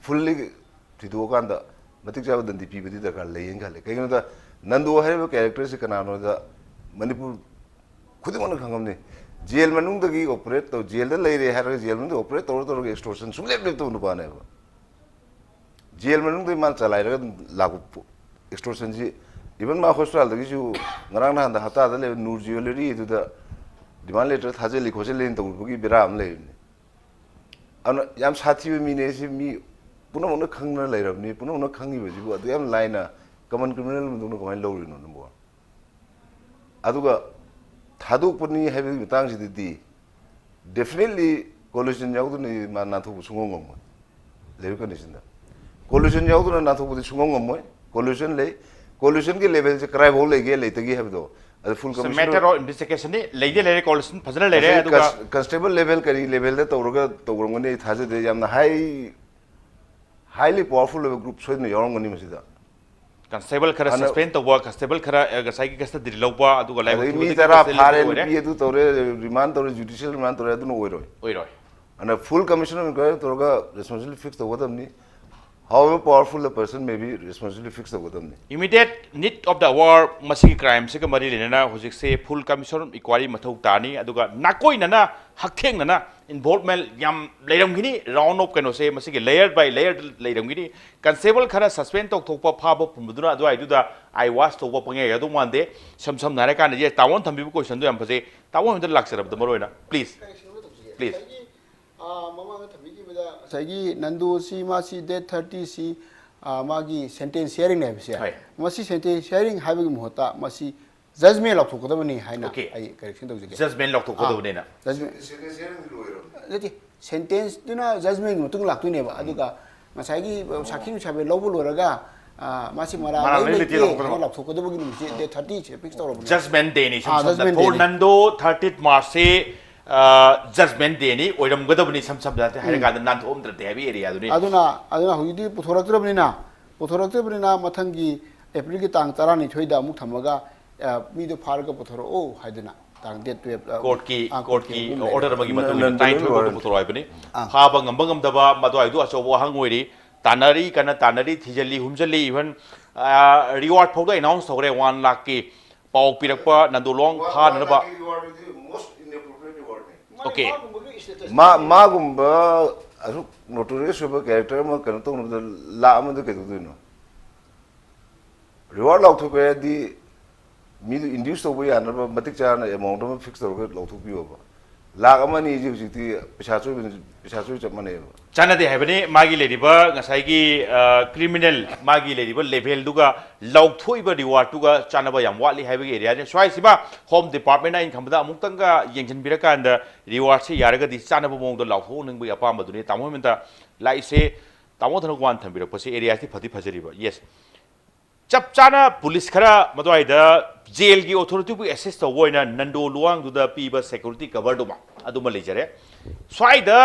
ꯐꯨꯜꯂꯤ ꯊꯤꯗꯣꯛꯑꯀꯥꯟꯗ ꯃꯇꯤꯛ ꯆꯥꯕ ꯗꯟꯗꯤ ꯄꯤꯕꯗꯤ ꯗꯔꯀꯥꯔ ꯂꯩꯌꯦꯅ ꯈꯜꯂꯦ꯫ ꯀꯩꯒꯤꯅꯣꯗ ꯅꯟꯗꯨ ꯍꯥꯏꯔꯤꯕ ꯀꯦꯔꯦꯛꯇꯔꯁꯤ ꯀꯅꯥꯅꯣꯗ ꯃꯅꯤꯄꯨꯔ ꯈꯨꯗꯤꯡꯃꯛꯅ ꯈꯪꯉꯝꯅꯤ꯫ ꯖꯦꯜ ꯃꯅꯨꯡꯗꯒꯤ ꯑꯣꯄꯔꯦꯠ ꯇꯧ, ꯖꯦꯜꯗ ꯂꯩꯔꯦ ꯍꯥꯏꯔꯒ ꯖꯦꯜ ꯃꯅꯨꯡꯗ ꯑꯣꯄꯔꯦꯠ ꯇꯧꯔ ꯇꯧꯔꯒ ꯑꯦꯛꯁꯇꯣꯔꯁꯟ ꯁꯨꯡꯂꯦꯞ ꯂꯦꯞꯇꯕ ꯅꯨꯄꯥꯅꯦꯕ꯫ ꯖꯦꯜ ꯃꯅꯨꯡꯗꯒꯤ ꯃꯥꯅ ꯆꯂꯥꯏꯔꯒ ꯑꯗꯨꯝ ꯂꯥꯛꯄ ꯑꯦꯛꯁꯇꯣꯔꯁꯟꯁꯤ, ꯏꯚꯟ ꯃꯥ ꯍꯣꯁꯄꯤꯇꯥꯜꯗꯒꯤꯁꯨ ꯉꯔꯥꯡ ꯅꯍꯥꯟꯗ ꯍꯞꯇꯥꯗ ꯂꯩꯕ ꯅꯨꯔ ꯖ꯭ꯋꯦꯂꯔꯤ ꯑꯗꯨꯗ ꯗꯤꯃꯥꯟ ꯂꯦꯇꯔ ꯊꯥꯖꯤꯜꯂꯤ ꯈꯣꯠꯆꯤꯜꯂꯤꯅ ꯇꯧꯔꯨꯕꯒꯤ ꯕꯦꯔꯥ ꯑꯃ ꯂꯩꯔꯤꯅꯤ꯫ ꯑꯗꯨꯅ ꯌꯥꯝ ꯁꯥꯊꯤꯕ ꯃꯤꯅꯦ ꯁꯤ, ꯃꯤ ꯄꯨꯝꯅꯃꯛꯅ ꯈꯪꯅ ꯂꯩꯔꯕꯅꯤ꯫ ꯄꯨꯝꯅꯃꯛꯅ ꯈꯪꯉꯤꯕꯁꯤꯕꯨ ꯑꯗꯨ ꯌꯥꯝ ꯂꯥꯏꯅ ꯀꯃꯟ ꯀ꯭ꯔꯤꯃꯤꯅꯦꯜ ꯃꯇꯨꯡꯗ ꯀꯃꯥꯏꯅ ꯂꯧꯔꯤꯅꯣ ꯅꯪꯕꯨ? ꯑꯗꯨꯒ ꯊꯥꯗꯣꯛꯄꯅꯤ ꯍꯥꯏꯕꯒꯤ ꯃꯇꯥꯡꯁꯤꯗꯗꯤ definitely collusion ꯌꯥꯎꯗꯅ ꯃꯥ ꯅꯥꯟꯊꯣꯛꯄ ꯁꯨꯡꯉꯝ ꯉꯝꯃꯣꯏ꯫ ꯂꯩꯔꯤꯕ ꯀꯟꯗꯤꯁꯟꯗ collusion ꯌꯥꯎꯗꯅ ꯅꯥꯟꯊꯣꯛꯄꯗꯤ ꯁꯨꯡꯉꯝ ꯉꯝꯃꯣꯏ꯫ Collusionꯒꯤ levelꯁꯦ ꯀꯗꯥꯏꯐꯥꯎ ꯂꯩꯒꯦ ꯂꯩꯇꯒꯦ ꯍꯥꯏꯕꯗꯣ ꯑꯗꯨ ꯐꯨꯜ ꯀꯃꯤꯁꯟ matter of investigationꯅꯤ꯫ ꯂꯩꯗꯤ ꯂꯩꯔꯦ, collusion ꯐꯖꯅ ꯂꯩꯔꯦ꯫ ꯑꯗꯨꯒ ꯀꯟꯁꯇꯦꯕꯜ ꯂꯦꯚꯦꯜ ꯀꯔꯤ ꯂꯦꯚꯦꯜꯗ ꯇꯧꯔꯒ ꯇꯧꯔꯝꯒꯅꯤ ꯑꯩ ꯊꯥꯖꯗꯦ꯫ ꯌꯥꯝꯅ ꯍꯥꯏ ꯍꯥꯏꯂꯤ ꯄꯋꯥꯔꯐꯨꯜ ꯑꯣꯏꯕ ꯒ꯭ꯔꯨꯞ ꯁꯣꯏꯗꯅ ꯌꯥꯎꯔꯝꯒꯅꯤ ꯃꯁꯤꯗ꯫ ꯀꯟꯁꯇꯦꯕꯜ ꯈꯔ ꯁꯁꯄꯦꯟ ꯇꯧꯕ, ꯀꯟꯁꯇꯦꯕꯜ ꯈꯔ ꯉꯁꯥꯏꯒꯤ ꯀꯁꯇꯗꯤ ꯂꯧꯕ, ꯑꯗꯨꯒ ꯂꯥꯏꯕꯛ ꯑꯗꯩ ꯃꯤ ꯊꯤꯕꯗꯒꯤ ꯇꯔꯥ custody ꯐꯥꯔꯦ, ꯂꯧꯊꯣꯛꯄ ꯑꯣꯏꯔꯦ꯫ ꯅꯨꯄꯤ ꯑꯗꯨ ꯇꯧꯔꯦ, ꯔꯤꯃꯥꯟ ꯇꯧꯔꯦ, ꯖꯨꯗꯤꯁꯤꯌꯦꯜ ꯔꯤꯃꯥꯟ ꯇꯧꯔꯦ, ꯑꯗꯨꯅ ꯑꯣꯏꯔꯣꯏ꯫ ꯑꯣꯏꯔꯣꯏ꯫ ꯑꯗꯨꯅ ꯐꯨꯜ ꯀꯃꯤꯁꯟ ꯑꯣꯐ ꯏꯟꯀ꯭ꯋꯥꯏꯔꯤ ꯇꯧꯔꯒ ꯔꯦꯁꯄꯣꯟꯁꯤꯕꯤꯂꯤꯇꯤ ꯐꯤꯛꯁ ꯇꯧꯒꯗꯕꯅꯤ꯫ However powerful a person may be, responsibility fix ꯇꯧꯒꯗꯕꯅꯤ꯫ Immediate need of the hour ꯃꯁꯤꯒꯤ ꯀ꯭ꯔꯥꯏꯝꯁꯤꯒ ꯃꯔꯤ ꯂꯩꯅꯅ ꯍꯧꯖꯤꯛꯁꯦ ꯐꯨꯜ ꯀꯃꯤꯁꯟ ꯏꯟꯀ꯭ꯋꯥꯏꯔꯤ ꯃꯊꯧ ꯇꯥꯅꯤ꯫ ꯑꯗꯨꯒ ꯅꯥꯀꯣꯏꯅꯅ ꯍꯛꯊꯦꯡꯅꯅ ꯏꯟꯚꯣꯜꯚꯃꯦꯟ ꯌꯥꯝ ꯂꯩꯔꯝꯒꯅꯤ꯫ ꯔꯥꯎꯟ ꯑꯣꯐ ꯀꯩꯅꯣꯁꯦ ꯃꯁꯤꯒꯤ ꯂꯦꯌꯔ ꯕꯥꯏ ꯂꯦꯌꯔ ꯂꯩꯔꯝꯒꯅꯤ꯫ ꯀꯟꯁꯇꯦꯕꯜ ꯈꯔ ꯁꯁꯄꯦꯟ ꯇꯧꯊꯣꯛꯄ, ꯐꯥꯕ ꯄꯨꯟꯕꯗꯨꯅ ꯑꯗꯨꯋꯥꯏꯗꯨꯗ ꯑꯥꯏ ꯋꯥꯁ ꯇꯧꯕ ꯄꯪꯌꯥ ꯌꯥꯗꯧ ꯃꯥꯟꯗꯦ꯫ ꯏꯁꯝ ꯁꯝꯅ ꯍꯥꯏꯔꯀꯥꯟꯗ ꯌꯦ ꯇꯥꯃꯣꯅ ꯊꯝꯕꯤꯕ ꯀꯣꯏꯁꯟꯗꯣ ꯌꯥꯝ ꯐꯖꯩ꯫ ꯇꯥꯃꯣ ꯍꯣꯏꯗ ꯂꯥꯛꯆꯔꯕꯗ ꯃꯔꯨꯑꯣꯏꯅ please꯫ Please꯫ ꯉꯁꯥꯏꯒꯤ ꯑꯥ, ꯃꯃꯥꯡꯗ ꯊꯝꯕꯤꯈꯤꯕꯗ ꯉꯁꯥꯏꯒꯤ ꯅꯟꯗꯨ ꯑꯁꯤ ꯃꯥꯁꯤ ꯗꯦꯠ ꯊꯥꯔꯇꯤꯁꯤ ꯃꯥꯒꯤ ꯁꯦꯟꯇꯦꯟꯁ ꯍꯤꯌꯥꯔꯤꯡꯅꯦ ꯍꯥꯏꯕꯁꯦ꯫ ꯍꯣꯏ꯫ ꯃꯁꯤ ꯁꯦꯟꯇꯦꯟꯁ ꯍꯤꯌꯥꯔꯤꯡ ꯍꯥꯏꯕꯒꯤ ꯃꯍꯨꯠꯇ ꯃꯁꯤ ꯖꯖꯃꯦꯟ ꯂꯧꯊꯣꯛꯀꯗꯕꯅꯤ ꯍꯥꯏꯅ Okay꯫ ꯑꯩ ꯀꯔꯦꯛꯁꯟ ꯇꯧꯖꯒꯦ꯫ ꯖꯖꯃꯦꯟ ꯂꯧꯊꯣꯛꯀꯗꯕꯅꯤꯅ꯫ ꯖꯖꯃꯦꯟ ꯁꯦꯟꯇꯦꯟꯁ ꯍꯤꯌꯥꯔꯤꯡꯗꯤ ꯂꯣꯏꯔꯕꯅꯤ꯫ ꯅꯠꯇꯦ, ꯁꯦꯟꯇꯦꯟꯁꯇꯨꯅ ꯖꯖꯃꯦꯟꯒꯤ ꯃꯇꯨꯡ ꯂꯥꯛꯇꯣꯏꯅꯦꯕ꯫ ꯑꯗꯨꯒ ꯉꯁꯥꯏꯒꯤ ꯁꯥꯈꯤ ꯅꯨꯡꯁꯥꯕ ꯂꯧꯕ ꯂꯣꯏꯔꯒ ꯑꯥ, ꯃꯥꯁꯤ ꯃꯔꯥꯜ ꯃꯔꯥꯜ ꯂꯩꯇꯦ ꯂꯩꯇꯦ ꯍꯥꯏꯅ ꯂꯧꯊꯣꯛꯀꯗꯕ꯫ ꯂꯥꯎꯊꯣꯛꯀꯗꯕꯒꯤ ꯅꯨꯃꯤꯠꯁꯦ ꯗꯦꯠ ꯊꯥꯔꯇꯤꯁꯦ ꯐꯤꯛꯁ ꯇꯧꯔꯕꯅꯦ꯫ ꯖꯖꯃꯦꯟ ꯗꯦꯅꯤ ꯏꯁꯝ ꯑꯥ, ꯁꯝꯅ ꯖꯖꯃꯦꯟ for ꯗꯦꯅꯤ꯫ ꯅꯟꯗꯣ ꯊꯥꯔꯇꯤꯠ ꯃꯥꯔꯁꯁꯦ ꯖꯖꯃꯦꯟ ꯗꯦꯅꯤ ꯑꯣꯏꯔꯝꯒꯗꯕꯅꯤ ꯏꯁꯝ ꯁꯝꯅ ꯍꯥꯏꯔꯀꯥꯟꯗ ꯅꯥꯟꯊꯣꯛꯑꯝꯗ꯭ꯔꯗꯤ ꯍꯥꯏꯕ ꯑꯦꯔꯤꯌꯥꯗꯨꯅꯤ꯫ ꯑꯗꯨꯅ ꯑꯗꯨꯅ ꯍꯧꯖꯤꯛꯇꯤ ꯄꯨꯊꯣꯔꯛꯇ꯭ꯔꯕꯅꯤꯅ ꯄꯨꯊꯣꯔꯛꯇ꯭ꯔꯕꯅꯤꯅ ꯃꯊꯪꯒꯤ ꯑꯦꯄ꯭ꯔꯤꯜꯒꯤ ꯇꯥꯡ ꯇꯔꯥꯅꯤꯊꯣꯏꯗ ꯑꯃꯨꯛ ꯊꯝꯃꯒ ꯑ, ꯃꯤꯗꯣ ꯐꯥꯔꯒ ꯄꯨꯊꯣꯔꯛꯑꯣ ꯍꯥꯏꯗꯅ ꯇꯥꯡ ꯗꯦꯠ ꯇꯨꯌꯦꯜꯞ ꯀꯣꯔꯠꯀꯤ ꯀꯣꯔꯠꯀꯤ ꯑꯣꯔꯗꯔ ꯑꯃꯒꯤ ꯃꯇꯨꯡ ꯏꯟꯅ ꯇꯔꯥꯅꯤꯊꯣꯏ ꯐꯥꯎꯕ ꯄꯨꯊꯣꯔꯛꯑꯣ ꯍꯥꯏꯕꯅꯤ꯫ ꯐꯥꯕ ꯉꯝꯕ ꯉꯝꯗꯕ ꯃꯗꯨꯋꯥꯏꯗꯨ ꯑꯆꯧꯕ ꯋꯥꯍꯪ ꯑꯣꯏꯔꯤ꯫ ꯇꯥꯟꯅꯔꯤ, ꯀꯟꯅ ꯇꯥꯟꯅꯔꯤ, ꯊꯤꯖꯤꯜꯂꯤ, ꯍꯨꯝꯖꯤꯜꯂꯤ, ꯏꯚꯟ ꯔꯤꯋꯥꯔꯗ ꯐꯥꯎꯗ ꯑꯦꯅꯥꯎꯟꯁ ꯇꯧꯈ꯭ꯔꯦ꯫ ꯋꯥꯟ ꯂꯥꯛꯀꯤ ꯄꯥꯎ ꯄꯤꯔꯛꯄ ꯅꯟꯗꯣ ꯂꯨꯋꯥꯡ ꯐꯥꯅꯅꯕ꯫ Okay. ꯃꯥ ꯃꯥꯒꯨꯝꯕ ꯑꯁꯨꯛ ꯅꯣꯇꯣꯔꯤꯌꯁ ꯑꯣꯏꯕ ꯀꯦꯔꯦꯛꯇꯔ ꯑꯃ ꯀꯩꯅꯣ ꯇꯧꯅꯕꯗ ꯂꯥꯛ ꯑꯃꯗ ꯀꯩꯗꯧꯗꯣꯏꯅꯣ? ꯔꯤꯋꯥꯔꯗ ꯂꯥꯎꯊꯣꯛꯄ ꯍꯥꯏꯗꯤ ꯃꯤꯗꯨ ꯏꯟꯗ꯭ꯌꯨꯁ ꯇꯧꯕ ꯌꯥꯅꯕ ꯃꯇꯤꯛ ꯆꯥꯅ ꯑꯦꯃꯥꯎꯟꯠ ꯑꯃ ꯐꯤꯛꯁ ꯇꯧꯔꯒ ꯂꯧꯊꯣꯛꯄꯤꯌꯣꯕ꯫ ꯂꯥꯛ ꯑꯃ ꯑꯅꯤꯁꯤ ꯍꯧꯖꯤꯛꯇꯤ ꯄꯩꯁꯥ ꯆꯣꯏꯕ ꯄꯩꯁꯥ ꯆꯣꯏ ꯆꯞ ꯃꯥꯟꯅꯩꯕ꯫ ꯆꯥꯟꯅꯗꯦ ꯍꯥꯏꯕꯅꯤ꯫ ꯃꯥꯒꯤ ꯂꯩꯔꯤꯕ ꯉꯁꯥꯏꯒꯤ ꯀ꯭ꯔꯤꯃꯤꯅꯦꯜ, ꯃꯥꯒꯤ ꯂꯩꯔꯤꯕ ꯂꯦꯚꯦꯜꯗꯨꯒ ꯂꯧꯊꯣꯛꯏꯕ ꯔꯤꯋꯥꯔꯗꯇꯨꯒ ꯆꯥꯟꯅꯕ ꯌꯥꯝ ꯋꯥꯠꯂꯤ ꯍꯥꯏꯕꯒꯤ ꯑꯦꯔꯤꯌꯥꯅꯤ꯫ ꯁ꯭ꯋꯥꯏꯁꯤꯃ ꯍꯣꯝ ꯗꯤꯄꯥꯔꯠꯃꯦꯟꯅ ꯑꯩꯅ ꯈꯟꯕꯗ ꯑꯃꯨꯛꯇꯪꯒ ꯌꯦꯡꯁꯤꯟꯕꯤꯔꯀꯥꯟꯗ ꯔꯤꯋꯥꯔꯗꯁꯦ ꯌꯥꯔꯒꯗꯤ ꯆꯥꯟꯅꯕ ꯃꯑꯣꯡꯗ ꯂꯥꯎꯊꯣꯛꯅꯤꯡꯕꯒꯤ ꯑꯄꯥꯝꯕꯗꯨꯅꯤ꯫ ꯇꯥꯃꯣ ꯍꯦꯃꯟꯇ, ꯂꯥꯛꯏꯁꯦ ꯇꯥꯃꯣ ꯊꯅꯀꯨꯃꯥꯟ ꯊꯝꯕꯤꯔꯛꯄꯁꯦ ꯑꯦꯔꯤꯌꯥꯁꯤ ꯐꯗꯤ ꯐꯖꯔꯤꯕ꯫ ꯌꯦꯁ, ꯆꯞ ꯆꯥꯅ ꯄꯨꯂꯤꯁ ꯈꯔ ꯃꯗꯨꯋꯥꯏꯗ ꯖꯦꯜꯒꯤ ꯑꯣꯊꯣꯔꯤꯇꯤꯕꯨ ꯑꯦꯁꯤꯁ ꯇꯧꯕ ꯑꯣꯏꯅ ꯅꯟꯗꯣ ꯂꯨꯋꯥꯡꯗꯨꯗ ꯄꯤꯕ ꯁꯦꯀ꯭ꯌꯨꯔꯤꯇꯤ ꯀꯚꯔꯗꯨꯃ ꯑꯗꯨꯃ ꯂꯩꯖꯔꯦ꯫ ꯁ꯭ꯋꯥꯏꯗ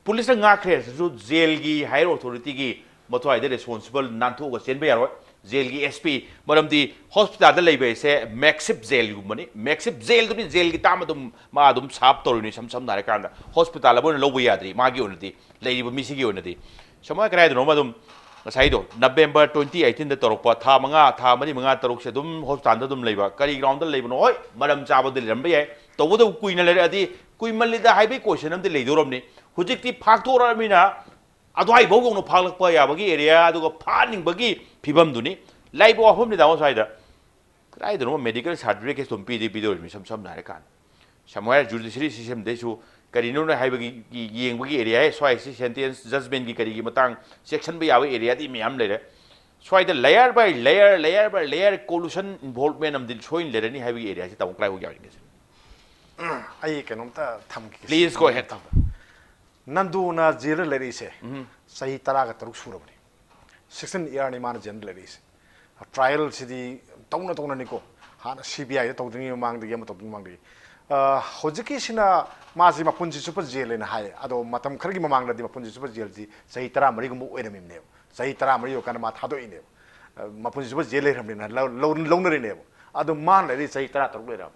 ꯄꯨꯂꯤꯁꯅ ꯉꯥꯛꯈ꯭ꯔꯦ ꯍꯥꯏꯔꯁꯨ ꯖꯦꯜꯒꯤ ꯍꯥꯌꯔ ꯑꯣꯊꯣꯔꯤꯇꯤꯒꯤ ꯃꯗꯨꯋꯥꯏꯗ ꯔꯦꯁꯄꯣꯟꯁꯤꯕꯜ ꯅꯥꯟꯊꯣꯛꯑꯒ ꯆꯦꯟꯕ ꯌꯥꯔꯣꯏ꯫ ꯖꯦꯜꯒꯤ ꯑꯦꯁ ꯄꯤ, ꯃꯔꯝꯗꯤ ꯍꯣꯁꯄꯤꯇꯥꯜꯗ ꯂꯩꯕ ꯍꯥꯏꯁꯦ ꯃꯦꯛꯁꯤꯞ ꯖꯦꯜꯒꯨꯝꯕꯅꯤ꯫ ꯃꯦꯛꯁꯤꯞ ꯖꯦꯜꯗꯨꯅꯤ ꯖꯦꯜꯒꯤ ꯇꯥꯝ ꯑꯗꯨꯝ ꯃꯥ ꯑꯗꯨꯝ ꯁꯥꯔꯞ ꯇꯧꯔꯤꯅꯤ꯫ ꯏꯁꯝ ꯁꯝꯅ ꯍꯥꯏꯔꯀꯥꯟꯗ ꯍꯣꯁꯄꯤꯇꯥꯜ ꯑꯃ ꯑꯣꯏꯅ ꯂꯧꯕ ꯌꯥꯗ꯭ꯔꯤ ꯃꯥꯒꯤ ꯑꯣꯏꯅꯗꯤ, ꯂꯩꯔꯤꯕ ꯃꯤꯁꯤꯒꯤ ꯑꯣꯏꯅꯗꯤ꯫ ꯁꯃꯥꯏ ꯀꯗꯥꯏꯗꯅꯣꯃ ꯑꯗꯨꯝ ꯉꯁꯥꯏꯗꯣ ꯅꯕꯦꯝꯕꯔ ꯇ꯭ꯋꯦꯟꯇꯤ ꯑꯩꯠꯇꯤꯟꯗ ꯇꯧꯔꯛꯄ, ꯊꯥ ꯃꯉꯥ, ꯊꯥ ꯃꯔꯤ, ꯃꯉꯥ, ꯇꯔꯨꯛꯁꯦ ꯑꯗꯨꯝ ꯍꯣꯁꯄꯤꯇꯥꯜꯗ ꯑꯗꯨꯝ ꯂꯩꯕ꯫ ꯀꯔꯤ ꯒ꯭ꯔꯥꯎꯟꯗ ꯂꯩꯕꯅꯣ? ꯍꯣꯏ, ꯃꯔꯝ ꯆꯥꯕꯗꯤ ꯂꯩꯔꯝꯕ ꯌꯥꯏ, ꯇꯧꯕꯇꯕꯨ ꯀꯨꯏꯅ ꯂꯩꯔꯛꯑꯗꯤ ꯀꯨꯏꯃꯜꯂꯤꯗ ꯍꯥꯏꯕꯒꯤ ꯀꯣꯏꯁꯟ ꯑꯃꯗꯤ ꯂꯩꯗꯧꯔꯕꯅꯤ꯫ ꯍꯧꯖꯤꯛꯇꯤ ꯐꯥꯛꯇꯣꯔꯛꯑꯃꯤꯅ ꯑꯗꯨꯋꯥꯏꯐꯥꯎ ꯌꯧꯅ ꯐꯥꯛꯂꯛꯄ ꯌꯥꯕꯒꯤ ꯑꯦꯔꯤꯌꯥ, ꯑꯗꯨꯒ ꯐꯥꯅꯤꯡꯕꯒꯤ ꯐꯤꯕꯝꯗꯨꯅꯤ꯫ ꯂꯩꯕ ꯋꯥꯐꯝꯅꯤ ꯇꯥꯃꯣ ꯁ꯭ꯋꯥꯏꯗ꯫ ꯀꯗꯥꯏꯗꯅꯣ ꯃꯦꯗꯤꯀꯦꯜ ꯁꯥꯔꯇꯤꯐꯤꯀꯦꯠ ꯑꯗꯨꯝ ꯄꯤꯗꯤ ꯄꯤꯗꯧꯔꯤꯕꯅꯤ, ꯏꯁꯝ ꯁꯝꯅ ꯍꯥꯏꯔꯀꯥꯟꯗ꯫ ꯁꯝꯍꯥꯏꯔ ꯖꯨꯗꯤꯁꯔꯤ ꯁꯤꯁꯇꯦꯝꯗꯩꯁꯨ ꯀꯔꯤꯅꯣꯅ ꯍꯥꯏꯕꯒꯤ ꯌꯦꯡꯕꯒꯤ ꯑꯦꯔꯤꯌꯥ ꯁ꯭ꯋꯥꯏꯁꯤ ꯁꯦꯟꯇꯦꯟꯁ ꯖꯖꯃꯦꯟꯒꯤ ꯀꯔꯤꯒꯤ ꯃꯇꯥꯡ ꯆꯦꯛꯁꯤꯟꯕ ꯌꯥꯕ ꯑꯦꯔꯤꯌꯥꯗꯤ ꯃꯌꯥꯝ ꯂꯩꯔꯦ꯫ ꯁ꯭ꯋꯥꯏꯗ ꯂꯦꯌꯔ ꯕꯥꯏ ꯂꯦꯌꯔ, ꯂꯦꯌꯔ ꯕꯥꯏ ꯂꯦꯌꯔ ꯀꯣꯂꯨꯁꯟ ꯏꯟꯚꯣꯜꯚꯃꯦꯟ ꯑꯃꯗꯤ ꯁꯣꯏꯅ ꯂꯩꯔꯅꯤ ꯍꯥꯏꯕꯒꯤ ꯑꯦꯔꯤꯌꯥꯁꯤ ꯇꯥꯃꯣ ꯀꯗꯥꯏꯐꯥꯎ ꯌꯥꯎꯔꯤꯒꯦ ꯁꯤꯅꯤ꯫ ꯑꯩ ꯀꯩꯅꯣꯝꯇ ꯊꯝꯈꯤꯒꯦ꯫ Please go ahead. ꯅꯟꯗꯨꯅ ꯖꯦꯜꯗ ꯂꯩꯔꯛꯏꯁꯦ ꯆꯍꯤ ꯇꯔꯥꯒ ꯇꯔꯨꯛ ꯁꯨꯔꯕꯅꯤ꯫ ꯁꯤꯛꯁꯇꯤꯟ ꯏꯌꯥꯔꯅꯤ ꯃꯥꯅ ꯖꯦꯜꯗ ꯂꯩꯔꯛꯏꯁꯦ꯫ ꯇ꯭ꯔꯥꯏꯌꯦꯜꯁꯤꯗꯤ ꯇꯧꯅ ꯇꯧꯅꯅꯤꯀꯣ, ꯍꯥꯟꯅ ꯁꯤ ꯕꯤ ꯑꯥꯏꯗ ꯇꯧꯗ꯭ꯔꯤꯉꯩ ꯃꯃꯥꯡꯗꯒꯤ ꯑꯃ ꯇꯧꯗ꯭ꯔꯤꯉꯩ ꯃꯃꯥꯡꯗꯒꯤ꯫ ꯑ, ꯍꯧꯖꯤꯛꯀꯤꯁꯤꯅ ꯃꯥꯁꯤ ꯃꯄꯨꯟꯁꯤ ꯆꯨꯞꯄ ꯖꯦꯜ ꯍꯥꯏꯅ ꯍꯥꯏ꯫ ꯑꯗꯣ ꯃꯇꯝ ꯈꯔꯒꯤ ꯃꯃꯥꯡꯗꯗꯤ ꯃꯄꯨꯟꯁꯤ ꯆꯨꯞꯄ ꯖꯦꯜꯁꯤ ꯆꯍꯤ ꯇꯔꯥꯃꯔꯤꯒꯨꯝꯕ ꯑꯣꯏꯔꯝꯃꯤꯕꯅꯦꯕ꯫ ꯆꯍꯤ ꯇꯔꯥꯃꯔꯤ ꯌꯧꯔꯀꯥꯟꯗ ꯃꯥ ꯊꯥꯗꯣꯛꯏꯅꯦꯕ꯫ ꯑ, ꯃꯄꯨꯟꯁꯤ ꯆꯨꯞꯄ ꯖꯦꯜ ꯂꯩꯈ꯭ꯔꯕꯅꯤꯅ ꯂꯧ- ꯂꯧ- ꯂꯧꯅꯔꯤꯅꯦꯕ꯫ ꯑꯗꯣ ꯃꯥꯅ ꯂꯩꯔꯤ ꯆꯍꯤ ꯇꯔꯥ ꯇꯔꯨꯛ ꯂꯩꯔꯕ꯫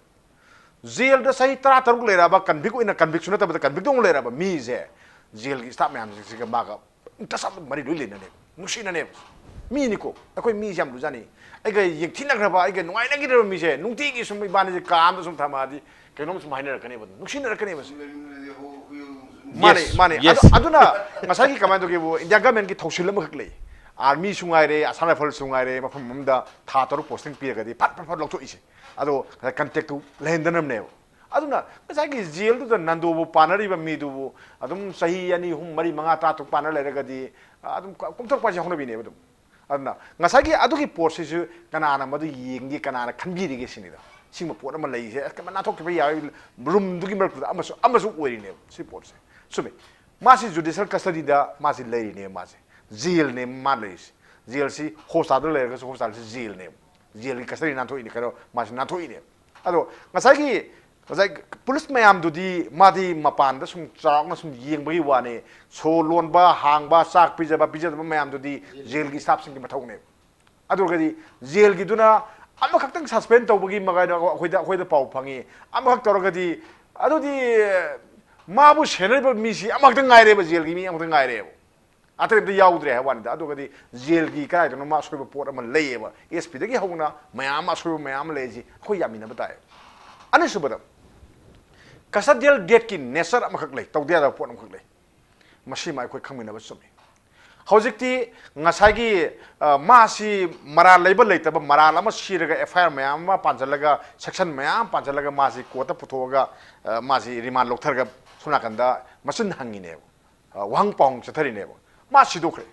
ꯖꯦꯜꯗ ꯆꯍꯤ ꯇꯔꯥ ꯇꯔꯨꯛ ꯂꯩꯔꯛꯑꯕ, ꯀꯟꯚꯤꯛ ꯑꯣꯏꯅ, ꯀꯟꯚꯤꯛꯁꯨ ꯅꯠꯇꯕꯗ ꯀꯟꯚꯤꯛ ꯑꯣꯏꯅ ꯂꯩꯔꯛꯑꯕ ꯃꯤꯁꯦ ꯖꯦꯜꯒꯤ ꯁ꯭ꯇꯥꯐ ꯃꯌꯥꯝꯁꯤꯡꯁꯤꯒ ꯃꯥꯒ ꯇꯁ ꯃꯔꯤ ꯂꯣꯏ ꯂꯩꯅꯅꯦꯕ, ꯅꯨꯡꯁꯤꯅꯅꯦꯕ꯫ ꯃꯤꯅꯤꯀꯣ, ꯑꯩꯈꯣꯏ ꯃꯤꯁꯦ ꯌꯥꯝ ꯂꯨꯖꯥꯅꯤ꯫ ꯑꯩꯒ ꯌꯦꯡꯊꯤꯅꯈ꯭ꯔꯕ, ꯑꯩꯒ ꯅꯨꯡꯉꯥꯏꯅꯈꯤꯗ꯭ꯔꯕ ꯃꯤꯁꯦ ꯅꯨꯡꯇꯤꯒꯤ ꯁꯨꯝ ꯏꯕꯥꯅꯤꯁꯦ ꯀꯥ ꯑꯃꯗ ꯁꯨꯝ ꯊꯝꯃꯛꯑꯗꯤ ꯀꯩꯅꯣꯝ ꯁꯨꯝ ꯍꯥꯏꯅꯔꯛꯀꯅꯦꯕ, ꯅꯨꯡꯁꯤꯅꯔꯛꯀꯅꯦꯕ꯫ ꯃꯥꯅꯦ, yes, ꯃꯥꯅꯦ꯫ Yes. ꯑꯗꯨ, ꯑꯗꯨꯅ ꯉꯁꯥꯏꯒꯤ ꯀꯃꯥꯏꯅ ꯇꯧꯒꯦꯕꯨ, ꯏꯟꯗꯤꯌꯥ ꯒꯃꯦꯟꯒꯤ ꯊꯧꯁꯤꯜ ꯑꯃꯈꯛ ꯂꯩ꯫ ꯑꯥꯔꯃꯤꯁꯨ ꯉꯥꯏꯔꯦ, ꯑꯁꯥꯝ ꯔꯥꯏꯐꯜꯁꯨ ꯉꯥꯏꯔꯦ, ꯃꯐꯝ ꯑꯃꯗ ꯊꯥ ꯇꯔꯨꯛ ꯄꯣꯁꯇꯤꯡ ꯄꯤꯔꯒꯗꯤ ꯐꯠ ꯐꯠ ꯐꯠ ꯂꯧꯊꯣꯛꯏꯁꯦ꯫ ꯑꯗꯣ ꯉꯁꯥꯏ ꯀꯟꯇꯦꯛꯇꯨ ꯂꯩꯍꯟꯗꯅꯕꯅꯦꯕ꯫ ꯑꯗꯨꯅ ꯉꯁꯥꯏꯒꯤ ꯖꯦꯜꯗꯨꯗ ꯅꯟꯗꯣꯕꯨ ꯄꯥꯟꯅꯔꯤꯕ ꯃꯤꯗꯨꯕꯨ ꯑꯗꯨꯝ ꯆꯍꯤ ꯑꯅꯤ, ꯑꯍꯨꯝ, ꯃꯔꯤ, ꯃꯉꯥ, ꯇꯔꯥ ꯇꯔꯨꯛ ꯄꯥꯟꯅ ꯂꯩꯔꯒꯗꯤ, ꯑ, ꯑꯗꯨꯝ ꯀ-, ꯀꯣꯝꯊꯣꯔꯛꯄ ꯍꯥꯏꯁꯦ ꯍꯧꯅꯕꯤꯅꯦꯕ ꯑꯗꯨꯝ꯫ ꯑꯗꯨꯅ ꯉꯁꯥꯏꯒꯤ ꯑꯗꯨꯒꯤ ꯄꯣꯠꯁꯤꯁꯨ ꯀꯅꯥꯅ ꯃꯗꯨ ꯌꯦꯡꯒꯦ, ꯀꯅꯥꯅ ꯈꯟꯕꯤꯔꯤꯒꯦ ꯁꯤꯅꯤꯗ꯫ ꯁꯤꯒꯨꯝꯕ ꯄꯣꯠ ꯑꯃ ꯂꯩꯁꯦ, ꯑꯁ, ꯀꯃꯥꯏꯅ ꯅꯥꯟꯊꯣꯛꯈꯤꯕ ꯌꯥꯔꯣꯏ, ꯔꯨꯝꯗꯨꯒꯤ ꯃꯔꯛꯇꯨꯗ ꯑꯃꯁꯨ, ꯑꯃꯁꯨ ꯑꯣꯏꯔꯤꯅꯦꯕ ꯁꯤ ꯄꯣꯠꯁꯦ꯫ ꯆꯨꯝꯃꯤ꯫ ꯃꯥꯁꯤ ꯖꯨꯗꯤꯁꯤꯌꯦꯜ ꯀꯁꯇꯗꯤꯗ ꯃꯥꯁꯤ ꯂꯩꯔꯤꯅꯦꯕ, ꯃꯥꯁꯦ꯫ ꯖꯦꯜꯅꯦꯕ ꯃꯥ ꯂꯩꯔꯤꯁꯦ꯫ ꯖꯦꯜꯁꯤ ꯍꯣꯁꯄꯤꯇꯥꯜꯗ ꯂꯩꯔꯒꯁꯨ ꯍꯣꯁꯄꯤꯇꯥꯜꯁꯤ ꯖꯦꯜꯅꯦꯕ꯫ ꯖꯦꯜꯒꯤ ꯀꯁꯇꯗꯤ ꯅꯥꯟꯊꯣꯛꯏꯅꯦ, ꯀꯩꯅꯣ, ꯃꯥꯁꯤ ꯅꯥꯟꯊꯣꯛꯏꯅꯦꯕ꯫ ꯑꯗꯣ ꯉꯁꯥꯏꯒꯤ, ꯉꯁꯥꯏ ꯄꯨꯂꯤꯁ ꯃꯌꯥꯝꯗꯨꯗꯤ ꯃꯥꯗꯤ ꯃꯄꯥꯟꯗ ꯁꯨꯝ ꯆꯥꯎꯔꯥꯛꯅ ꯁꯨꯝ ꯌꯦꯡꯕꯒꯤ ꯋꯥꯅꯤ꯫ ꯁꯣ ꯂꯣꯟꯕ, ꯍꯥꯡꯕ, ꯆꯥꯛ ꯄꯤꯖꯕ, ꯄꯤꯖꯗꯕ ꯃꯌꯥꯝꯗꯨꯗꯤ ꯖꯦꯜꯒꯤ ꯁ꯭ꯇꯥꯐꯁꯤꯡꯒꯤ ꯃꯊꯧꯅꯦꯕ꯫ ꯑꯗꯨ ꯑꯣꯏꯔꯒꯗꯤ ꯖꯦꯜꯒꯤꯗꯨꯅ ꯑꯃꯈꯛꯇꯪ ꯁꯁꯄꯦꯟ ꯇꯧꯕꯒꯤ ꯃꯒꯥꯏꯅ ꯑꯩꯈꯣꯏꯗ, ꯑꯩꯈꯣꯏꯗ ꯄꯥꯎ ꯐꯪꯉꯤ꯫ ꯑꯃꯈꯛ ꯇꯧꯔꯒꯗꯤ, ꯑꯗꯨꯗꯤ ꯃꯥꯕꯨ ꯁꯦꯟꯅꯔꯤꯕ ꯃꯤꯁꯤ ꯑꯃꯈꯛꯇꯪ ꯉꯥꯏꯔꯦꯕ, ꯖꯦꯜꯒꯤ ꯃꯤ ꯑꯃꯈꯛꯇꯪ ꯉꯥꯏꯔꯦꯕ꯫ ꯑꯇꯩ ꯑꯝꯇ ꯌꯥꯎꯗ꯭ꯔꯦ ꯍꯥꯏꯕ ꯋꯥꯅꯤꯗ꯫ ꯑꯗꯨꯒꯗꯤ ꯖꯦꯜꯒꯤ ꯀꯗꯥꯏꯗꯅꯣ ꯑꯃ ꯑꯁꯣꯏꯕ ꯄꯣꯠ ꯑꯃ ꯂꯩꯌꯦꯕ꯫ ꯑꯦꯁ ꯄꯤꯗꯒꯤ ꯍꯧꯅ ꯃꯌꯥꯝ ꯑꯃ ꯑꯁꯣꯏꯕ ꯃꯌꯥꯝ ꯑꯃ ꯂꯩꯔꯤꯁꯤ ꯑꯩꯈꯣꯏ ꯌꯥꯃꯤꯟꯅꯕ ꯇꯥꯏ꯫ ꯑꯅꯤꯁꯨꯕꯗ, ꯀꯁꯇꯗꯤꯌꯦꯜ ꯗꯦꯠꯀꯤ ꯅꯦꯆꯔ ꯑꯃꯈꯛ ꯂꯩ, ꯇꯧꯗ ꯌꯥꯗꯕ ꯄꯣꯠ ꯑꯃꯈꯛ ꯂꯩ꯫ ꯃꯁꯤꯃ ꯑꯩꯈꯣꯏ ꯈꯪꯃꯤꯟꯅꯕ ꯆꯨꯝꯃꯤ꯫ ꯍꯧꯖꯤꯛꯇꯤ, ꯉꯁꯥꯏꯒꯤ, ꯑ, ꯃꯥꯁꯤ ꯃꯔꯥꯜ ꯂꯩꯕ ꯂꯩꯇꯕ, ꯃꯔꯥꯜ ꯑꯃ ꯁꯤꯔꯒ ꯑꯦꯐ ꯑꯥꯏ ꯑꯥꯔ ꯃꯌꯥꯝ ꯑꯃ ꯄꯥꯟꯁꯤꯜꯂꯒ, ꯁꯦꯛꯁꯟ ꯃꯌꯥꯝ ꯑꯃ ꯄꯥꯟꯁꯤꯜꯂꯒ ꯃꯥꯁꯤ ꯀꯣꯔꯠꯇ ꯄꯨꯊꯣꯛꯑꯒ, ꯑ, ꯃꯥꯁꯤ ꯔꯤꯃꯥꯟ ꯂꯧꯊꯔꯒ ꯁꯣꯝ ꯅꯥꯀꯟꯗ ꯃꯆꯤꯟ ꯍꯪꯉꯤꯅꯦꯕ꯫ ꯑ, ꯋꯥꯍꯪ ꯄꯥꯎꯍꯪ ꯆꯠꯊꯔꯤꯅꯦꯕ꯫ ꯃꯥ ꯁꯤꯗꯣꯛꯈ꯭ꯔꯦ꯫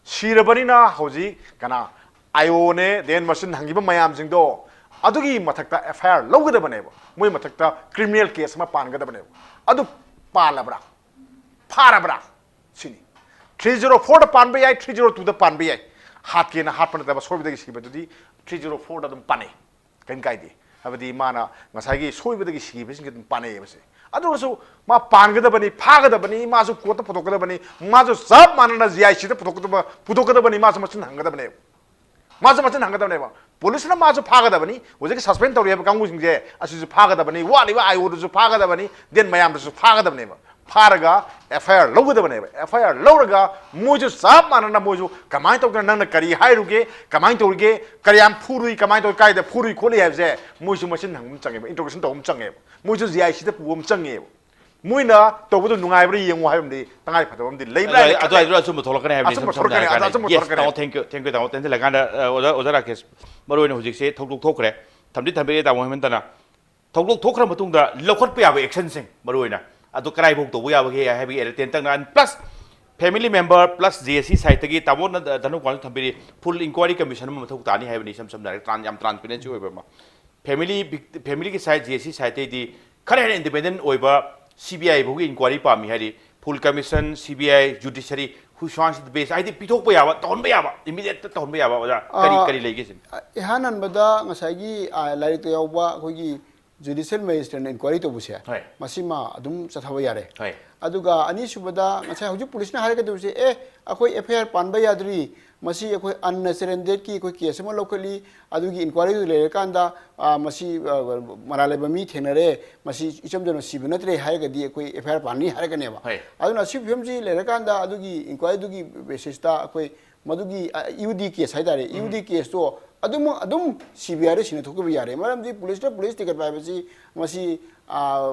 ꯁꯤꯔꯕꯅꯤꯅ ꯍꯧꯖꯤꯛ ꯀꯅꯥ, ꯑꯥꯏ ꯑꯣꯅꯦ, ꯗꯦꯟ ꯃꯆꯤꯟ ꯍꯪꯈꯤꯕ ꯃꯌꯥꯝꯁꯤꯡꯗꯣ, ꯑꯗꯨꯒꯤ ꯃꯊꯛꯇ ꯑꯦꯐ ꯑꯥꯏ ꯑꯥꯔ ꯂꯧꯒꯗꯕꯅꯦꯕ꯫ ꯃꯣꯏ ꯃꯊꯛꯇ ꯀ꯭ꯔꯤꯃꯤꯅꯦꯜ ꯀꯦꯁ ꯑꯃ ꯄꯥꯟꯒꯗꯕꯅꯦꯕ꯫ ꯑꯗꯨ ꯄꯥꯜꯂꯕ꯭ꯔꯥ? ꯐꯥꯔꯕ꯭ꯔꯥ? ꯁꯤꯅꯤ꯫ ꯊ꯭ꯔꯤ ꯖꯤꯔꯣ ꯐꯣꯔꯗ ꯄꯥꯟꯕ ꯌꯥꯏ, ꯊ꯭ꯔꯤ ꯖꯤꯔꯣ ꯇꯨꯗ ꯄꯥꯟꯕ ꯌꯥꯏ꯫ ꯍꯥꯠꯀꯦꯅ ꯍꯥꯠꯄ ꯅꯠꯇꯕ ꯁꯣꯏꯕꯗꯒꯤ ꯁꯤꯕꯗꯨꯗꯤ ꯊ꯭ꯔꯤ ꯖꯤꯔꯣ ꯐꯣꯔꯗ ꯑꯗꯨꯝ ꯄꯥꯟꯅꯩ꯫ ꯀꯔꯤꯝ ꯀꯥꯏꯗꯦ꯫ ꯍꯥꯏꯕꯗꯤ ꯃꯥꯅ ꯉꯁꯥꯏꯒꯤ ꯁꯣꯏꯕꯗꯒꯤ ꯁꯤꯈꯤꯕꯁꯤꯡꯁꯦ ꯑꯗꯨꯝ ꯄꯥꯟꯅꯩꯌꯦꯕ ꯁꯦ꯫ ꯑꯗꯨ ꯑꯣꯏꯔꯁꯨ ꯃꯥ ꯄꯥꯟꯒꯗꯕꯅꯤ, ꯐꯥꯒꯗꯕꯅꯤ, ꯃꯥꯁꯨ ꯀꯣꯔꯠꯇ ꯄꯨꯊꯣꯛꯀꯗꯕꯅꯤ, ꯃꯥꯁꯨ ꯆꯞ ꯃꯥꯟꯅꯅ ꯖꯤ ꯑꯥꯏ ꯁꯤꯗ ꯄꯨꯊꯣꯛꯀꯗꯕ, ꯄꯨꯊꯣꯛꯀꯗꯕꯅꯤ, ꯃꯥꯁꯨ ꯃꯆꯤꯟ ꯍꯪꯒꯗꯕꯅꯦꯕ꯫ ꯃꯥꯁꯨ ꯃꯆꯤꯟ ꯍꯪꯒꯗꯕꯅꯦꯕ꯫ ꯄꯨꯂꯤꯁꯅ ꯃꯥꯁꯨ ꯐꯥꯒꯗꯕꯅꯤ, ꯍꯧꯖꯤꯛꯀꯤ ꯁꯁꯄꯦꯟ ꯇꯧꯔꯤꯕ ꯀꯥꯡꯕꯨꯁꯤꯡꯁꯦ ꯑꯁꯤꯁꯨ ꯐꯥꯒꯗꯕꯅꯤ, ꯋꯥꯠꯂꯤꯕ ꯑꯥꯏ ꯑꯣꯗꯨꯁꯨ ꯐꯥꯒꯗꯕꯅꯤ, ꯗꯦꯟ ꯃꯌꯥꯝꯗꯨꯁꯨ ꯐꯥꯒꯗꯕꯅꯦꯕ꯫ ꯐꯥꯔꯒ ꯑꯦꯐ ꯑꯥꯏ ꯑꯥꯔ ꯂꯧꯒꯗꯕꯅꯦꯕ꯫ ꯑꯦꯐ ꯑꯥꯏ ꯑꯥꯔ ꯂꯧꯔꯒ ꯃꯣꯏꯁꯨ ꯆꯞ ꯃꯥꯟꯅꯅ ꯃꯣꯏꯁꯨ ꯀꯃꯥꯏꯅ ꯇꯧꯗꯅ, ꯅꯪꯅ ꯀꯔꯤ ꯍꯥꯏꯔꯨꯒꯦ, ꯀꯃꯥꯏꯅ ꯇꯧꯔꯤꯒꯦ, ꯀꯌꯥꯝ ꯐꯨꯔꯨꯏ, ꯀꯃꯥꯏꯅ ꯇꯧꯔꯤ, ꯀꯥꯏꯗ ꯐꯨꯔꯨꯏ ꯈꯣꯠꯂꯤ ꯍꯥꯏꯕꯁꯦ ꯃꯣꯏꯁꯨ ꯃꯆꯤꯟ ꯍꯪꯕ ꯑꯃ ꯆꯪꯉꯦꯕ, ꯏꯟꯇ꯭ꯔꯣꯒꯦꯁꯟ ꯇꯧꯕ ꯑꯃ ꯆꯪꯉꯦꯕ, ꯃꯣꯏꯁꯨ ꯖꯤ ꯑꯥꯏ ꯁꯤꯗ ꯄꯨꯕ ꯑꯃ ꯆꯪꯉꯦꯕ꯫ ꯃꯣꯏꯅ ꯇꯧꯕꯗꯣ ꯅꯨꯡꯉꯥꯏꯕ꯭ꯔꯥ ꯌꯦꯡꯉꯣ ꯍꯥꯏꯕ ꯑꯃꯗꯤ ꯇꯉꯥꯏ ꯐꯗꯕ ꯑꯃꯗꯤ ꯂꯩꯕ꯭ꯔꯥ ꯍꯥꯏꯅ ꯑꯗꯨꯋꯥꯏꯗꯨꯗ ꯑꯆꯨꯝꯕ ꯊꯣꯛꯂꯛꯀꯅꯤ ꯍꯥꯏꯕꯅꯤ꯫ ꯑꯆꯨꯝꯕ ꯁꯝ ꯁꯝꯅ ꯊꯣꯛꯂꯛꯀꯅꯤ, ꯍꯥꯏꯔꯀꯥꯟꯗ ꯑꯆꯨꯝꯕ ꯌꯦꯁ, ꯊꯣꯛꯂꯛꯀꯅꯤ꯫ ꯇꯥꯃꯣ, ꯊꯦꯡꯀ꯭ꯌꯨ, ꯊꯦꯡꯀ꯭ꯌꯨ, ꯇꯥꯃꯣ꯫ ꯇꯦꯟꯁꯤꯜꯂꯀꯥꯟꯗ ꯑ, ꯑꯣꯖꯥ, ꯑꯣꯖꯥ ꯔꯥꯀꯦꯁ, ꯃꯔꯨ ꯑꯣꯏꯅ ꯍꯧꯖꯤꯛꯁꯦ ꯊꯧꯗꯣꯛ ꯊꯣꯛꯈ꯭ꯔꯦ, ꯊꯝꯗꯤ ꯊꯝꯕꯤꯔꯦ ꯇꯥꯃꯣ ꯍꯦꯃꯟꯇꯅ꯫ ꯊꯧꯗꯣꯛ ꯊꯣꯛꯈ꯭ꯔ ꯃꯇꯨꯡꯗ ꯂꯧꯈꯠꯄ ꯌꯥꯕ ꯑꯦꯛꯁꯟꯁꯤꯡ ꯃꯔꯨ ꯑꯣꯏꯅ ꯑꯗꯨ ꯀꯗꯥꯏꯐꯥꯎ ꯇꯧꯕ ꯌꯥꯕꯒꯦ ꯍꯥꯏꯕꯒꯤ air ꯇꯦꯟꯇꯛꯅ, and plus family member plus J A C side ꯇꯒꯤ ꯇꯥꯃꯣꯅ ꯙꯅꯨꯀꯥꯟꯁꯨ ꯊꯝꯕꯤꯔꯤ, ꯐꯨꯜ ꯏꯟꯀ꯭ꯋꯥꯏꯔꯤ ꯀꯃꯤꯁꯟ ꯑꯃ ꯃꯊꯧ ꯇꯥꯅꯤ ꯍꯥꯏꯕꯅꯤ, ꯏꯁꯝ ꯁꯝꯅ ꯍꯥꯏꯔꯒ ꯇ꯭ꯔꯥꯟ-, ꯌꯥꯝ ꯇ꯭ꯔꯥꯟꯁꯄꯦꯔꯦꯟꯁꯤ ꯑꯣꯏꯕ ꯑꯃ꯫ ꯐꯦꯃꯤꯂꯤ ꯕꯤꯛ-, ꯐꯦꯃꯤꯂꯤꯒꯤ ꯁꯥꯏꯠ, ꯖꯦ ꯑꯦ ꯁꯤ ꯁꯥꯏꯠꯇꯩꯗꯤ ꯈꯔ ꯍꯦꯟꯅ ꯏꯟꯗꯤꯄꯦꯟꯗꯦꯟ ꯑꯣꯏꯕ ꯁꯤ ꯕꯤ ꯑꯥꯏ ꯐꯥꯎꯒꯤ ꯏꯟꯀ꯭ꯋꯥꯏꯔꯤ ꯄꯥꯝꯃꯤ ꯍꯥꯏꯗꯤ, ꯐꯨꯜ ꯀꯃꯤꯁꯟ, ꯁꯤ ꯕꯤ ꯑꯥꯏ, ꯖꯨꯗꯤꯁꯔꯤ, ꯍꯨꯁꯋꯥꯟꯁ ꯕꯦꯁ ꯍꯥꯏꯗꯤ ꯄꯤꯊꯣꯛꯄ ꯌꯥꯕ, ꯇꯧꯍꯟꯕ ꯌꯥꯕ, ꯏꯃꯤꯗꯤꯌꯦꯠꯇ ꯇꯧꯍꯟꯕ ꯌꯥꯕ꯫ ꯑꯣꯖꯥ, ꯀꯔꯤ, ꯑꯥ, ꯀꯔꯤ ꯂꯩꯒꯦ ꯁꯤꯅꯤ? ꯏꯍꯥꯟ ꯍꯥꯟꯕꯗ ꯉꯁꯥꯏꯒꯤ, ꯑꯥ, ꯂꯥꯏꯔꯤꯛꯇ ꯌꯥꯎꯕ ꯑꯩꯈꯣꯏꯒꯤ ꯖꯨꯗꯤꯁꯤꯌꯦꯜ ꯃꯦꯖꯤꯁꯇ꯭ꯔꯦꯠꯅ ꯏꯟꯀ꯭ꯋꯥꯏꯔꯤ ꯇꯧꯕꯁꯦ, ꯍꯣꯏ꯫ ꯃꯁꯤꯃ ꯑꯗꯨꯝ ꯆꯠꯊꯕ ꯌꯥꯔꯦ꯫ ꯍꯣꯏ꯫ ꯑꯗꯨꯒ ꯑꯅꯤꯁꯨꯕꯗ ꯉꯁꯥꯏ ꯍꯧꯖꯤꯛ ꯄꯨꯂꯤꯁꯅ ꯍꯥꯏꯔꯒꯗꯧꯕꯁꯦ, "ꯑꯦ, ꯑꯩꯈꯣꯏ ꯑꯦꯐ ꯑꯥꯏ ꯑꯥꯔ ꯄꯥꯟꯕ ꯌꯥꯗ꯭ꯔꯤ, ꯃꯁꯤ ꯑꯩꯈꯣꯏ ꯑꯟꯅꯦꯆꯔꯦꯜ ꯗꯦꯠꯀꯤ ꯑꯩꯈꯣꯏ ꯀꯦꯁ ꯑꯃ ꯂꯧꯈꯠꯂꯤ, ꯑꯗꯨꯒꯤ ꯏꯟꯀ꯭ꯋꯥꯏꯔꯤꯗꯨ ꯂꯩꯔꯀꯥꯟꯗ, ꯑ, ꯃꯁꯤ, ꯑ, ꯃꯔꯥꯜ ꯂꯩꯕ ꯃꯤ ꯊꯦꯡꯅꯔꯦ, ꯃꯁꯤ ꯏꯆꯝ ꯆꯝꯅ ꯁꯤꯕ ꯅꯠꯇ꯭ꯔꯦ ꯍꯥꯏꯔꯒꯗꯤ ꯑꯩꯈꯣꯏ ꯑꯦꯐ ꯑꯥꯏ ꯑꯥꯔ ꯄꯥꯟꯅꯤ" ꯍꯥꯏꯔꯛꯀꯅꯦꯕ꯫ ꯍꯣꯏ꯫ ꯑꯗꯨꯅ ꯑꯁꯤꯒꯤ ꯐꯤꯕꯝꯁꯤ ꯂꯩꯔꯀꯥꯟꯗ ꯑꯗꯨꯒꯤ ꯏꯟꯀ꯭ꯋꯥꯏꯔꯤꯗꯨꯒꯤ ꯕꯦꯁꯤꯁꯇ ꯑꯩꯈꯣꯏ ꯃꯗꯨꯒꯤ, ꯑ, ꯌꯨ ꯗꯤ ꯀꯦꯁ ꯍꯥꯏꯇꯥꯔꯦ, ꯌꯨ ꯗꯤ ꯀꯦꯁꯇꯣ ꯑꯗꯨꯃꯛ ꯑꯗꯨꯝ ꯁꯤ ꯕꯤ ꯑꯥꯏꯗ ꯁꯤꯟꯅꯊꯣꯛꯈꯤꯕ ꯌꯥꯔꯦ꯫ ꯃꯔꯝꯗꯤ ꯄꯨꯂꯤꯁꯅ ꯄꯨꯂꯤꯁ ꯊꯤꯒꯠꯄ ꯍꯥꯏꯕꯁꯤ ꯃꯁꯤ, ꯑ,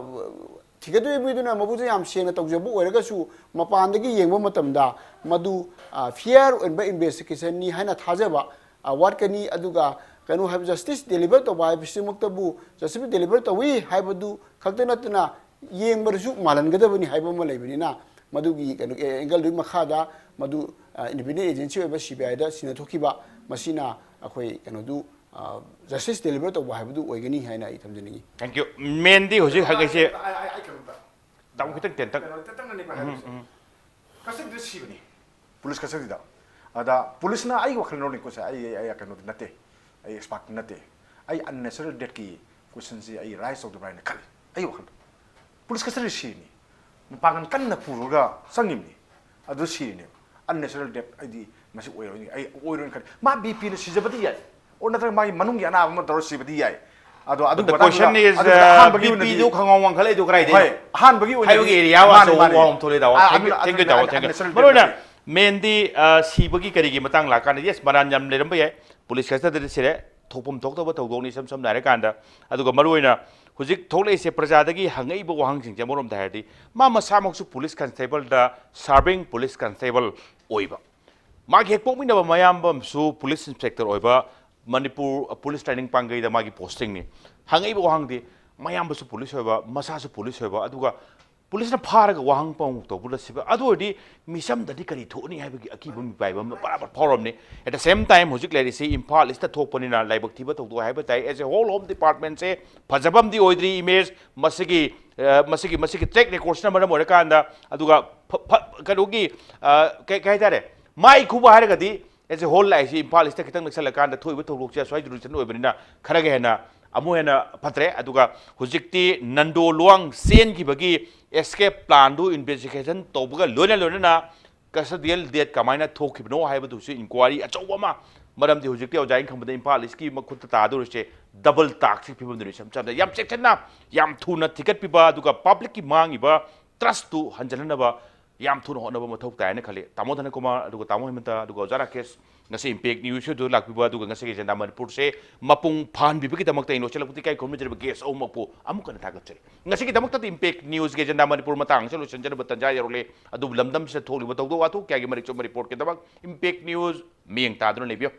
ꯊꯤꯒꯠꯇꯣꯔꯤꯕ ꯃꯤꯗꯨꯅ ꯃꯕꯨꯛꯁꯦ ꯌꯥꯝ ꯁꯦꯡꯅ ꯇꯧꯖꯕ ꯑꯣꯏꯔꯒꯁꯨ, ꯃꯄꯥꯟꯗꯒꯤ ꯌꯦꯡꯕ ꯃꯇꯝꯗ ꯃꯗꯨ, ꯑ, ꯐꯤꯌꯔ ꯑꯣꯏꯕ ꯏꯟꯚꯦꯁꯇꯤꯒꯦꯁꯟꯅꯤ ꯍꯥꯏꯅ ꯊꯥꯖꯕ, ꯑ, ꯋꯥꯠꯀꯅꯤ꯫ ꯑꯗꯨꯒ ꯀꯩꯅꯣ ꯍꯥꯏꯕ, ꯖꯁꯇꯤꯁ ꯗꯦꯂꯤꯚꯔ ꯇꯧꯕ ꯍꯥꯏꯕꯁꯤꯃꯛꯇꯕꯨ ꯖꯁꯇꯤꯁ ꯗꯦꯂꯤꯚꯔ ꯇꯧꯏ ꯍꯥꯏꯕꯗꯨ ꯈꯛꯇ ꯅꯠꯇꯅ ꯌꯦꯡꯕꯗꯁꯨ ꯃꯥꯜꯍꯟꯒꯗꯕꯅꯤ ꯍꯥꯏꯕ ꯑꯃ ꯂꯩꯕꯅꯤꯅ, ꯃꯗꯨꯒꯤ ꯀꯩꯅꯣ, ꯑꯦ, ꯑꯦꯡꯒꯜꯗꯨꯒꯤ ꯃꯈꯥꯗ ꯃꯗꯨ, ꯑ, ꯏꯟꯗꯤꯄꯦꯟꯗꯦꯟ ꯑꯦꯖꯦꯟꯁꯤ ꯑꯣꯏꯕ ꯁꯤ ꯕꯤ ꯑꯥꯏꯗ ꯁꯤꯟꯅꯊꯣꯛꯈꯤꯕ, ꯃꯁꯤꯅ ꯑꯩꯈꯣꯏ ꯀꯩꯅꯣꯗꯨ, ꯑ, ꯖꯁꯇꯤꯁ ꯗꯦꯂꯤꯚꯔ ꯇꯧꯕ ꯍꯥꯏꯕꯗꯨ ꯑꯣꯏꯒꯅꯤ ꯍꯥꯏꯅ ꯑꯩ ꯊꯝꯖꯅꯤꯡꯉꯤ꯫ Thank you꯫ ꯃꯦꯟꯗꯤ ꯍꯧꯖꯤꯛ ꯍꯪꯉꯤꯁꯦ ꯑꯩ, ꯑꯩ, ꯑꯩ ꯀꯩꯅꯣꯝꯇ ꯇꯥꯃꯣ ꯈꯤꯇꯪ ꯇꯦꯟꯇꯛ꯫ ꯀꯩꯅꯣ, ꯇꯦꯟꯇꯛꯅꯅꯤꯀꯣ ꯎꯝ, ꯍꯥꯏꯔꯤꯁꯦ꯫ ꯎꯝ꯫ ꯀꯁꯇꯗꯤꯗ ꯁꯤꯕꯅꯤ꯫ ꯄꯨꯂꯤꯁ ꯀꯁꯇꯗꯤꯗ꯫ ꯑꯗ ꯄꯨꯂꯤꯁꯅ ꯑꯩꯒꯤ ꯋꯥꯈꯜꯂꯣꯟꯅꯤꯀꯣ ꯁꯦ, ꯑꯩ, ꯑꯩ, ꯑꯩ ꯀꯩꯅꯣꯗꯤ ꯅꯠꯇꯦ, ꯑꯩ ꯑꯦꯛꯁꯄꯥꯔꯠꯇꯤ ꯅꯠꯇꯦ꯫ ꯑꯩ ꯑꯟꯅꯦꯆꯔꯦꯜ ꯗꯦꯠꯀꯤ ꯀꯣꯏꯁꯟꯁꯤ ꯑꯩ ꯔꯥꯏꯁ ꯇꯧꯗꯕ꯭ꯔꯥ ꯍꯥꯏꯅ ꯈꯜꯂꯤ, ꯑꯩꯒꯤ ꯋꯥꯈꯜꯗ꯫ ꯄꯨꯂꯤꯁ ꯀꯁꯇꯗꯤ ꯁꯤꯔꯤꯅꯤ, ꯃꯄꯥꯡꯒꯜ ꯀꯟꯅ ꯄꯨꯔꯒ ꯆꯪꯉꯤꯕꯅꯤ, ꯑꯗꯨ ꯁꯤꯔꯤꯅꯦꯕ꯫ ꯑꯟꯅꯦꯆꯔꯦꯜ ꯗꯦꯠ ꯍꯥꯏꯗꯤ ꯃꯁꯤ ꯑꯣꯏꯔꯣꯏꯅꯤ, ꯑꯩ ꯑꯣꯏꯔꯣꯏꯅ ꯈꯜꯂꯤ꯫ ꯃꯥ ꯕꯤ ꯄꯤꯅ ꯁꯤꯖꯕꯗꯤ ꯌꯥꯏ, ꯑꯣ ꯅꯠꯇ꯭ꯔꯒ ꯃꯥꯒꯤ ꯃꯅꯨꯡꯒꯤ ꯑꯅꯥꯕ ꯑꯃ ꯇꯧꯔ ꯁꯤꯕꯗꯤ ꯌꯥꯏ꯫ ꯑꯗꯣ ꯑꯗꯨꯒꯤ The ꯃꯇꯥꯡꯗ question is, ꯑꯗꯨꯒ uh, ꯑꯍꯥꯟꯕꯒꯤ B P ꯑꯣꯏꯅꯗꯤ ꯗꯨ ꯈꯪꯋꯥꯡ ꯋꯥꯡꯈꯠꯂꯛꯏꯗꯣ ꯀꯗꯥꯏꯗꯩꯅꯣ? ꯍꯣꯏ, ꯑꯍꯥꯟꯕꯒꯤ ꯑꯣꯏꯅꯗꯤ ꯍꯥꯏꯕꯒꯤ area ꯃꯥꯅꯤ, ꯋꯥꯁꯨ ꯃꯥꯅꯤ꯫ ꯋꯥ ꯑꯃ ꯊꯣꯛꯂꯛꯏ ꯇꯥꯃꯣ꯫ ꯑꯥ, Thank you, ꯑꯗꯨꯅ- thank you, ꯑꯗꯨꯅ- ꯇꯥꯃꯣ, ꯑꯗꯨꯅ- thank you꯫ natural ꯃꯔꯨ ꯑꯣꯏꯅ death ꯃꯦꯟꯗꯤ, ꯑ, ꯁꯤꯕꯒꯤ ꯀꯔꯤꯒꯤ ꯃꯇꯥꯡ ꯂꯥꯛꯀꯥꯟꯗ, yes, ꯃꯔꯥꯟ ꯌꯥꯝ ꯂꯩꯔꯝꯕ ꯌꯥꯏ꯫ ꯄꯨꯂꯤꯁ ꯈꯛꯇꯗꯗꯤ ꯁꯤꯔꯦ, ꯊꯣꯛꯐꯝ ꯊꯣꯛꯇꯕ ꯊꯧꯗꯣꯛꯅꯤ, ꯏꯁꯝ ꯁꯝꯅ ꯍꯥꯏꯔꯀꯥꯟꯗ꯫ ꯑꯗꯨꯒ ꯃꯔꯨ ꯑꯣꯏꯅ ꯍꯧꯖꯤꯛ ꯊꯣꯛꯂꯛꯏꯁꯦ ꯄ꯭ꯔꯖꯥꯗꯒꯤ ꯍꯪꯉꯛꯏꯕ ꯋꯥꯍꯪꯁꯤꯡꯁꯦ ꯑꯃꯔꯣꯝꯗ ꯍꯥꯏꯔꯗꯤ, ꯃꯥ ꯃꯁꯥꯃꯛꯁꯨ ꯄꯨꯂꯤꯁ ꯀꯟꯁꯇꯦꯕꯜꯗ serving ꯄꯨꯂꯤꯁ ꯀꯟꯁꯇꯦꯕꯜ ꯑꯣꯏꯕ, ꯃꯥꯒꯤ ꯍꯦꯛ ꯄꯣꯛꯃꯤꯟꯅꯕ ꯃꯌꯥꯝꯕ ꯑꯃꯁꯨ ꯄꯨꯂꯤꯁ ꯏꯟꯁꯄꯦꯛꯇꯔ ꯑꯣꯏꯕ, ꯃꯅꯤꯄꯨꯔ ꯄꯨꯂꯤꯁ ꯇ꯭ꯔꯦꯅꯤꯡ ꯄꯥꯡꯒꯩꯗ ꯃꯥꯒꯤ ꯄꯣꯁꯇꯤꯡꯅꯤ꯫ ꯍꯪꯉꯛꯏꯕ ꯋꯥꯍꯪꯗꯤ, ꯃꯌꯥꯝꯕꯁꯨ ꯄꯨꯂꯤꯁ ꯑꯣꯏꯕ, ꯃꯁꯥꯁꯨ ꯄꯨꯂꯤꯁ ꯑꯣꯏꯕ, ꯑꯗꯨꯒ ꯄꯨꯂꯤꯁꯅ ꯐꯥꯔꯒ ꯋꯥꯍꯪ ꯄꯥꯎ ꯇꯧꯕꯗ ꯁꯤꯕ, ꯑꯗꯨ ꯑꯣꯏꯔꯗꯤ ꯃꯤꯆꯝꯗꯗꯤ ꯀꯔꯤ ꯊꯣꯛꯅꯤ ꯍꯥꯏꯕꯒꯤ ꯑꯀꯤꯕ ꯃꯤꯄꯥꯏꯕ ꯑꯃ ꯕꯔꯥꯕꯔ ꯐꯥꯎꯔꯝꯅꯤ꯫ At the same time, ꯍꯧꯖꯤꯛ ꯂꯩꯔꯤꯁꯤ ꯏꯝꯐꯥꯜ ꯏꯁꯇ ꯊꯣꯛꯄꯅꯤꯅ ꯂꯥꯏꯕꯛ ꯊꯤꯕ ꯊꯧꯗꯣꯛ ꯍꯥꯏꯕ ꯇꯥꯏ꯫ As a whole, ꯍꯣꯝ ꯗꯤꯄꯥꯔꯠꯃꯦꯟꯁꯦ ꯐꯖꯕ ꯑꯃꯗꯤ ꯑꯣꯏꯗ꯭ꯔꯤ, ꯏꯃꯦꯖ ꯃꯁꯤꯒꯤ, ꯑ, ꯃꯁꯤꯒꯤ, ꯃꯁꯤꯒꯤ ꯇ꯭ꯔꯦꯛ ꯔꯦꯀꯣꯔꯠꯁꯤꯅ ꯃꯔꯝ ꯑꯣꯏꯔꯀꯥꯟꯗ꯫ ꯑꯗꯨꯒ ꯐ-, ꯐ-, ꯀꯩꯅꯣꯒꯤ, ꯑ, ꯀꯩ, ꯀꯩ ꯍꯥꯏꯇꯥꯔꯦ, ꯃꯥꯏ ꯈꯨꯕ ꯍꯥꯏꯔꯒꯗꯤ as a whole ꯂꯥꯛꯏꯁꯤ ꯏꯝꯐꯥꯜ ꯏꯁꯇ ꯈꯤꯇꯪ ꯅꯛꯁꯜꯂꯀꯥꯟꯗ ꯊꯣꯛꯏꯕ ꯊꯧꯗꯣꯛꯁꯦ ꯑꯁ꯭ꯋꯥꯏ ꯖꯨꯔꯤꯁꯟ ꯑꯣꯏꯕꯅꯤꯅ ꯈꯔꯒ ꯍꯦꯟꯅ ꯑꯃꯨꯛ ꯍꯦꯟꯅ ꯐꯠꯇ꯭ꯔꯦ꯫ ꯑꯗꯨꯒ ꯍꯧꯖꯤꯛꯇꯤ ꯅꯟꯗꯣ ꯂꯨꯋꯥꯡ ꯆꯦꯟꯈꯤꯕꯒꯤ ꯑꯦꯁꯀꯦꯞ ꯄ꯭ꯂꯥꯟꯗꯨ ꯏꯟꯚꯦꯁꯇꯤꯒꯦꯁꯟ ꯇꯧꯕꯒ ꯂꯣꯏꯅ ꯂꯣꯏꯅꯅ ꯀꯁꯇꯗꯤꯌꯦꯜ ꯗꯦꯠ ꯀꯃꯥꯏꯅ ꯊꯣꯛꯈꯤꯕꯅꯣ ꯍꯥꯏꯕꯗꯨꯁꯨ ꯏꯟꯀ꯭ꯋꯥꯏꯔꯤ ꯑꯆꯧꯕ ꯑꯃ꯫ ꯃꯔꯝꯗꯤ ꯍꯧꯖꯤꯛꯇꯤ ꯑꯣꯖꯥ ꯑꯩꯅ ꯈꯪꯕꯗ ꯏꯝꯐꯥꯜ ꯏꯁꯀꯤ ꯃꯈꯨꯠꯇ ꯇꯥꯗꯧꯔꯤꯁꯦ ꯗꯕꯜ ꯇꯥꯛꯁꯀꯤ ꯐꯤꯕꯝꯗꯨꯅꯤ꯫ ꯏꯁꯝ ꯁꯝꯅ ꯌꯥꯝ ꯆꯦꯛꯁꯤꯟꯅ, ꯌꯥꯝ ꯊꯨꯅ ꯊꯤꯒꯠꯄꯤꯕ, ꯑꯗꯨꯒ ꯄꯕ꯭ꯂꯤꯛꯀꯤ ꯃꯥꯡꯉꯤꯕ ꯇ꯭ꯔꯁꯇꯨ ꯍꯟꯖꯤꯜꯍꯟꯅꯕ ꯌꯥꯝ ꯊꯨꯅ ꯍꯣꯠꯅꯕ ꯃꯊꯧ ꯇꯥꯏ ꯍꯥꯏꯅ ꯈꯜꯂꯤ꯫ ꯇꯥꯃꯣ ꯙꯅꯀꯨꯃꯥꯔ, ꯑꯗꯨꯒ ꯇꯥꯃꯣ ꯍꯦꯃꯟꯇ, ꯑꯗꯨꯒ ꯑꯣꯖꯥ ꯔꯥꯀꯦꯁ, ꯉꯁꯤ ꯏꯝꯄꯦꯛ ꯅ꯭ꯌꯨꯁ ꯁꯤꯗ ꯂꯥꯛꯄꯤꯕ, ꯑꯗꯨꯒ ꯉꯁꯤꯒꯤ ꯖꯟꯗꯥ ꯃꯅꯤꯄꯨꯔꯁꯦ ꯃꯄꯨꯡ ꯐꯥꯍꯟꯕꯤꯕꯒꯤꯗꯃꯛꯇ ꯑꯩ ꯂꯣꯏꯁꯤꯜꯂꯛꯄꯗ ꯏꯀꯥꯏ ꯈꯨꯝꯅꯖꯔꯤꯕ ꯒꯦꯁ ꯑꯍꯨꯝꯃꯛꯄꯨ ꯑꯃꯨꯛ ꯍꯟꯅ ꯊꯥꯒꯠꯆꯔꯤ꯫ ꯉꯁꯤꯒꯤꯗꯃꯛꯇꯗꯤ ꯏꯝꯄꯦꯛ ꯅ꯭ꯌꯨꯁꯀꯤ ꯖꯟꯗꯥ ꯃꯅꯤꯄꯨꯔ ꯃꯇꯥꯡ ꯑꯁꯤꯗ ꯂꯣꯏꯁꯤꯟꯖꯅꯕ ꯇꯟꯖꯥ ꯌꯧꯔꯛꯂꯦ꯫ ꯑꯗꯨꯕꯨ ꯂꯝꯗꯝꯁꯤꯗ ꯊꯣꯛꯂꯤꯕ ꯊꯧꯗꯣꯛ ꯋꯥꯊꯣꯛ ꯀꯌꯥꯒꯤ ꯃꯔꯤꯛ ꯆꯨꯝꯕ ꯔꯤꯄꯣꯔꯠꯀꯤꯗꯃꯛ ꯏꯝꯄꯦꯛ ꯅ꯭ꯌꯨꯁ ꯃꯤꯠꯌꯦꯡ ꯇꯥꯗꯨꯅ ꯂꯩꯕꯤꯌꯨ꯫